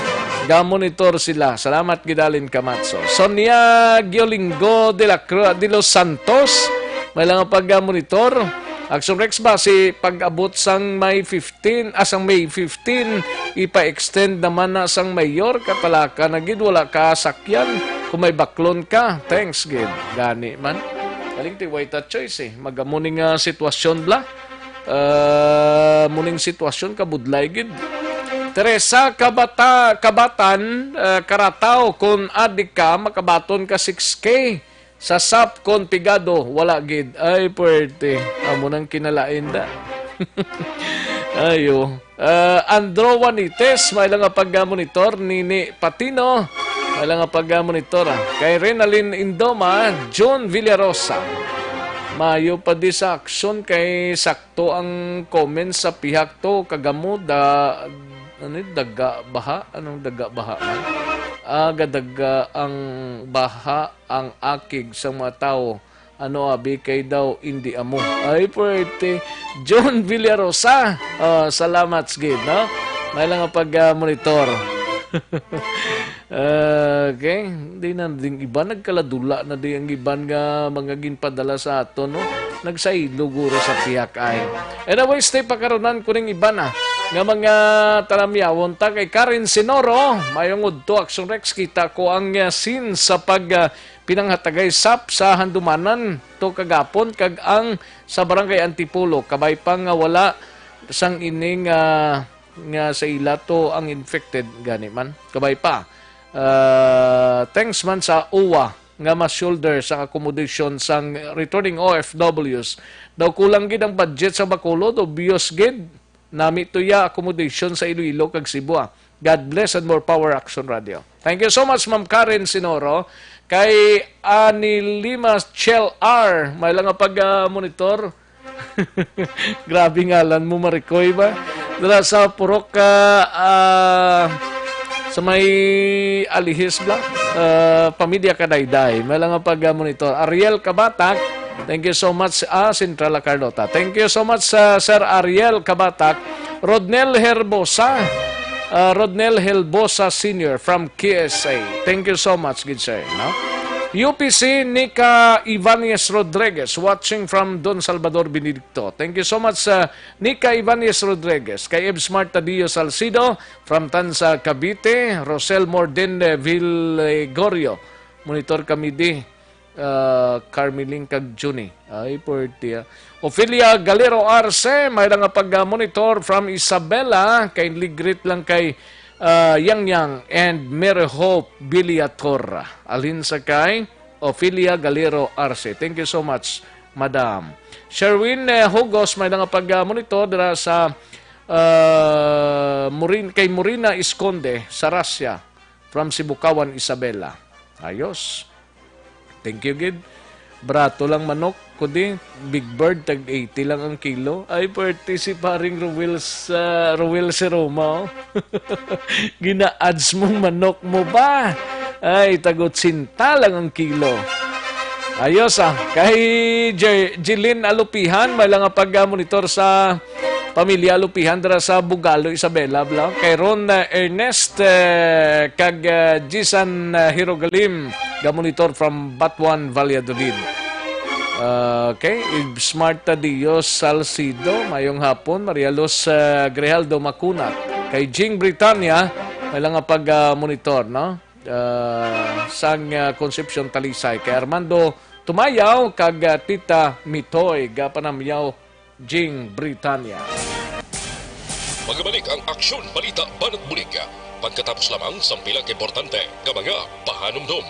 Ga-monitor sila. Salamat gid, Allen Camatso. Sonia Giolingo de la Cruz de los Santos, may lang nga pag-monitor. Action Rex ba si pag-abot sang May fifteen, ah, sang May fifteen, ipa-extend naman na sang mayor, katalaka na gid, wala ka sakyan. Kung may baklon ka, thanks gid. Gani man. Galing ti way ta choice eh. Magamo ni nga sitwasyon bla. Ah, muning sitwasyon kabudlay gid. Teresa Kabata, Kabatan, ah, Karataw, kung adik ka, makabaton ka six K. Sa sap kon pigado, wala gid. Ay, puwerte. Amo nang kinalain da. Ayo. Ah, Andro Juanites, may lang nga pag-monitor. Nini Patino, may lang nga pag-monitor, ah. Kay Renalyn Indoma, John Villarosa. Mayo pa di sa aksyon kay sakto ang comments sa pihak to. Kagamo da, ano yun? Daga baha? Anong daga baha man? Ah, gadaga ang baha ang akig sang mga tawo, ano abi kay daw indi amo. Ay, puwerte. John Villarosa, ah, salamat gid, no? May lang nga pag-monitor. Okay, di na ding iban, nagkaladula na di ang iban nga mga ginpadala sa aton, no? Nagsaylo guro sa pihak ay. Anyways, tay pakarunan ko ning iban, ah, nga mga talamyawon ta kay Karen Sinoro, mayong udto, Action Rex, kita ko ang, ah, scene sa pag, ah, pinanghatagay sap sa handumanan to kagapon, kag ang sa Barangay Antipolo, kabay pa nga wala sang ining, ah, nga sa ila to ang infected gani man. Kabay pa. Ah, thanks man sa O W A nga ma-shoulder sa accommodation sang returning O F Ws. Daw kulang gid ang budget sa Bacolod, obvious gid. Nami tuya accommodation sa Iloilo kag Cebu, ah. God bless and more power, Action Radio. Thank you so much, Ma'am Karen Sinoro. Kay Anilima Chel R, may lang nga pag-, ah, monitor. Grabe ngalan mo, Maricoy ba? Dira sa Purok, ah, ah, sa may Alihis ba? Ah, Pamilya Kadayday. May lang nga pag-, ah, monitor. Ariel Kabatak, thank you so much, ah, Central Carlota. Thank you so much, ah, Sir Ariel Kabatak. Rodnel Herbosa, ah, Rodnel Helbosa Senior from K S A. Thank you so much, good sir, no? U P C, Nika Ibanez Rodriguez, watching from Don Salvador Benedicto. Thank you so much, ah, Nika Ibanez Rodriguez. Kay Eb Smart Tadio Salcido, from Tanza, Cavite. Rosel Morden, eh, Villagorio. Monitor kami di, ah, Carmeling kag Junie. Ay, puwerte, ah. Ophelia Galero Arce, may lang nga pag-monitor from Isabela. Kindly greet lang kay, ah, Yang Yang and Mary Hope Biliator. Alin sa kay Ophelia Galero Arce. Thank you so much, Madam. Sherwin, eh, Hugos, may lang nga pag-monitor dira sa, ah, Morin-, kay Morina Esconde, sa Russia. From Sibukawan, Isabela. Ayos. Thank you, gid. Brato lang manok, kundi Big Bird, tag eighty lang ang kilo. Ay, puwerte si paring Ruel sa, Ruel si Roma, oh. Gina-ads mong manok mo ba? Ay, tag-otsinta lang ang kilo. Ayos, ah. Kay Jer-, Jeline Alupihan, may lang nga pag-monitor sa Pamilya Lupihan dira sa Bugalo, Isabela, bla. Kay Ron, uh, Ernest, uh, kag, uh, Jisan, uh, Hirogalim, ga-monitor from Batuan, Valladolid. Uh, okay, Ib Smart Tadio Salcido, mayong hapon. Maria Luz, uh, Grijaldo Macunat. Kay Jing Britanya, may lang nga pag, uh, monitor, no? Uh, sang, uh, Concepcion Talisay. Kay Armando Tumayaw kag, uh, Tita Mitoy, ga panamyaw Jing Britanya. Magabalik ang Aksyon Balita Banat Bulig. Pagkatapos lamang sang pila ka importante nga mga pahanumdom.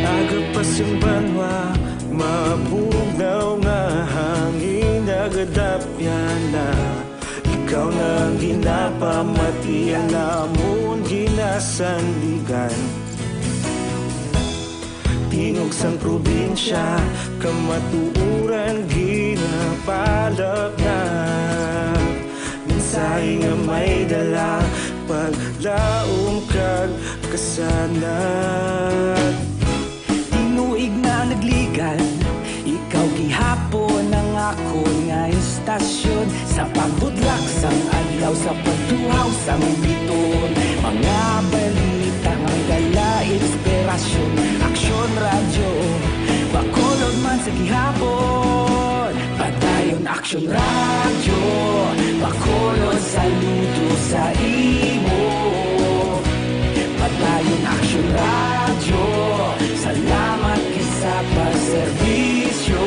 Aga pa sing banwa, mabugnaw nga hangin nagadapyan na. Ikaw na ang ginapamatian namon ginasandigan. Tingog sang probinsya, kamatuoran ginapalapnap. Mensahe nga may dala, paglaom kag kasanag. Tinuig na nagligad, ikaw gihapon ang akon nga istasyon. Sa pagbudlak sang adlaw, sa pagtuhaw sang biton, mga balita nga dala inspirasyon. Aksyon Radyo, Bacolod man sa gihapon. Padayon Aksyon Radyo, Bacolod, saludo sa imo. Padayon Aksyon Radyo, salamat gid sa pagserbisyo.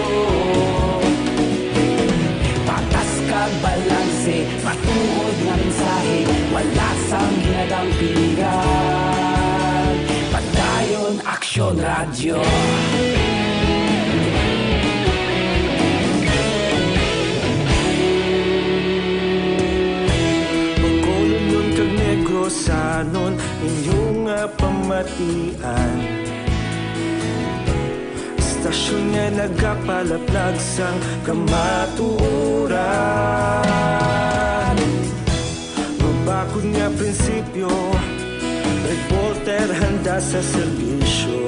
Patas kag balanse, matuod nga mensahe, wala sang ginadampingan. Padayon Aksyon Radyo. Bacolodnon kag Negrosanon, inyo nga pamatian. Istasyon nga nagapalaplag sang kamatuoran. Mabakod nga prinsipyo, reporter handa sa serbisyo.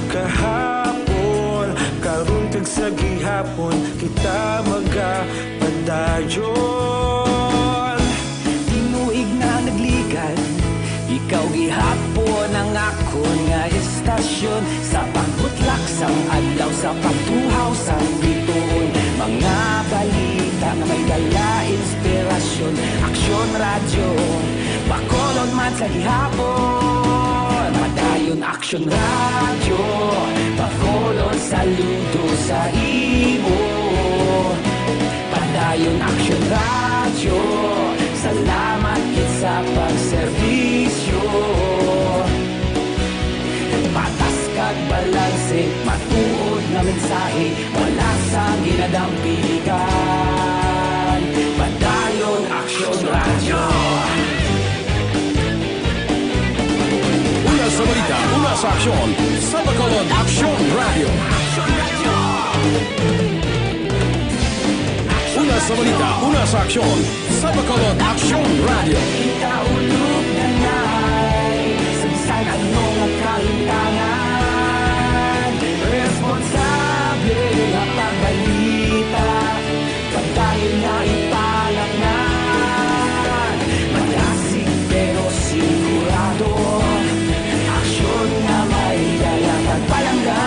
Kahapon, karon kag sa gihapon, kita magapadayon. Tinuig na nagligad, ikaw gihapon ang akon nga istasyon. Sa pagbutlak Sang adlaw sa pagtuhaw sang bituon, mga balita nga may dala inspirasyon. Aksyon Radyo, Bacolod man sa gihapon. Padayon Aksyon Radyo, Bacolod saludo sa imo. Padayon Aksyon Radyo, salamat gid sa pagserbisyo. Patas kag balanse, matuod nga mensahe, wala sang ginadampigan. Padayon Aksyon Radyo. Una sa balita, una sa aksyon, sa Bacolod Aksyon Radyo. Una sa balita, una sa aksyon, sa Bacolod Aksyon Radyo. Ikaulog na nay, sa bisan ano nga kahintangan, responsable nga pagbalita, pagdayon nga ipalaknag, malasig pero sigurado, aksyon nga may dala kag palangga.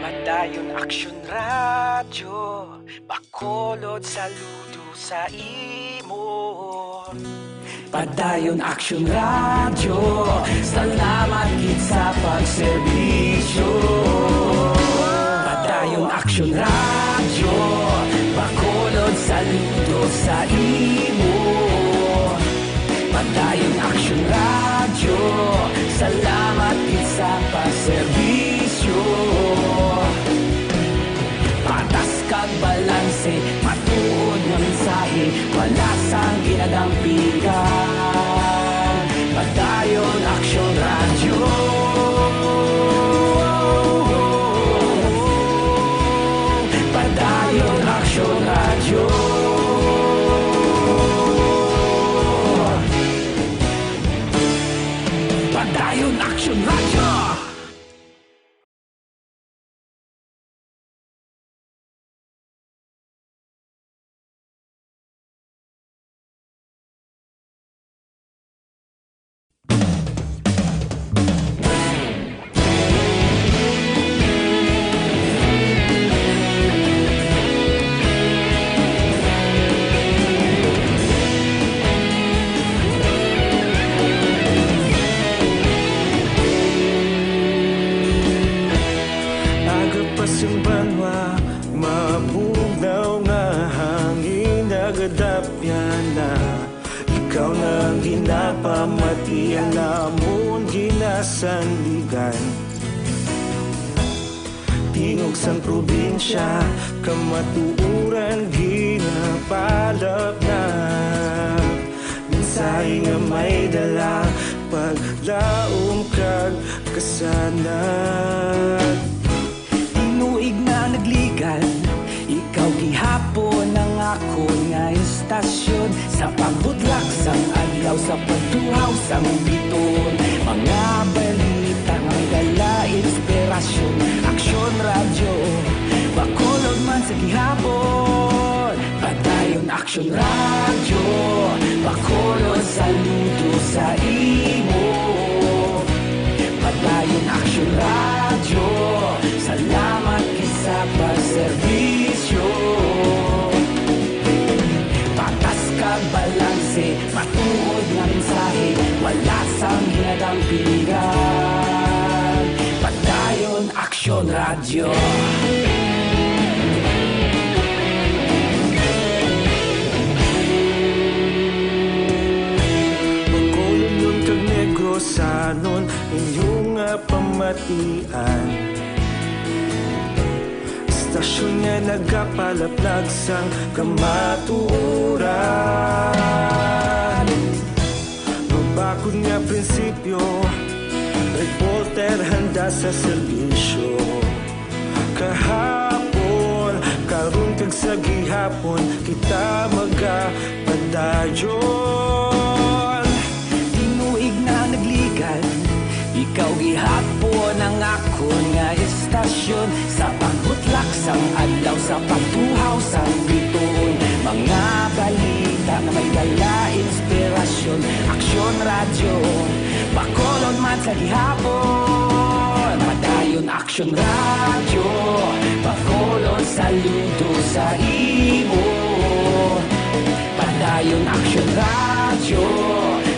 Padayon Aksyon Radyo, Bacolod saludo sa imo. Padayon Aksyon Radyo, salamat gid sa pagserbisyo. Padayon Aksyon Radyo, Bacolod saludo sa imo. Padayon Aksyon Radyo, salamat gid sa pagserbisyo. Patas kag balanse, matuod nga mensahe, wala sang ginadampigan. Padayon Aksyon Radyo. Padayon Aksyon Radyo. Padayon Aksyon Radyo. Aga pa sing banwa, mabugnaw nga hangin nagadapyan na. Ikaw na ang ginapamatian namon ginasandigan. Tingog sang probinsya, kamatuoran ginapalapnap. Mensahe nga may dala, paglaom kag kasanag. Tinuig na nagligan, ikaw gihapon ang akon nga istasyon. Sa pagbutlak sang adlaw, sa pagtuhaw sang bituon, mga balita nga may dala inspirasyon. Aksyon Radyo, Bacolod man sa gihapon. Padayon Aksyon Radyo, Bacolod saludo sa imo. Padayon Aksyon Radyo, salamat gid sa pagserbisyo. Patas kag balanse, matuod nga mensahe, wala sang ginadampigan. Padayon Aksyon Radyo. Bacolodnon kag Negrosanon, inyo nga pamatian. Istasyon nga nagapalaplag sang kamatuoran. Mabakod nga prinsipyo, reporter handa sa serbisyo. Kahapon, karon kag sa gihapon, kita magapadayon. Tinuig na nagligan, ikaw Sa pagbutlak sang adlaw, sa pagtuhaw sang bituon, mga balita nga may dala inspirasyon. Aksyon Radyo, Bacolod man sa gihapon. Padayon Aksyon Radyo, Bacolod, saludo sa imo. Padayon Aksyon Radyo,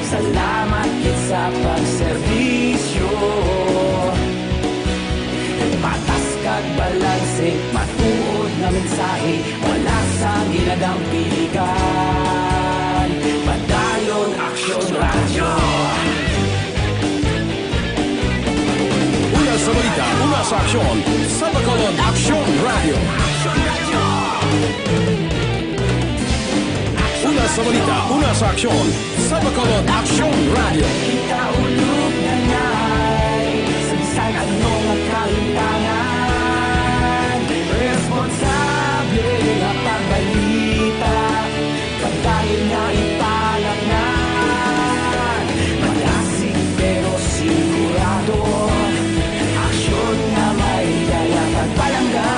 salamat gid sa pagserbisyo. Patas kag balanse, matuod nga mensahe, wala sang ginadampiligan. Padayon Aksyon Radyo. Una sa balita, una sa aksyon, sa Bacolod Aksyon Radyo. Una sa balita, una sa aksyon, sa Bacolod Aksyon Radyo. Kita ulog na ngay, sa bisan ano nga kalimtangan, responsable nga pagbalita, pagdahil nga ipanatnan, malasig pero sigurado, aksyon nga may dala kag palangga.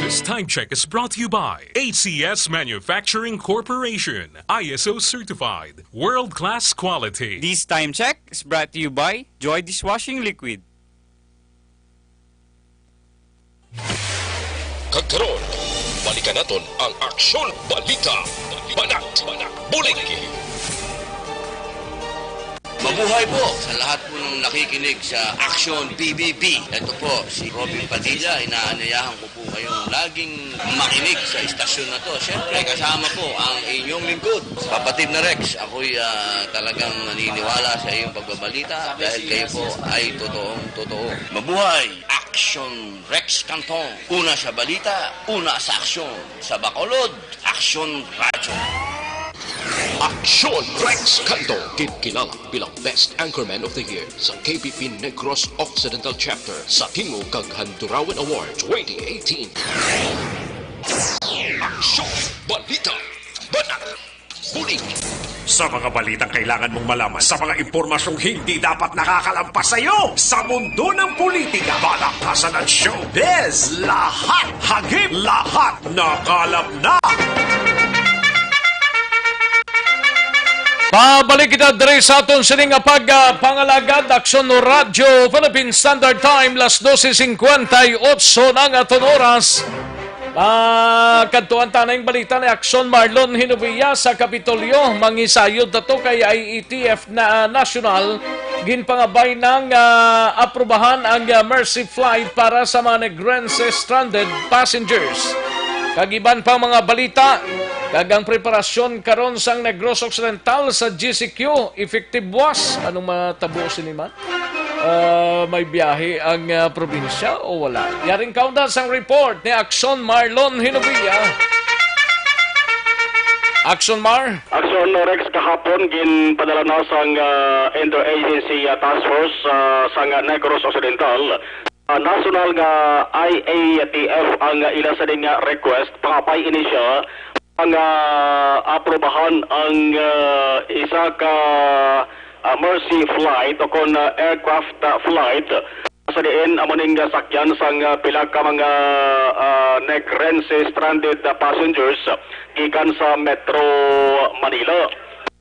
This time check is brought to you by A C S Manufacturing Corporation, I S O certified, world-class quality. This time check is brought to you by Joy Dishwashing Liquid. Kag karon, balikan naton ang Aksyon Balita, Banat, Bulig. Mabuhay po sa lahat po ng nakikinig sa Aksyon P B B. Ito po si Robin Padilla. Inaanyayahan ko po kayong laging makinig sa istasyon na to. Siyempre, kasama po ang inyong lingkod, Kapatid na Rex. Ako'y, ah, talagang naniniwala sa iyong pagbabalita dahil kayo po ay totoong totoo. Mabuhay! Aksyon Rex Cantong. Una sa balita, una sa aksyon. Sa Bacolod, Aksyon Radyo. Aksyon Rex Cantong, ginkilala bilang Best Anchorman of the Year sa K P P Negros Occidental Chapter sa Tingog kag Handurawan Award twenty eighteen. Aksyon, balita, banat, bulig. Sa mga balitang kailangan mong malaman, sa mga impormasyong hindi dapat nakakalampas sa iyo, sa mundo ng politika, balakasan at showbiz, lahat hagip, lahat nakalap na. Pabalik kita diri sa aton sini nga pag, ah, pangalagad, Aksyon Radyo Philippine Standard Time, las doce cincuenta y ocho na ang aton oras. Ah, kadtuan ta na yung balita ni Aksyon Marlon Hinovia sa Kapitolyo. Mangisayod na to kay I A T F na, ah, national. Ginpangabay nang, ah, aprubahan ang, ah, Mercy Flight para sa mga Negrense stranded passengers. Kag iban pang mga balita, kag ang preparasyon karon sang Negros Occidental sa G C Q, effective buwas. Anong matabo sini man? Ah, may biyahe ang, ah, probinsya o wala? Yaring kaunda sang report ni Aksyon Marlon Hinovia. Aksyon Mar. Aksyon Rex, kahapon ginpadala na sang, ah, Interagency, ah, Task Force, ah, sang Negros Occidental, ah, national nga I A T F ang ila sa nga request. Pangabay ini siya ang, ah, aprubahan ang, ah, isa ka, ah, Mercy flight o kon, ah, aircraft, ah, flight. Sa diin amo ning sakyan sang, ah, pila ka mga, ah, Negrense stranded, ah, passengers gikan sa Metro Manila.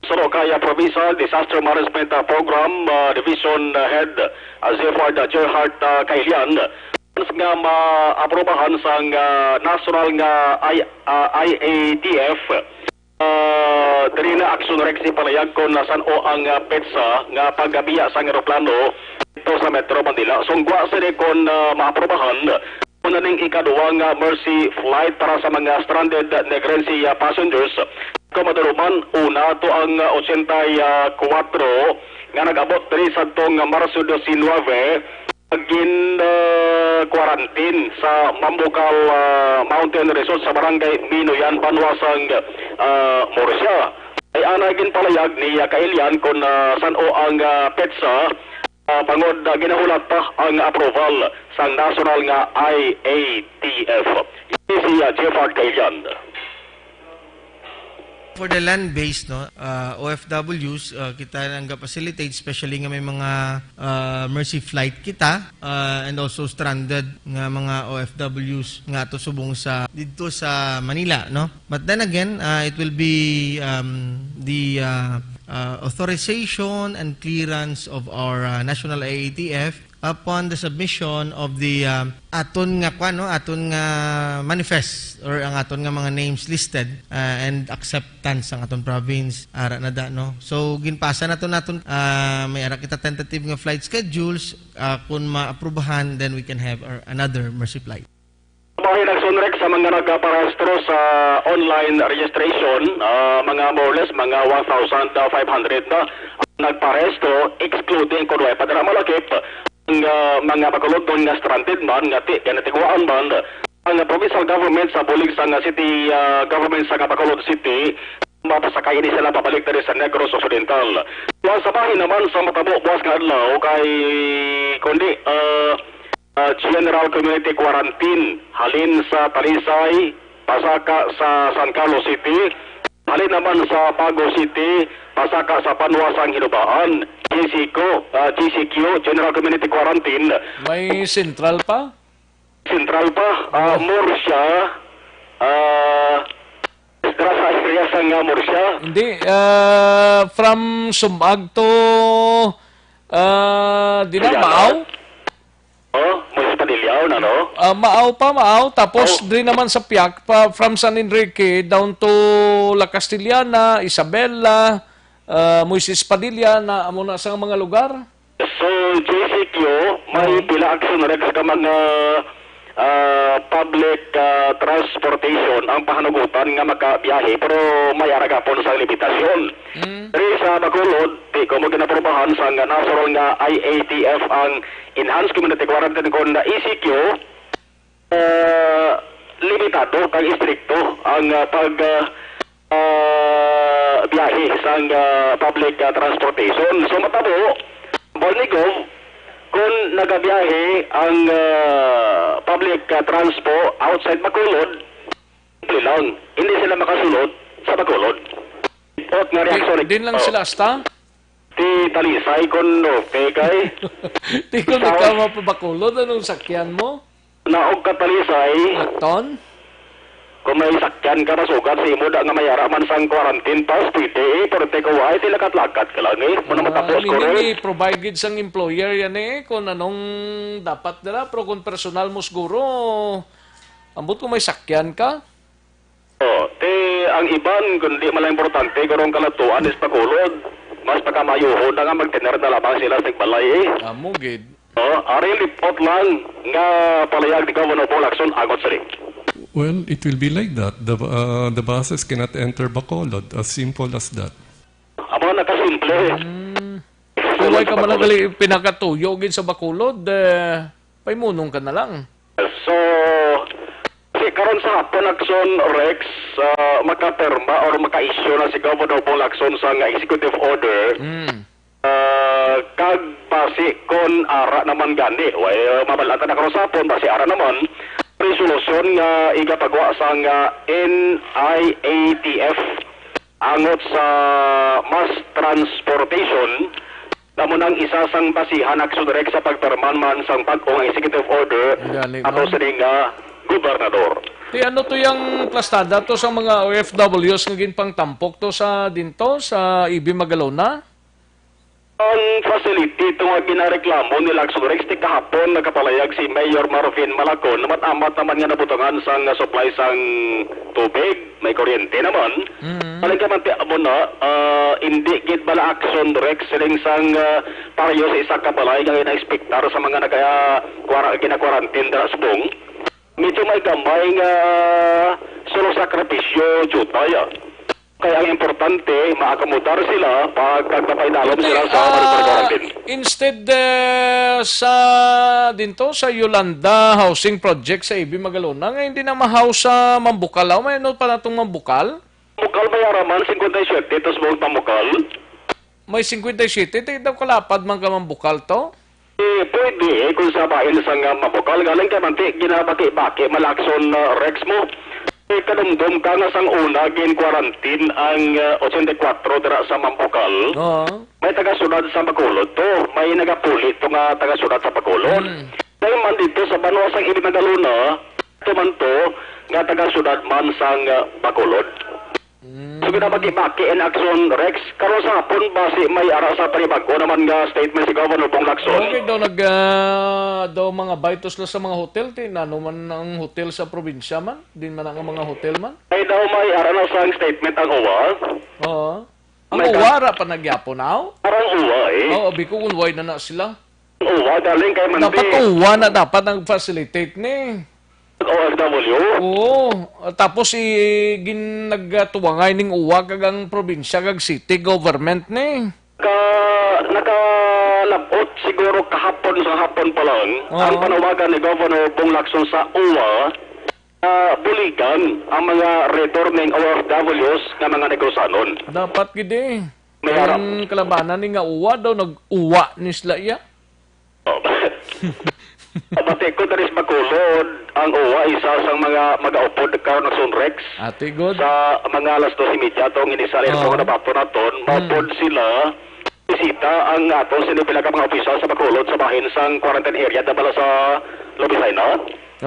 Suno kay, ah, Provincial Disaster Management, ah, Program, ah, Division, ah, Head, ah, Zefard, ah, Gerhart, ah, Kailian, nga maaprubahan sang, ah, national nga I-, ah, I A T F. Ah, diri na, Aksyon Rex, ipalayag kon san-o ang, ah, petsa nga pagbiya sang eroplano dito sa Metro Manila. Sungwa sini kon, ah, maaprubahan, una ning ikaduwa nga Mercy flight para sa mga stranded Negrense, ah, passengers. Kung maduluman, una to ang, ah, ochenta y kuwatro nga nag-abot diri sadtong Marso diecinuebe, gin, ah, quarantine sa Mambucal, ah, Mountain Resort sa Barangay Minoyan, banwa sang, ah, Murcia. Ay ana ginpalayag ni, ah, Kailian kon, ah, san-o ang, ah, petsa Ah, bangod, ah, ginahulat pa ang approval sa national nga I A T F. Ini si, ah, Jeffard Kailian. For the land-based, no, ah, O F Ws, ah, kita nang ga-facilitate, especially nga may mga, ah, mercy flight kita, ah, and also stranded nga mga O F Ws nga ato subong sa, didto sa Manila, no? But then again, ah, it will be, um, the, ah, ah, authorization and clearance of our, ah, national I A T F upon the submission of the, ah, aton nga kwan, no? Aton nga manifest or ang aton nga mga names listed, ah, and acceptance sang aton province, ara na da, no? So, ginpasa nato naton, ah, may ara kita tentative nga flight schedules, ah, kung maaprubahan, then we can have our, another mercy flight. Bahin ang SONREC sa mga nagparehistro sa online registration, ah, mga more or less, mga one thousand five hundred na ang nagparehistro, excluding kung way pa dira malakip ang, ah, mga Bacolodon nga stranded man, nga ti-, nga natiguan man ang provincial government sa bulig sang, ah, city, ah, government sa Bacolod City, mapasakay ini sila pabalik diri sa Negros Occidental. Buwas sa bahin naman sa matabo buwas nga adlaw kay kundi, ah, ah, general community quarantine halin sa Talisay, pasaka sa San Carlos City, halin naman sa Bago City, pasaka sa Banwa sang Hinubaan, G C Q, ah, G C Q, General Community Quarantine. May central pa? Central pa, ah, Murcia, ah, extra sa area sang, ah, Murcia. Hindi, ah, from Sumag to, ah, di na, Juliana? Maaw? Oh, Moises Padilla, ano? Ah, Maaw pa, Maaw. Tapos, Oh. Di naman sa Piak, pa, from San Enrique down to La Castellana, Isabela, ah, Moises Padilla, na amo na sa mga lugar. So, J C Q, may Oo. Pila action rek sa mga, ah, public, ah, transportation ang pahanugutan nga makabiyahe, pero may ara gapon sa limitasyon. Mm. Diri sa Bacolod, di ko mo ginaprobahan sa nga nasurol nga I A T F ang Enhanced Community Quarantine kon E C Q, ah, limitado kag istrikto ang, ah, pag, ah, ah, biyahe sang, ah, public, ah, transportation. So, matabo, Balnigov, kung nagabiyahe ang, ah, public, ah, transpo outside Bacolod, simple lang, hindi sila makasulod sa Bacolod. Ot nga Di, reaksyon ni din lang Oh. Sila hasta? Ti Talisay kon norte kay Di ko South. Ikaw mapabakulod, anong sakyan mo? Naog ka Talisay. Ton? Kung may sakyan ka, masugat sa imo da nga mayara man sang quarantine pass, pwede eh. Pero te ko, ay, ti lakat-lakat ka lang eh. Muna Ah, matapos ko meaning rin. I-provide gid sang employer yan eh, kung anong dapat nila. Pero kung personal mo siguro, ambot kung may sakyan ka. Oh, te, ang iban, kung di man lang importante, kung ang kalatuan is pakulod, mas pagkamayuhon na nga magtener na lamang sila sa balay eh. Amo gid. Oh, ari lipot lang nga palayag ni Governor Paul Lacson angot sini. Well, it will be like that. The, uh, the buses cannot enter Bacolod. As simple as that. Amo na kasimple. Mm. Kung way ka man ang gali pinakatuyo gid sa Bacolod, eh, paimunong ka na lang. So, si karon sa hapon, Lacson, Rex, ah, makapirma or maka-issue na si Governor Paul Lacson sa nga executive order. Mm. Ah, kag basi kon ara naman gani, way, ah, mabalatan na karon sa hapon, basi ara naman, resolusyon nga igapagwa sa nga N I A T F angot sa mass transportation, amo nang isa sang basihan, Lacson, Rex, sa pagpirman man sang bag-o nga executive order Gani, ato no? Sini nga gobernador. Ti ano to yang plastada to sa mga O F Ws nga ginpangtampok to sa dinto sa E B Magalona? Ang facility to nga ginareklamo ni Lacson Rex ti kahapon nakapalayag si Mayor Marvin Malacon, amat-amat naman nga nabutangan sang supply sang tubig, may kuryente naman. Mm. Talaga man ti amo na, ah, hindi gid bala action direct siling sang, ah, pareho sa isa ka balay nga gina-expectar sa mga naka-, kwara-, gina-quarantine dira subong. Medyo may gamay nga solo sakripisyo, Jutay, ah. Kay ang importante, maakomodar sila pag nagpapaidalom sila sa ah, Maricar Quarantine. Instead, eh, sa dinto sa Yolanda Housing Project sa A B Magalona, nga hindi na mahaw sa Mambukal, aw, may ano pa natong Mambukal? Mambukal, may araman, singkwenta y siyete, tos buong Mambukal. May singkwenta y siyete, ti daw kalapad man ka Mambukal to? Eh, pwede, eh, kung sa bahin sa nga Mambukal, galing kay manti, ginabaki-baki, malakson, ah, Rex mo. Eh, kadumdom ka nga sang una, gin-quarantine ang, ah, ochenta y kuwatro dira sa Mambukal. Oo. May taga-sudad sa Bacolod to. May nagapuli to nga taga-sudad sa Bacolod. Mm. Dahil man dito sa banwa sang Ibinagaluna, to man to nga taga-sudad man sang, ah, Bacolod. Mm. So, ginabaki-baki in action, Rex. Karon sa hapon, basi may ara sa panibag-o naman nga statement si Governor Bong Lacson. Okay, daw nag, ah, daw mga baytos la sa mga hotel, ti nano man ang hotel sa probinsya man? Din man ang mga hotel man? Ay daw may ara na sang statement ang uwa. Oo. Ang May ka- uwa ra pa nagyapon, aw? Parang uwa, eh. Oo, abi ko kung why na na sila. Uwa, galing kay Mandi. Dapat uwa na dapat nag-facilitate ni. O F W? Oo. Tapos i gin-, nagtuwangay ning uwa kag ang probinsya kag city government ni. Ka, nakalabot siguro kahapon sa hapon pa lang Oo. ang panawagan ni Governor Bong Lacson sa uwa, ah, buligan ang mga returning O F Ws nga mga Negrosanon. Dapat gid eh. May harap. Ang kalabanan ni nga uwa daw, nag-uwa ni sila iya. Oh. Pati ko diri sa Bacolod, ang uwa isa sang mga mag-aupod karon nga Sunrex. Ati, good. Sa mga alas dos y media tong inisa lang Oo. nga nabato naton, Hmm. maupod sila. Bisita ang aton sini pila ka mga opisyal sa Bacolod sa bahin sang quarantine area da bala sa Lopisaina.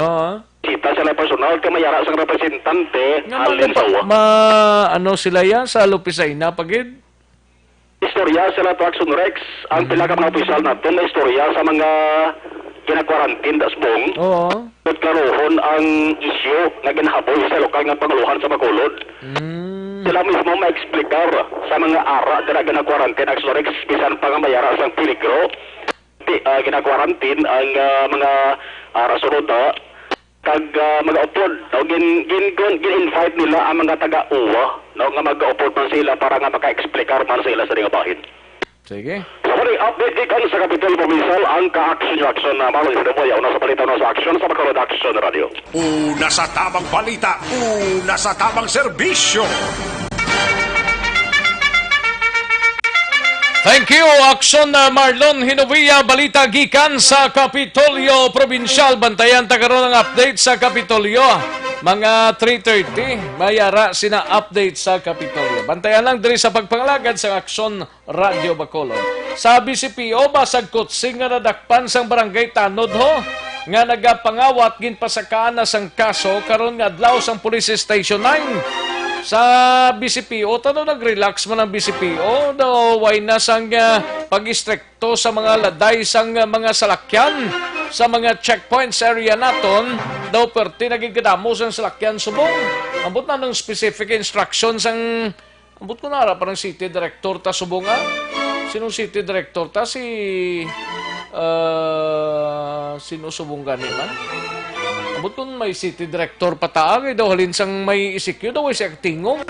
Oo. Bisita sila personal kay may ara sang representante Nga halin sa magpa-, uwa. ma-, ano sila yan sa Lopisaina pa gid? Istorya sila to Action Rex, ang pila ka mga opisyal naton nga istorya sa mga gina-quarantine da subong. Oo. Ug klarohon ang isyu nga ginahaboy sa lokal nga panguluhan sa Bacolod. Mm. Sila mismo ma-explicar sa mga ara dira gina-quarantine Action Rex, bisan pa nga may ara sang peligro. Ti-, ah, gina-quarantine ang, ah, mga, ah, rasunod, ah, kag, ah, mag-upod. O, gin-, gin-, gin-, gin-invite nila ang mga taga-uwa, no, nga mag-upod man sila para nga maka-explicar man sila sa nga bahin. Sige. Sa mali update gikan sa Kapitol Provincial, ang ka-action, action na Marlon Sinopoy, una sa balita, una sa action, sa Bacolod Action Radio. Una sa tamang balita, una sa tamang serbisyo. Thank you, Action, uh, Marlon Hinovia. Balita gikan sa Kapitolyo Probinsyal. Bantayan ta karon ang update sa Kapitolyo. Mga three thirty, may ara sina update sa Kapitolyo. Bantayan lang diri sa pagpangalagad sa Action Radio Bacolod. Sa B C P O, basag kutsing nga nadakpan sang Barangay Tanod, ho, nga nagapangawat, ginpasakaan na sang kaso karon nga adlaw sang Police Station nine. Sa B C P O, tano nag-relax man ang B C P O, daw way na sang, ah, pag-istrikto sa mga laday sang, ah, mga salakyan sa mga checkpoints area naton, daw perti naging kadamo sang salakyan subong. Ambot na ng specific instructions ang Ambot ko na ara pa ng city director ta subong, ah. Sinong city director ta? Si, ah, sino subong gani man? Ambot kung may city director pa ta, ah, kay daw halin sang may E C Q daw, ay si Agtingong.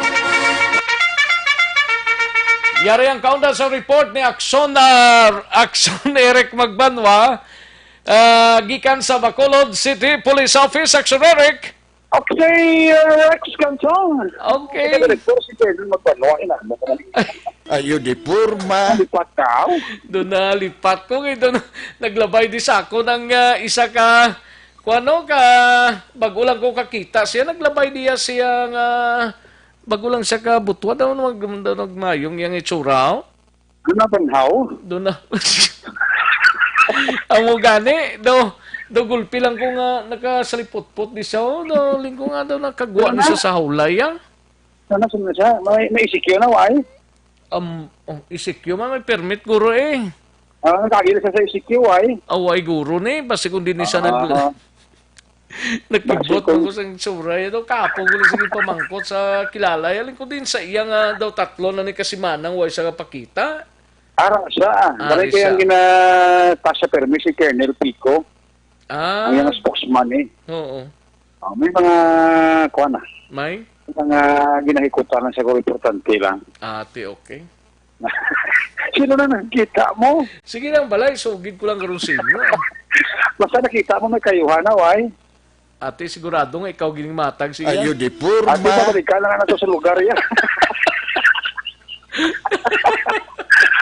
Yari ang kaunda sa report ni Action, ah, Action Eric Magbanwa, ah, gikan sa Bacolod City Police Office. Action Eric. Okay, uh, Rex Cantong. Okay. Ikaw, Director, si Pedro Magbanwa, inano ka man. Ayo, di porma. Lipat ka, oh. Doon na lipat ko, eh, doon naglabay di sa ako ng, ah, isa ka, kuwano ka, bago lang ko kakita siya, naglabay diya siya nga, bago lang siya ka butwa, daw nag-, daw nagmayong yang itsura, oh. Ano na, banhaw? Doon na. Amo gani, do, do gulpi lang ko nga nakasalipotpot di siya, oh, do, lingko nga daw nakagwa Doon ni na. Siya sa hulay, ah. Ano na, sino na siya? May, may E C Q na, why? Um, oh, E C Q man, may permit, guro, eh. Ah, nagkagil siya sa E C Q, why? Away, guro, ni. Basi kung di ni siya Ah. nag-, Nagkibot Basi kung man ko sa itsura, eh, daw kapo ko lang sige pamangkot sa kilala. Yaling ko din sa iya nga daw tatlo na ni kasimanang way sa kapakita. Ara sa, ah, Ah, balay di ko yung sa. Gina-, ta sa permi si Colonel Pico. Ah. Ang iyang spokesman, eh. Oo. Ah, may mga, kuwan na. May? Mga ginahikutan lang siguro importante lang. Ate, okay. Sino na nakita mo? Sige lang, balay, sugid ko lang karon sa inyo, ah. Basta nakita mo, may kayuhan na, why? Ate, sigurado nga ikaw gining matag siya. Ayo, di porma. Ate, pabalikan lang na to sa lugar yan.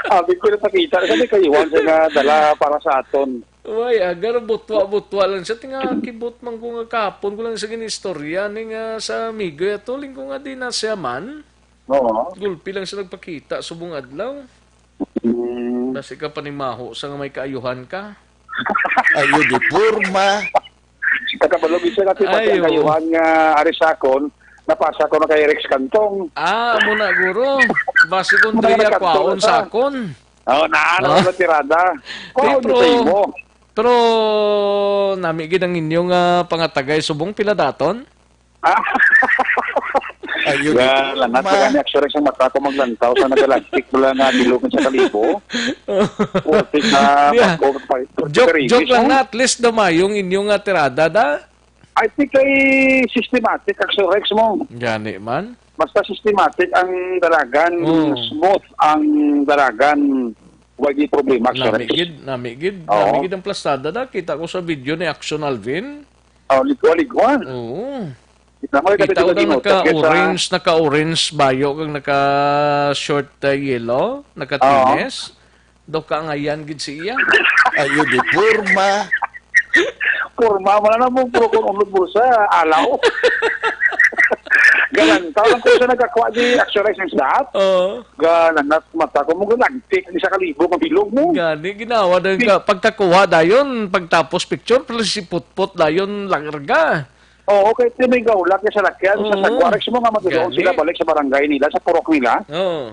Abi ko, napakita na sa may kayuhan sa nga dala para sa aton. Way, agar butwa-butwa lang siya. Tinga, kibot man ko nga kahapon ko lang sa ginistorya ni nga sa amigo yato, linggo nga di na siya man. Oo. Gulpi lang siya nagpakita subong adlaw. Mm. Basi ka panimaho sa nga may kaayuhan ka. Ayo di porma. Sa kabalo, bisa na ti pati ang Ayo. Kayuhan nga ari sa akon, napasa ko na kay Rex Cantong. Ah, amo na, guro. Basi kung Muna diri na ako, Cantong aon na sa ta. Akon. Oh, naa na Ah. Ang tirada. Di, Kuhaon mo pero, sa imo. Pero nami gid ang inyong, ah, pangatagay subong pila daton? Ah. Ayun, Ga, ito langat naman. Sa kanya, actually, sa mata ko maglantaw sa nagalagtik mo lang nga bilog sa kalibo. Putik na Di, ah. Pagko, pag, Joke, pagkarigis, joke lang oh. Na. At least damayong inyong, ah, tirada, da? I think kay systematic, actually, Rex mo. Gani man. Basta systematic ang dalagan, Oh. Smooth ang dalagan, wala gyud problema, Nami actually. Gid, nami gid, Oo. Nami gid ang plastada da. Kita ko sa video ni Action Alvin. Oh, ligwa-ligwa. Oo. Kita mo, kita ko na naka-orange, naka-orange bayo kag naka-short, uh, yellow, naka-tennis. Oo. Do ka ngayan gid siya. Ayo di porma. Porma, wala na mo, pero kung unod mo sa alaw. Galantaw lang ko sa nagkakuha di actualize ng staff. Oo. Galanat mata ko mo, galagtik ni sa kalibo, mabilog mo. Gani, ginawa dayon ka. Pagkakuha dayon, pagtapos picture, pero si Putput dayon, larga. Oo, kay ti may gaulat nga salakyan sa Oo. Sagwa. Rex mo nga matulog Gani. Sila balik sa barangay nila, sa purok nila. Oo.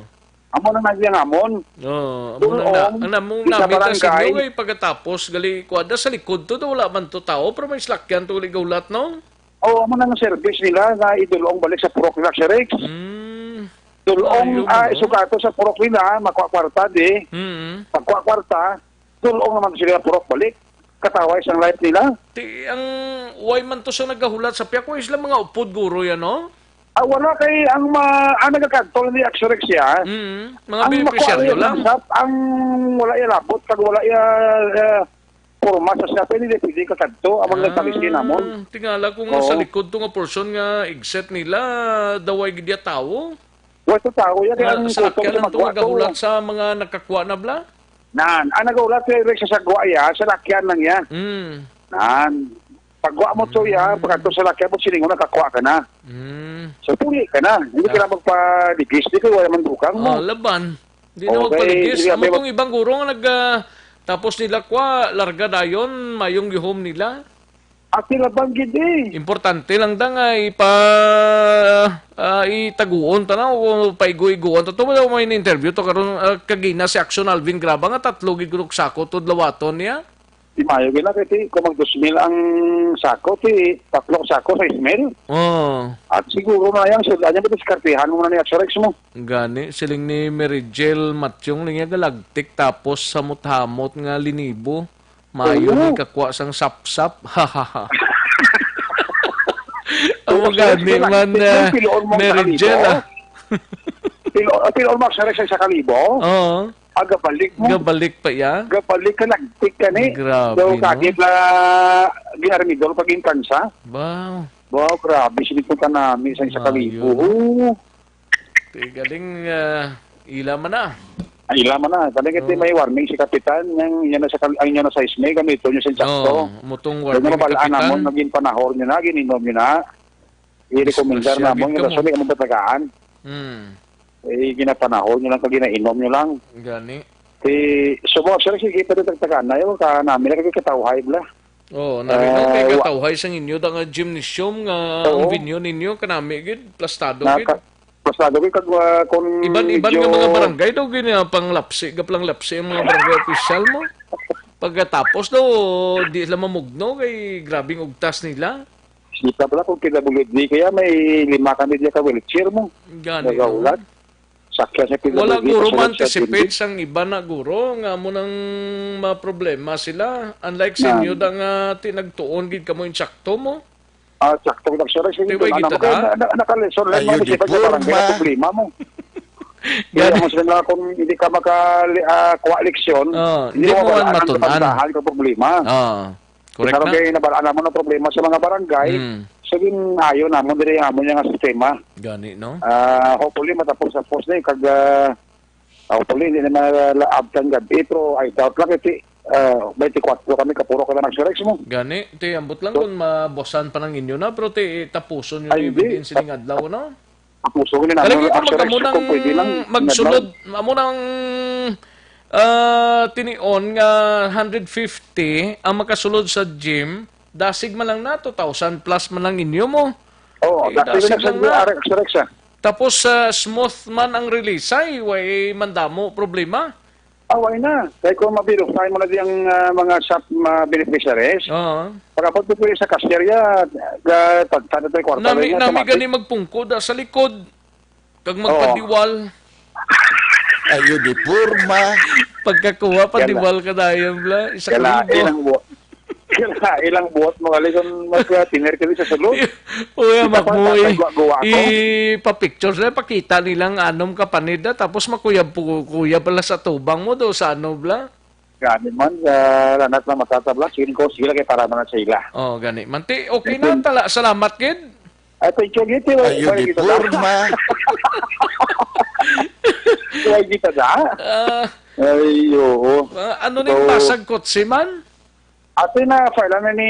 Amo na nga siya nga amon. Oo, amo na nga. Tulong, Ang among isa namit na sa inyo barangay. Kay pagkatapos, gali, kuwada sa likod to, wala man to tao, pero may salakyan to, gali gaulat, no? Oo, amo na nga service nila nga idulong balik sa purok nila, Sir Rex. Mm. Tulong, Ayun, ah, no? Sugato sa purok nila, makuha kwarta, di. Mm. Pagkuha kwarta, tulong naman sila purok balik. Kataway sang life nila. Ti, ang, why man to sa nagahulat sa piyak? Why sila mga upod guro yan, no? Ah, wala kay ang ma-, ang nagakadto ni Axorex siya. Mm, mga Ang benepisyaryo makuha lang. Sa, ang wala iya labot, kag wala iya, eh, porma sa siya, pwede, pwede kakadto, ang mga Ah, nagpalisin namon. Tingala ko nga Oo. Sa likod to nga portion nga exit nila, daway gid ya tawo. Wa sa tawo, ya, kay Nga ang salakyan kutob lang to, magwa to. Nagahulat sa mga nakakuha na bla? Nan, ang nagahulat kay Rex sa sagwa iya, salakyan lang iya. Mm. Nan, pagwa mo to iya, Mm. pagkadto sa lakyan mo, silingon na kakwa ka na. Mm. So, puli ka na. Hindi ka Ah. Na magpaligis. Di ko wala man bukang mo. Ah, laban. Di na Okay, magpaligis. Sige, Amo may tong ibang guro nga nag, ah, tapos nila kwa, larga dayon, mayong gihom nila. At sila bang gid eh. Importante lang da nga ipa, ah, itaguon ta na o paigo-iguon ta. Tumo daw may interview to karon, ah, kagina si Action Alvin Graba nga tatlo gid kuno sako to dlawaton niya. Di mayo gina kay ti, kung mag dos mil ang sako, ti tatlo sako, sais mil. Oh. At siguro na yang sila niya, diskartihan mo na ni Action Rex mo. Gani, siling ni Mary Jel Matyong, niya galagtik tapos samot-hamot nga linibo. Mayo Oo. Ni kakwa sang sapsap. Amo Oo, gani sige, man, sige, ah, piloon mo ang Mary Jel, kalibo. Ah. Pilo-, piloon mo ang sarili sa kalibo? Oo. Ah, gabalik mo. Gabalik pa iya? Gabalik ka, nagtik ka ni. Grabe, so, no? Kagid na ginarmidor pag-intansa. Wow. Wow, grabe, sinipunta namin sa isa Mayo. Kalibo. Oo. Ti galing, ah, ila man na. Ay, ila man na. Galing ito. Oh. May warning si Kapitan, yang, yan na sa kal-, ang inyo na size may, gamito nyo sa insakto. Oh, mutong warning ni Kapitan. Kaya mabalaan namon, naging panahon nyo na, gininom nyo na. I-recommendar namon, yung rason, mo. Yung batagaan. Hmm. Eh, ginapanahon nyo lang, kag ginainom nyo lang. Gani. Ti, subo, sir, sige, pero tagtagan na yun, ka namin, nagkakatawhay, bla. Oo, nami, no? Kay, ah, wa- katawhay sang inyo da nga gymnasium nga ang, oo, venue ninyo, kanami gid, plastado gid. Naka-, plastado gid, kag, ah, kung iban-iban nga medyo mga barangay daw gid nga panglapsi, gaplanglapsi ang mga barangay official mo. Pagkatapos daw, di sila mamugno kay grabing ugtas nila. Kita pala kung P W D, kaya may lima kami diya ka wheelchair mo. Gani, no? Nagaulat. Sakya sa P W D, wala guro pasulod sa ma-anticipate building. Sang iba na guro nga amo nang maproblema sila. Unlike sa inyo da nga ti nagtuon gid kamo insakto mo. Ah, sakto lang, sir. Sige, tiway doon, kita ano, da? Kaya na, na, naka-lesson lang mo, di ba, sa barangay na problema mo. Kaya gani. Mo sila kung hindi ka maka, ah, kuha leksyon, oh, hindi mo man matunan. Kapantahan ka problema. Oh. Correct na. Kay nabalaan namon ang problema sa mga barangay. Mm. So, gin-ayo namon diri ang amon nga sistema. Gani, no? Ah, hopefully, matapos-tapos na, eh, kag, ah, Hopefully, hindi na malaabtan gabi, pero I doubt lang kasi, ah, twenty-four kami, kapuro ka na nag-search mo. Gani, ti, ambot lang So, kung mabusan pa ng inyo na, pero ti, tapuson nyo Ay, ni hindi. Bidin sining adlaw, no? Tapuson ni namin Kalagi ang ko mag-, amo search nang kung pwede lang. Magsulod, amo nang, ah, tinion nga hundred fifty ang makasulod sa gym, dasig man lang na, two thousand plus man lang inyo mo. Oo, Eh, dasig dasig na lang sa na. Arak-, Arak-, Arak-, Tapos, ah, smooth man ang release, ay, way man damo problema. Away na. Kaya kung ma-verify mo na di ang, ah, mga shop, mga beneficiaries, Oo. pag ako po sa cashier, ya, ga-, tagtado tayo kwarta Nami, na yan, nami automatic. Gani magpungkod, ah, sa likod. Kag Oo. Magpadiwal. Ayo, di porma. Pagkakuha, Kala-, padiwal ka dayon, bla. Isa ka kala, libo. Ilang bu-, Kaya ilang buhat mo, gali, kung mag-, uh, tiner ka sa sulod. Uy, Kita pa, makmo, eh. Tatagwa-gwa ko. Ipa-pictures na, pakita nilang anom ka panida, tapos makuyab-kuyab pala sa tubang mo do, sa ano, bla? Gani man, uh, lanat na matatabla, sige ko, sige lagi para man sa ila. Oh, gani. Manti, okay na, Thank you. Tala, salamat, kid. Ay, thank you, Giti. Ay, Ay, di kita da. Porma. Ay, kita da. Ah. Ay, oo. Ah, ano ning So, basag kotse man? Ato na, file na ni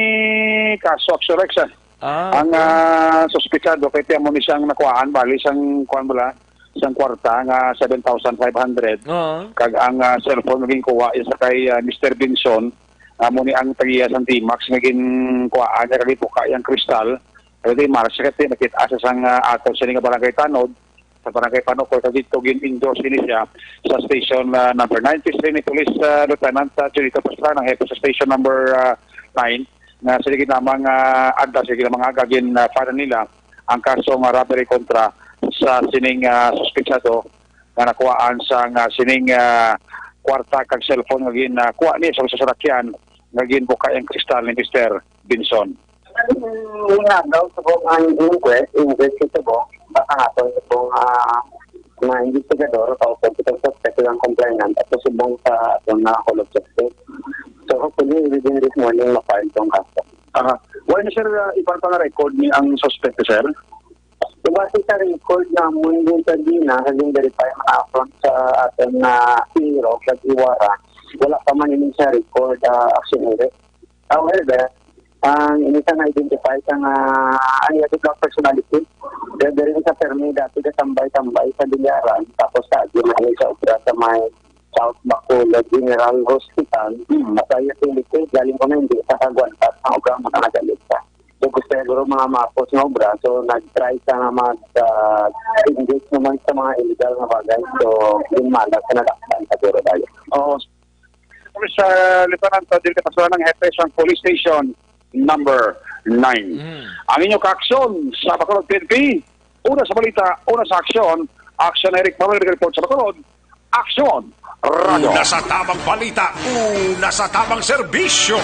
kaso, actually, sa Ah, ang, okay. Ah, suspitsado, kay tiyan mo ni siyang nakuhaan, bali, siyang, kuhaan mo la, siyang kwarta nga seven thousand five hundred. Oo. Kag ang, ah, cellphone nga ginkuha, isa kay, ah, Mister Benson, amo ni ang tagiya sang D-Max nga ginkuhaan niya, kag ipuka yang kristal. Kag di, March, kay nakita sa sang, ah, ato sini nga barangay Tanod, sa Barangay Panukoy, kag dito gin-endorse ini siya sa station, ah, number ninety-three ni Police, ah, Lieutenant, ah, Junito Pastrana, ang hepe sa station number, ah, nine, nga sige lamang, ah, adda, sige lamang aga, gin, ah, file nila ang kaso nga robbery kontra sa sining, ah, suspetsado nga nakuhaan sa nga sining, ah, kwarta kag cellphone nga gin, ah, kuha ni sa sarakyan nga ginbuka ang kristal ni Mister Benson. Ang inagaw subong ang inquest, inquest subong, baka nga subong, ah, mga investigador, kaupod sa suspect, ang complainant, at subong sa atong mga Bacolod suspect. So, hopefully, within this morning, ma-file tong kaso. Aha. Wala na, sir, ah, iban pa nga record ni ang suspect, sir? So, base sa record namon yung sa Dina, sa gin-verify man naton sa aton nga Iro, sa Iwara, wala pa man ini sa record, ah, action area. However, ang inisa na identify sa nga ang iya biglang personality, dahil diri sa permi dati ka tambay-tambay sa Bilyaran, tapos sa agi man sa obra sa may South Bacolod General Hospital, Hmm. at sa iya sa likod, galing ko na hindi sa kagwantat ang obra mo na nagalit ka. So, gusto niya siguro mga mapos nga obra, so nag-try sa nga mag, ah, engage naman sa mga illegal nga bagay. So, yung malas na nagaktan siguro tayo. Oo. Sa Lieutenant Dil Capasulan, ang hepe sa Police Station number nine. Mm. Ang inyo kaaksyon sa Bacolod P N P, una sa balita, una sa aksyon, Aksyon Eric Manuel report sa Bacolod, Aksyon Radio. Una sa tamang balita, una sa tamang serbisyo.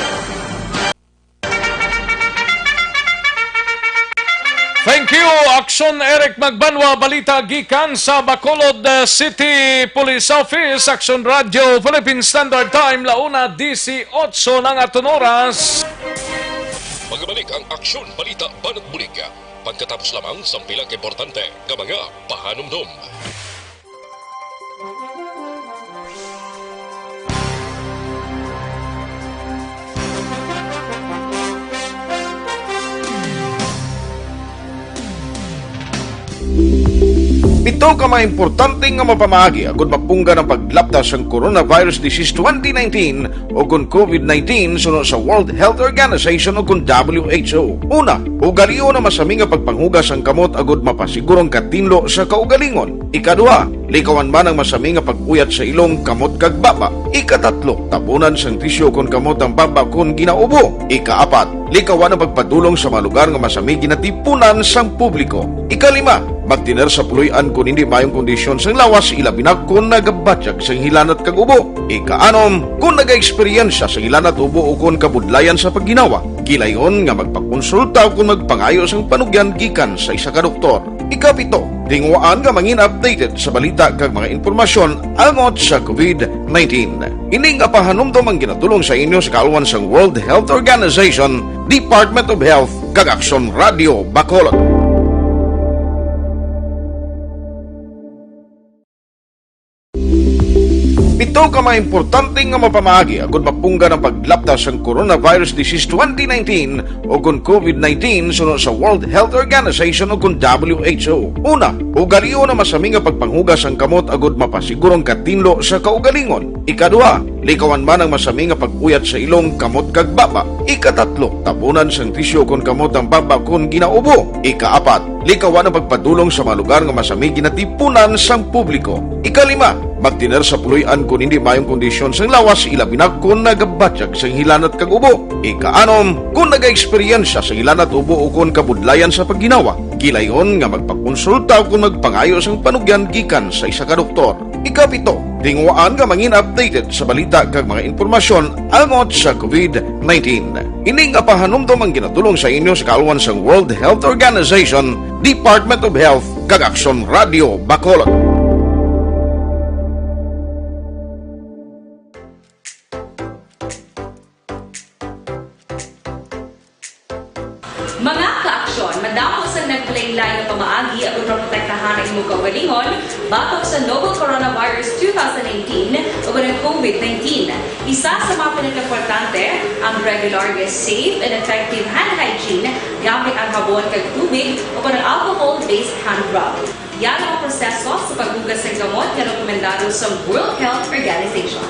Thank you, Aksyon Eric Magbanwa. Balita gikan sa Bacolod, uh, City Police Office, Aksyon Radio, Philippine Standard Time, launa disiotso na nga aton oras. Magbalik ang Aksyon Balita Banat Bulig. Pagkatapos lamang sang pila ka importante nga mga pahanumdom. Pito ka mga importante nga mapamaagi agud mapunggan ang paglapta sang coronavirus disease twenty nineteen o kon COVID nineteen suno sa World Health Organization o kon W H O. Una, ugalion ang masami nga pagpanghugas sang kamot agud mapasiguro ang katinlo sa kaugalingon. Ikaduha, likawan man ang masami nga pag-uyat sa ilong, kamot kag baba. Ikatatlo, tabunan sang tisyu kon kamot ang baba kon ginaubo. Ikaapat, likawan ang pagpadulong sa mga lugar nga masami ginatipunan sang publiko. Ikalima, magtiner sa puloy-an kon hindi maayong kondisyon sang lawas, ilabi na kon nagabatyag sang hilanat kag ubo. Ikaanom, kon nagaeksperyensya sang hilanat, ubo, o kon kabudlayan sa pagginawa, gilayon nga magpakonsulta o kon magpangayo sang panugyan gikan sa isa ka doktor. Ikapito, tinguhaan nga mangin updated sa balita kag mga impormasyon angot sa COVID nineteen. Ini nga pahanumdom ang ginatulong sa inyo sa kaalwan sang World Health Organization, Department of Health, kag Aksyon Radio Bacolod. Pito ka mga importante nga mapamaagi agud mapunggan ang paglapta sang coronavirus disease twenty nineteen o kon COVID nineteen suno sa World Health Organization o kon W H O. Una, ugalion ang masami nga pagpanghugas sang kamot agud mapasiguro ang katinlo sa kaugalingon. Ikaduha, likawan man ang masami nga pag-uyat sa ilong, kamot kag baba. Ikatatlo, tabunan sang tisyu kon kamot ang baba kon ginaubo. Ikaapat, likawan ang pagpadulong sa mga lugar nga masami ginatipunan sang publiko. Ikalima, magtener sa puloy-an kon hindi maayong kondisyon sang lawas, ilabi na kon nagabatyag sang hilanat kag ubo. Ikaanom, kon nagaeksperyensya sang hilanat, ubo, o kon kabudlayan sa pagginawa, gilayon nga magpakonsulta o kon magpangayo sang panugyan gikan sa isa ka doktor. Ikapito, tinguhaan nga mangin updated sa balita kag mga impormasyon angot sa COVID nineteen. Ini nga pahanumdom ang ginatulong sa inyo sa kaalwan sang World Health Organization, Department of Health, kag Aksyon Radio Bacolod. Mga kaaksyon, madamo sang naglain-lain nga pamaagi aron maprotektahan ang imong kaugalingon batok sa novel coronavirus two thousand nineteen o ang COVID nineteen. Isa sa mga pinakaimportante, ang regular nga safe and effective hand hygiene gamit ang habon kag tubig o ang alcohol-based hand rub. Yara ang proseso sa paghugas sang kamot nga rekomendado sa World Health Organization.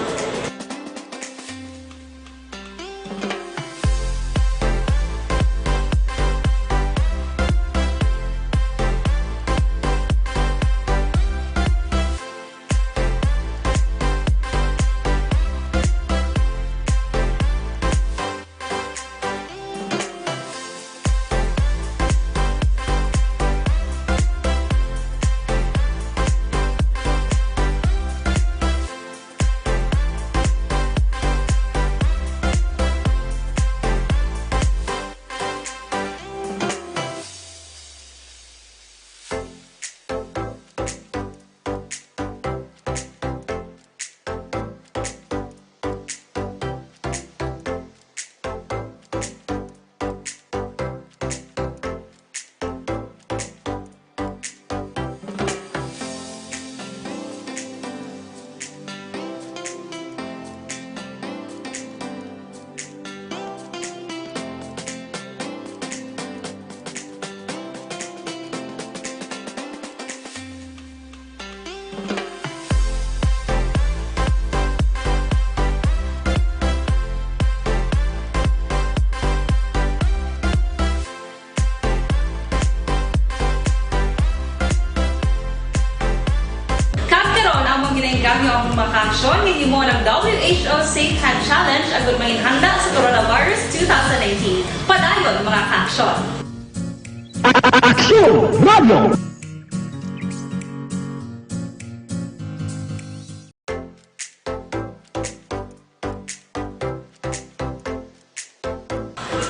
Kag karon, amon ginaengganyo ang mga kaaksyon nga himo ng W H O Safe Hand Challenge agud manginhanda sa coronavirus two thousand nineteen. Padayon, mga kaaksyon. Aksyon Radio.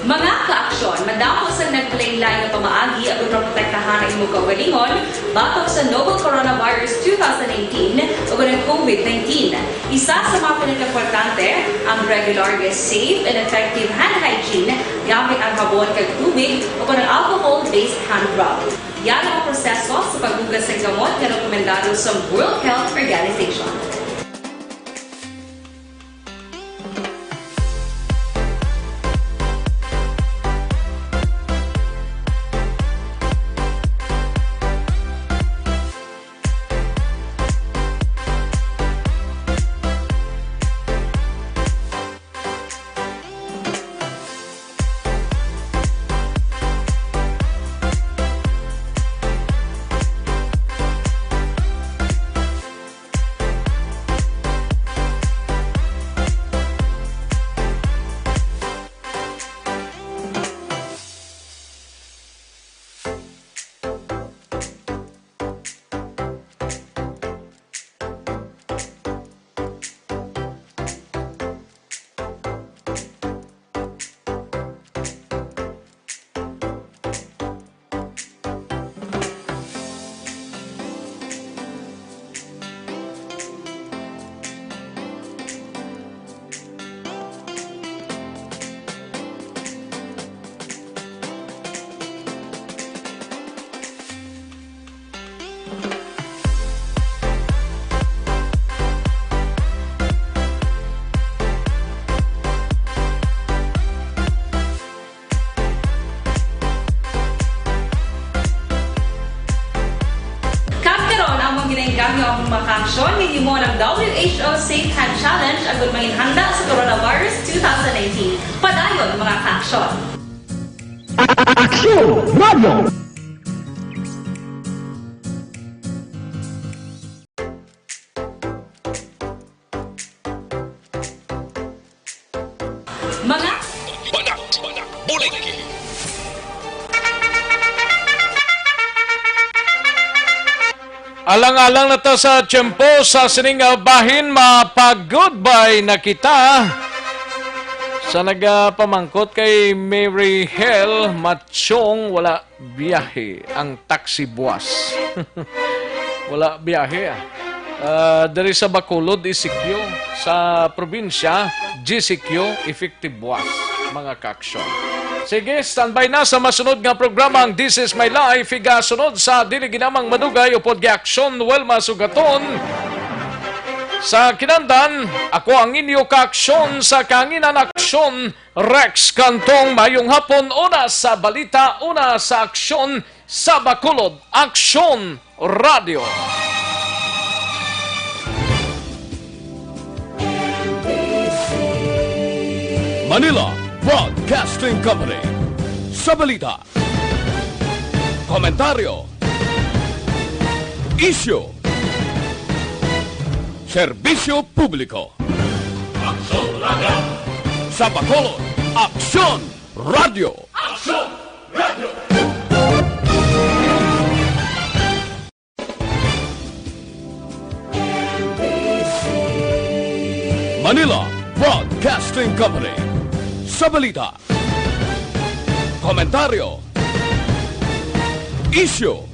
Mga kaaksyon, madamo sang naglain-lain nga pamaagi aron maprotektahan ang imong kaugalingon batok sa novel coronavirus two thousand nineteen o ang COVID nineteen. Isa sa mga pinakaimportante, ang regular nga safe and effective hand hygiene gamit ang habon kag tubig o ang alcohol-based hand rub. Yara ang proseso sa paghugas sang kamot nga rekomendado sa World Health Organization. Ginhimo ang W H O Safe Hand Challenge agud manginhanda sa coronavirus two thousand nineteen. Padayon, mga kaaksyon. Aksyon Radio! Mga Badak, badak, bulig. Alang-alang na ta sa tiyempo sa sining, ah, bahin, mapag-goodbye na kita. Sa nagapamangkot kay Mary Hel Matsyong, wala biyahe ang taxi buwas. Wala biyahe, ah. Ah, diri sa Bacolod, E C Q, sa probinsya, G C Q, effective buwas, mga kaaksyon. Sige, standby na sa masunod nga programa ang This Is My Life, igasunod sa dili ginamang madugay upod gi-aksyon, well, masugaton. Sa kinandan, ako ang inyo kaaksyon sa kanginan aksyon, Rex Cantong. Mayong hapon, una sa balita, una sa aksyon, sa Bacolod, Aksyon Radio. Manila Broadcasting Company. Sa balita, komentaryo, isyu, serbisyo publiko. Aksyon Radio. Sa Bacolod, Aksyon Radio. Aksyon Radio. Manila Broadcasting Company. Sa balita, komentaryo, isyu,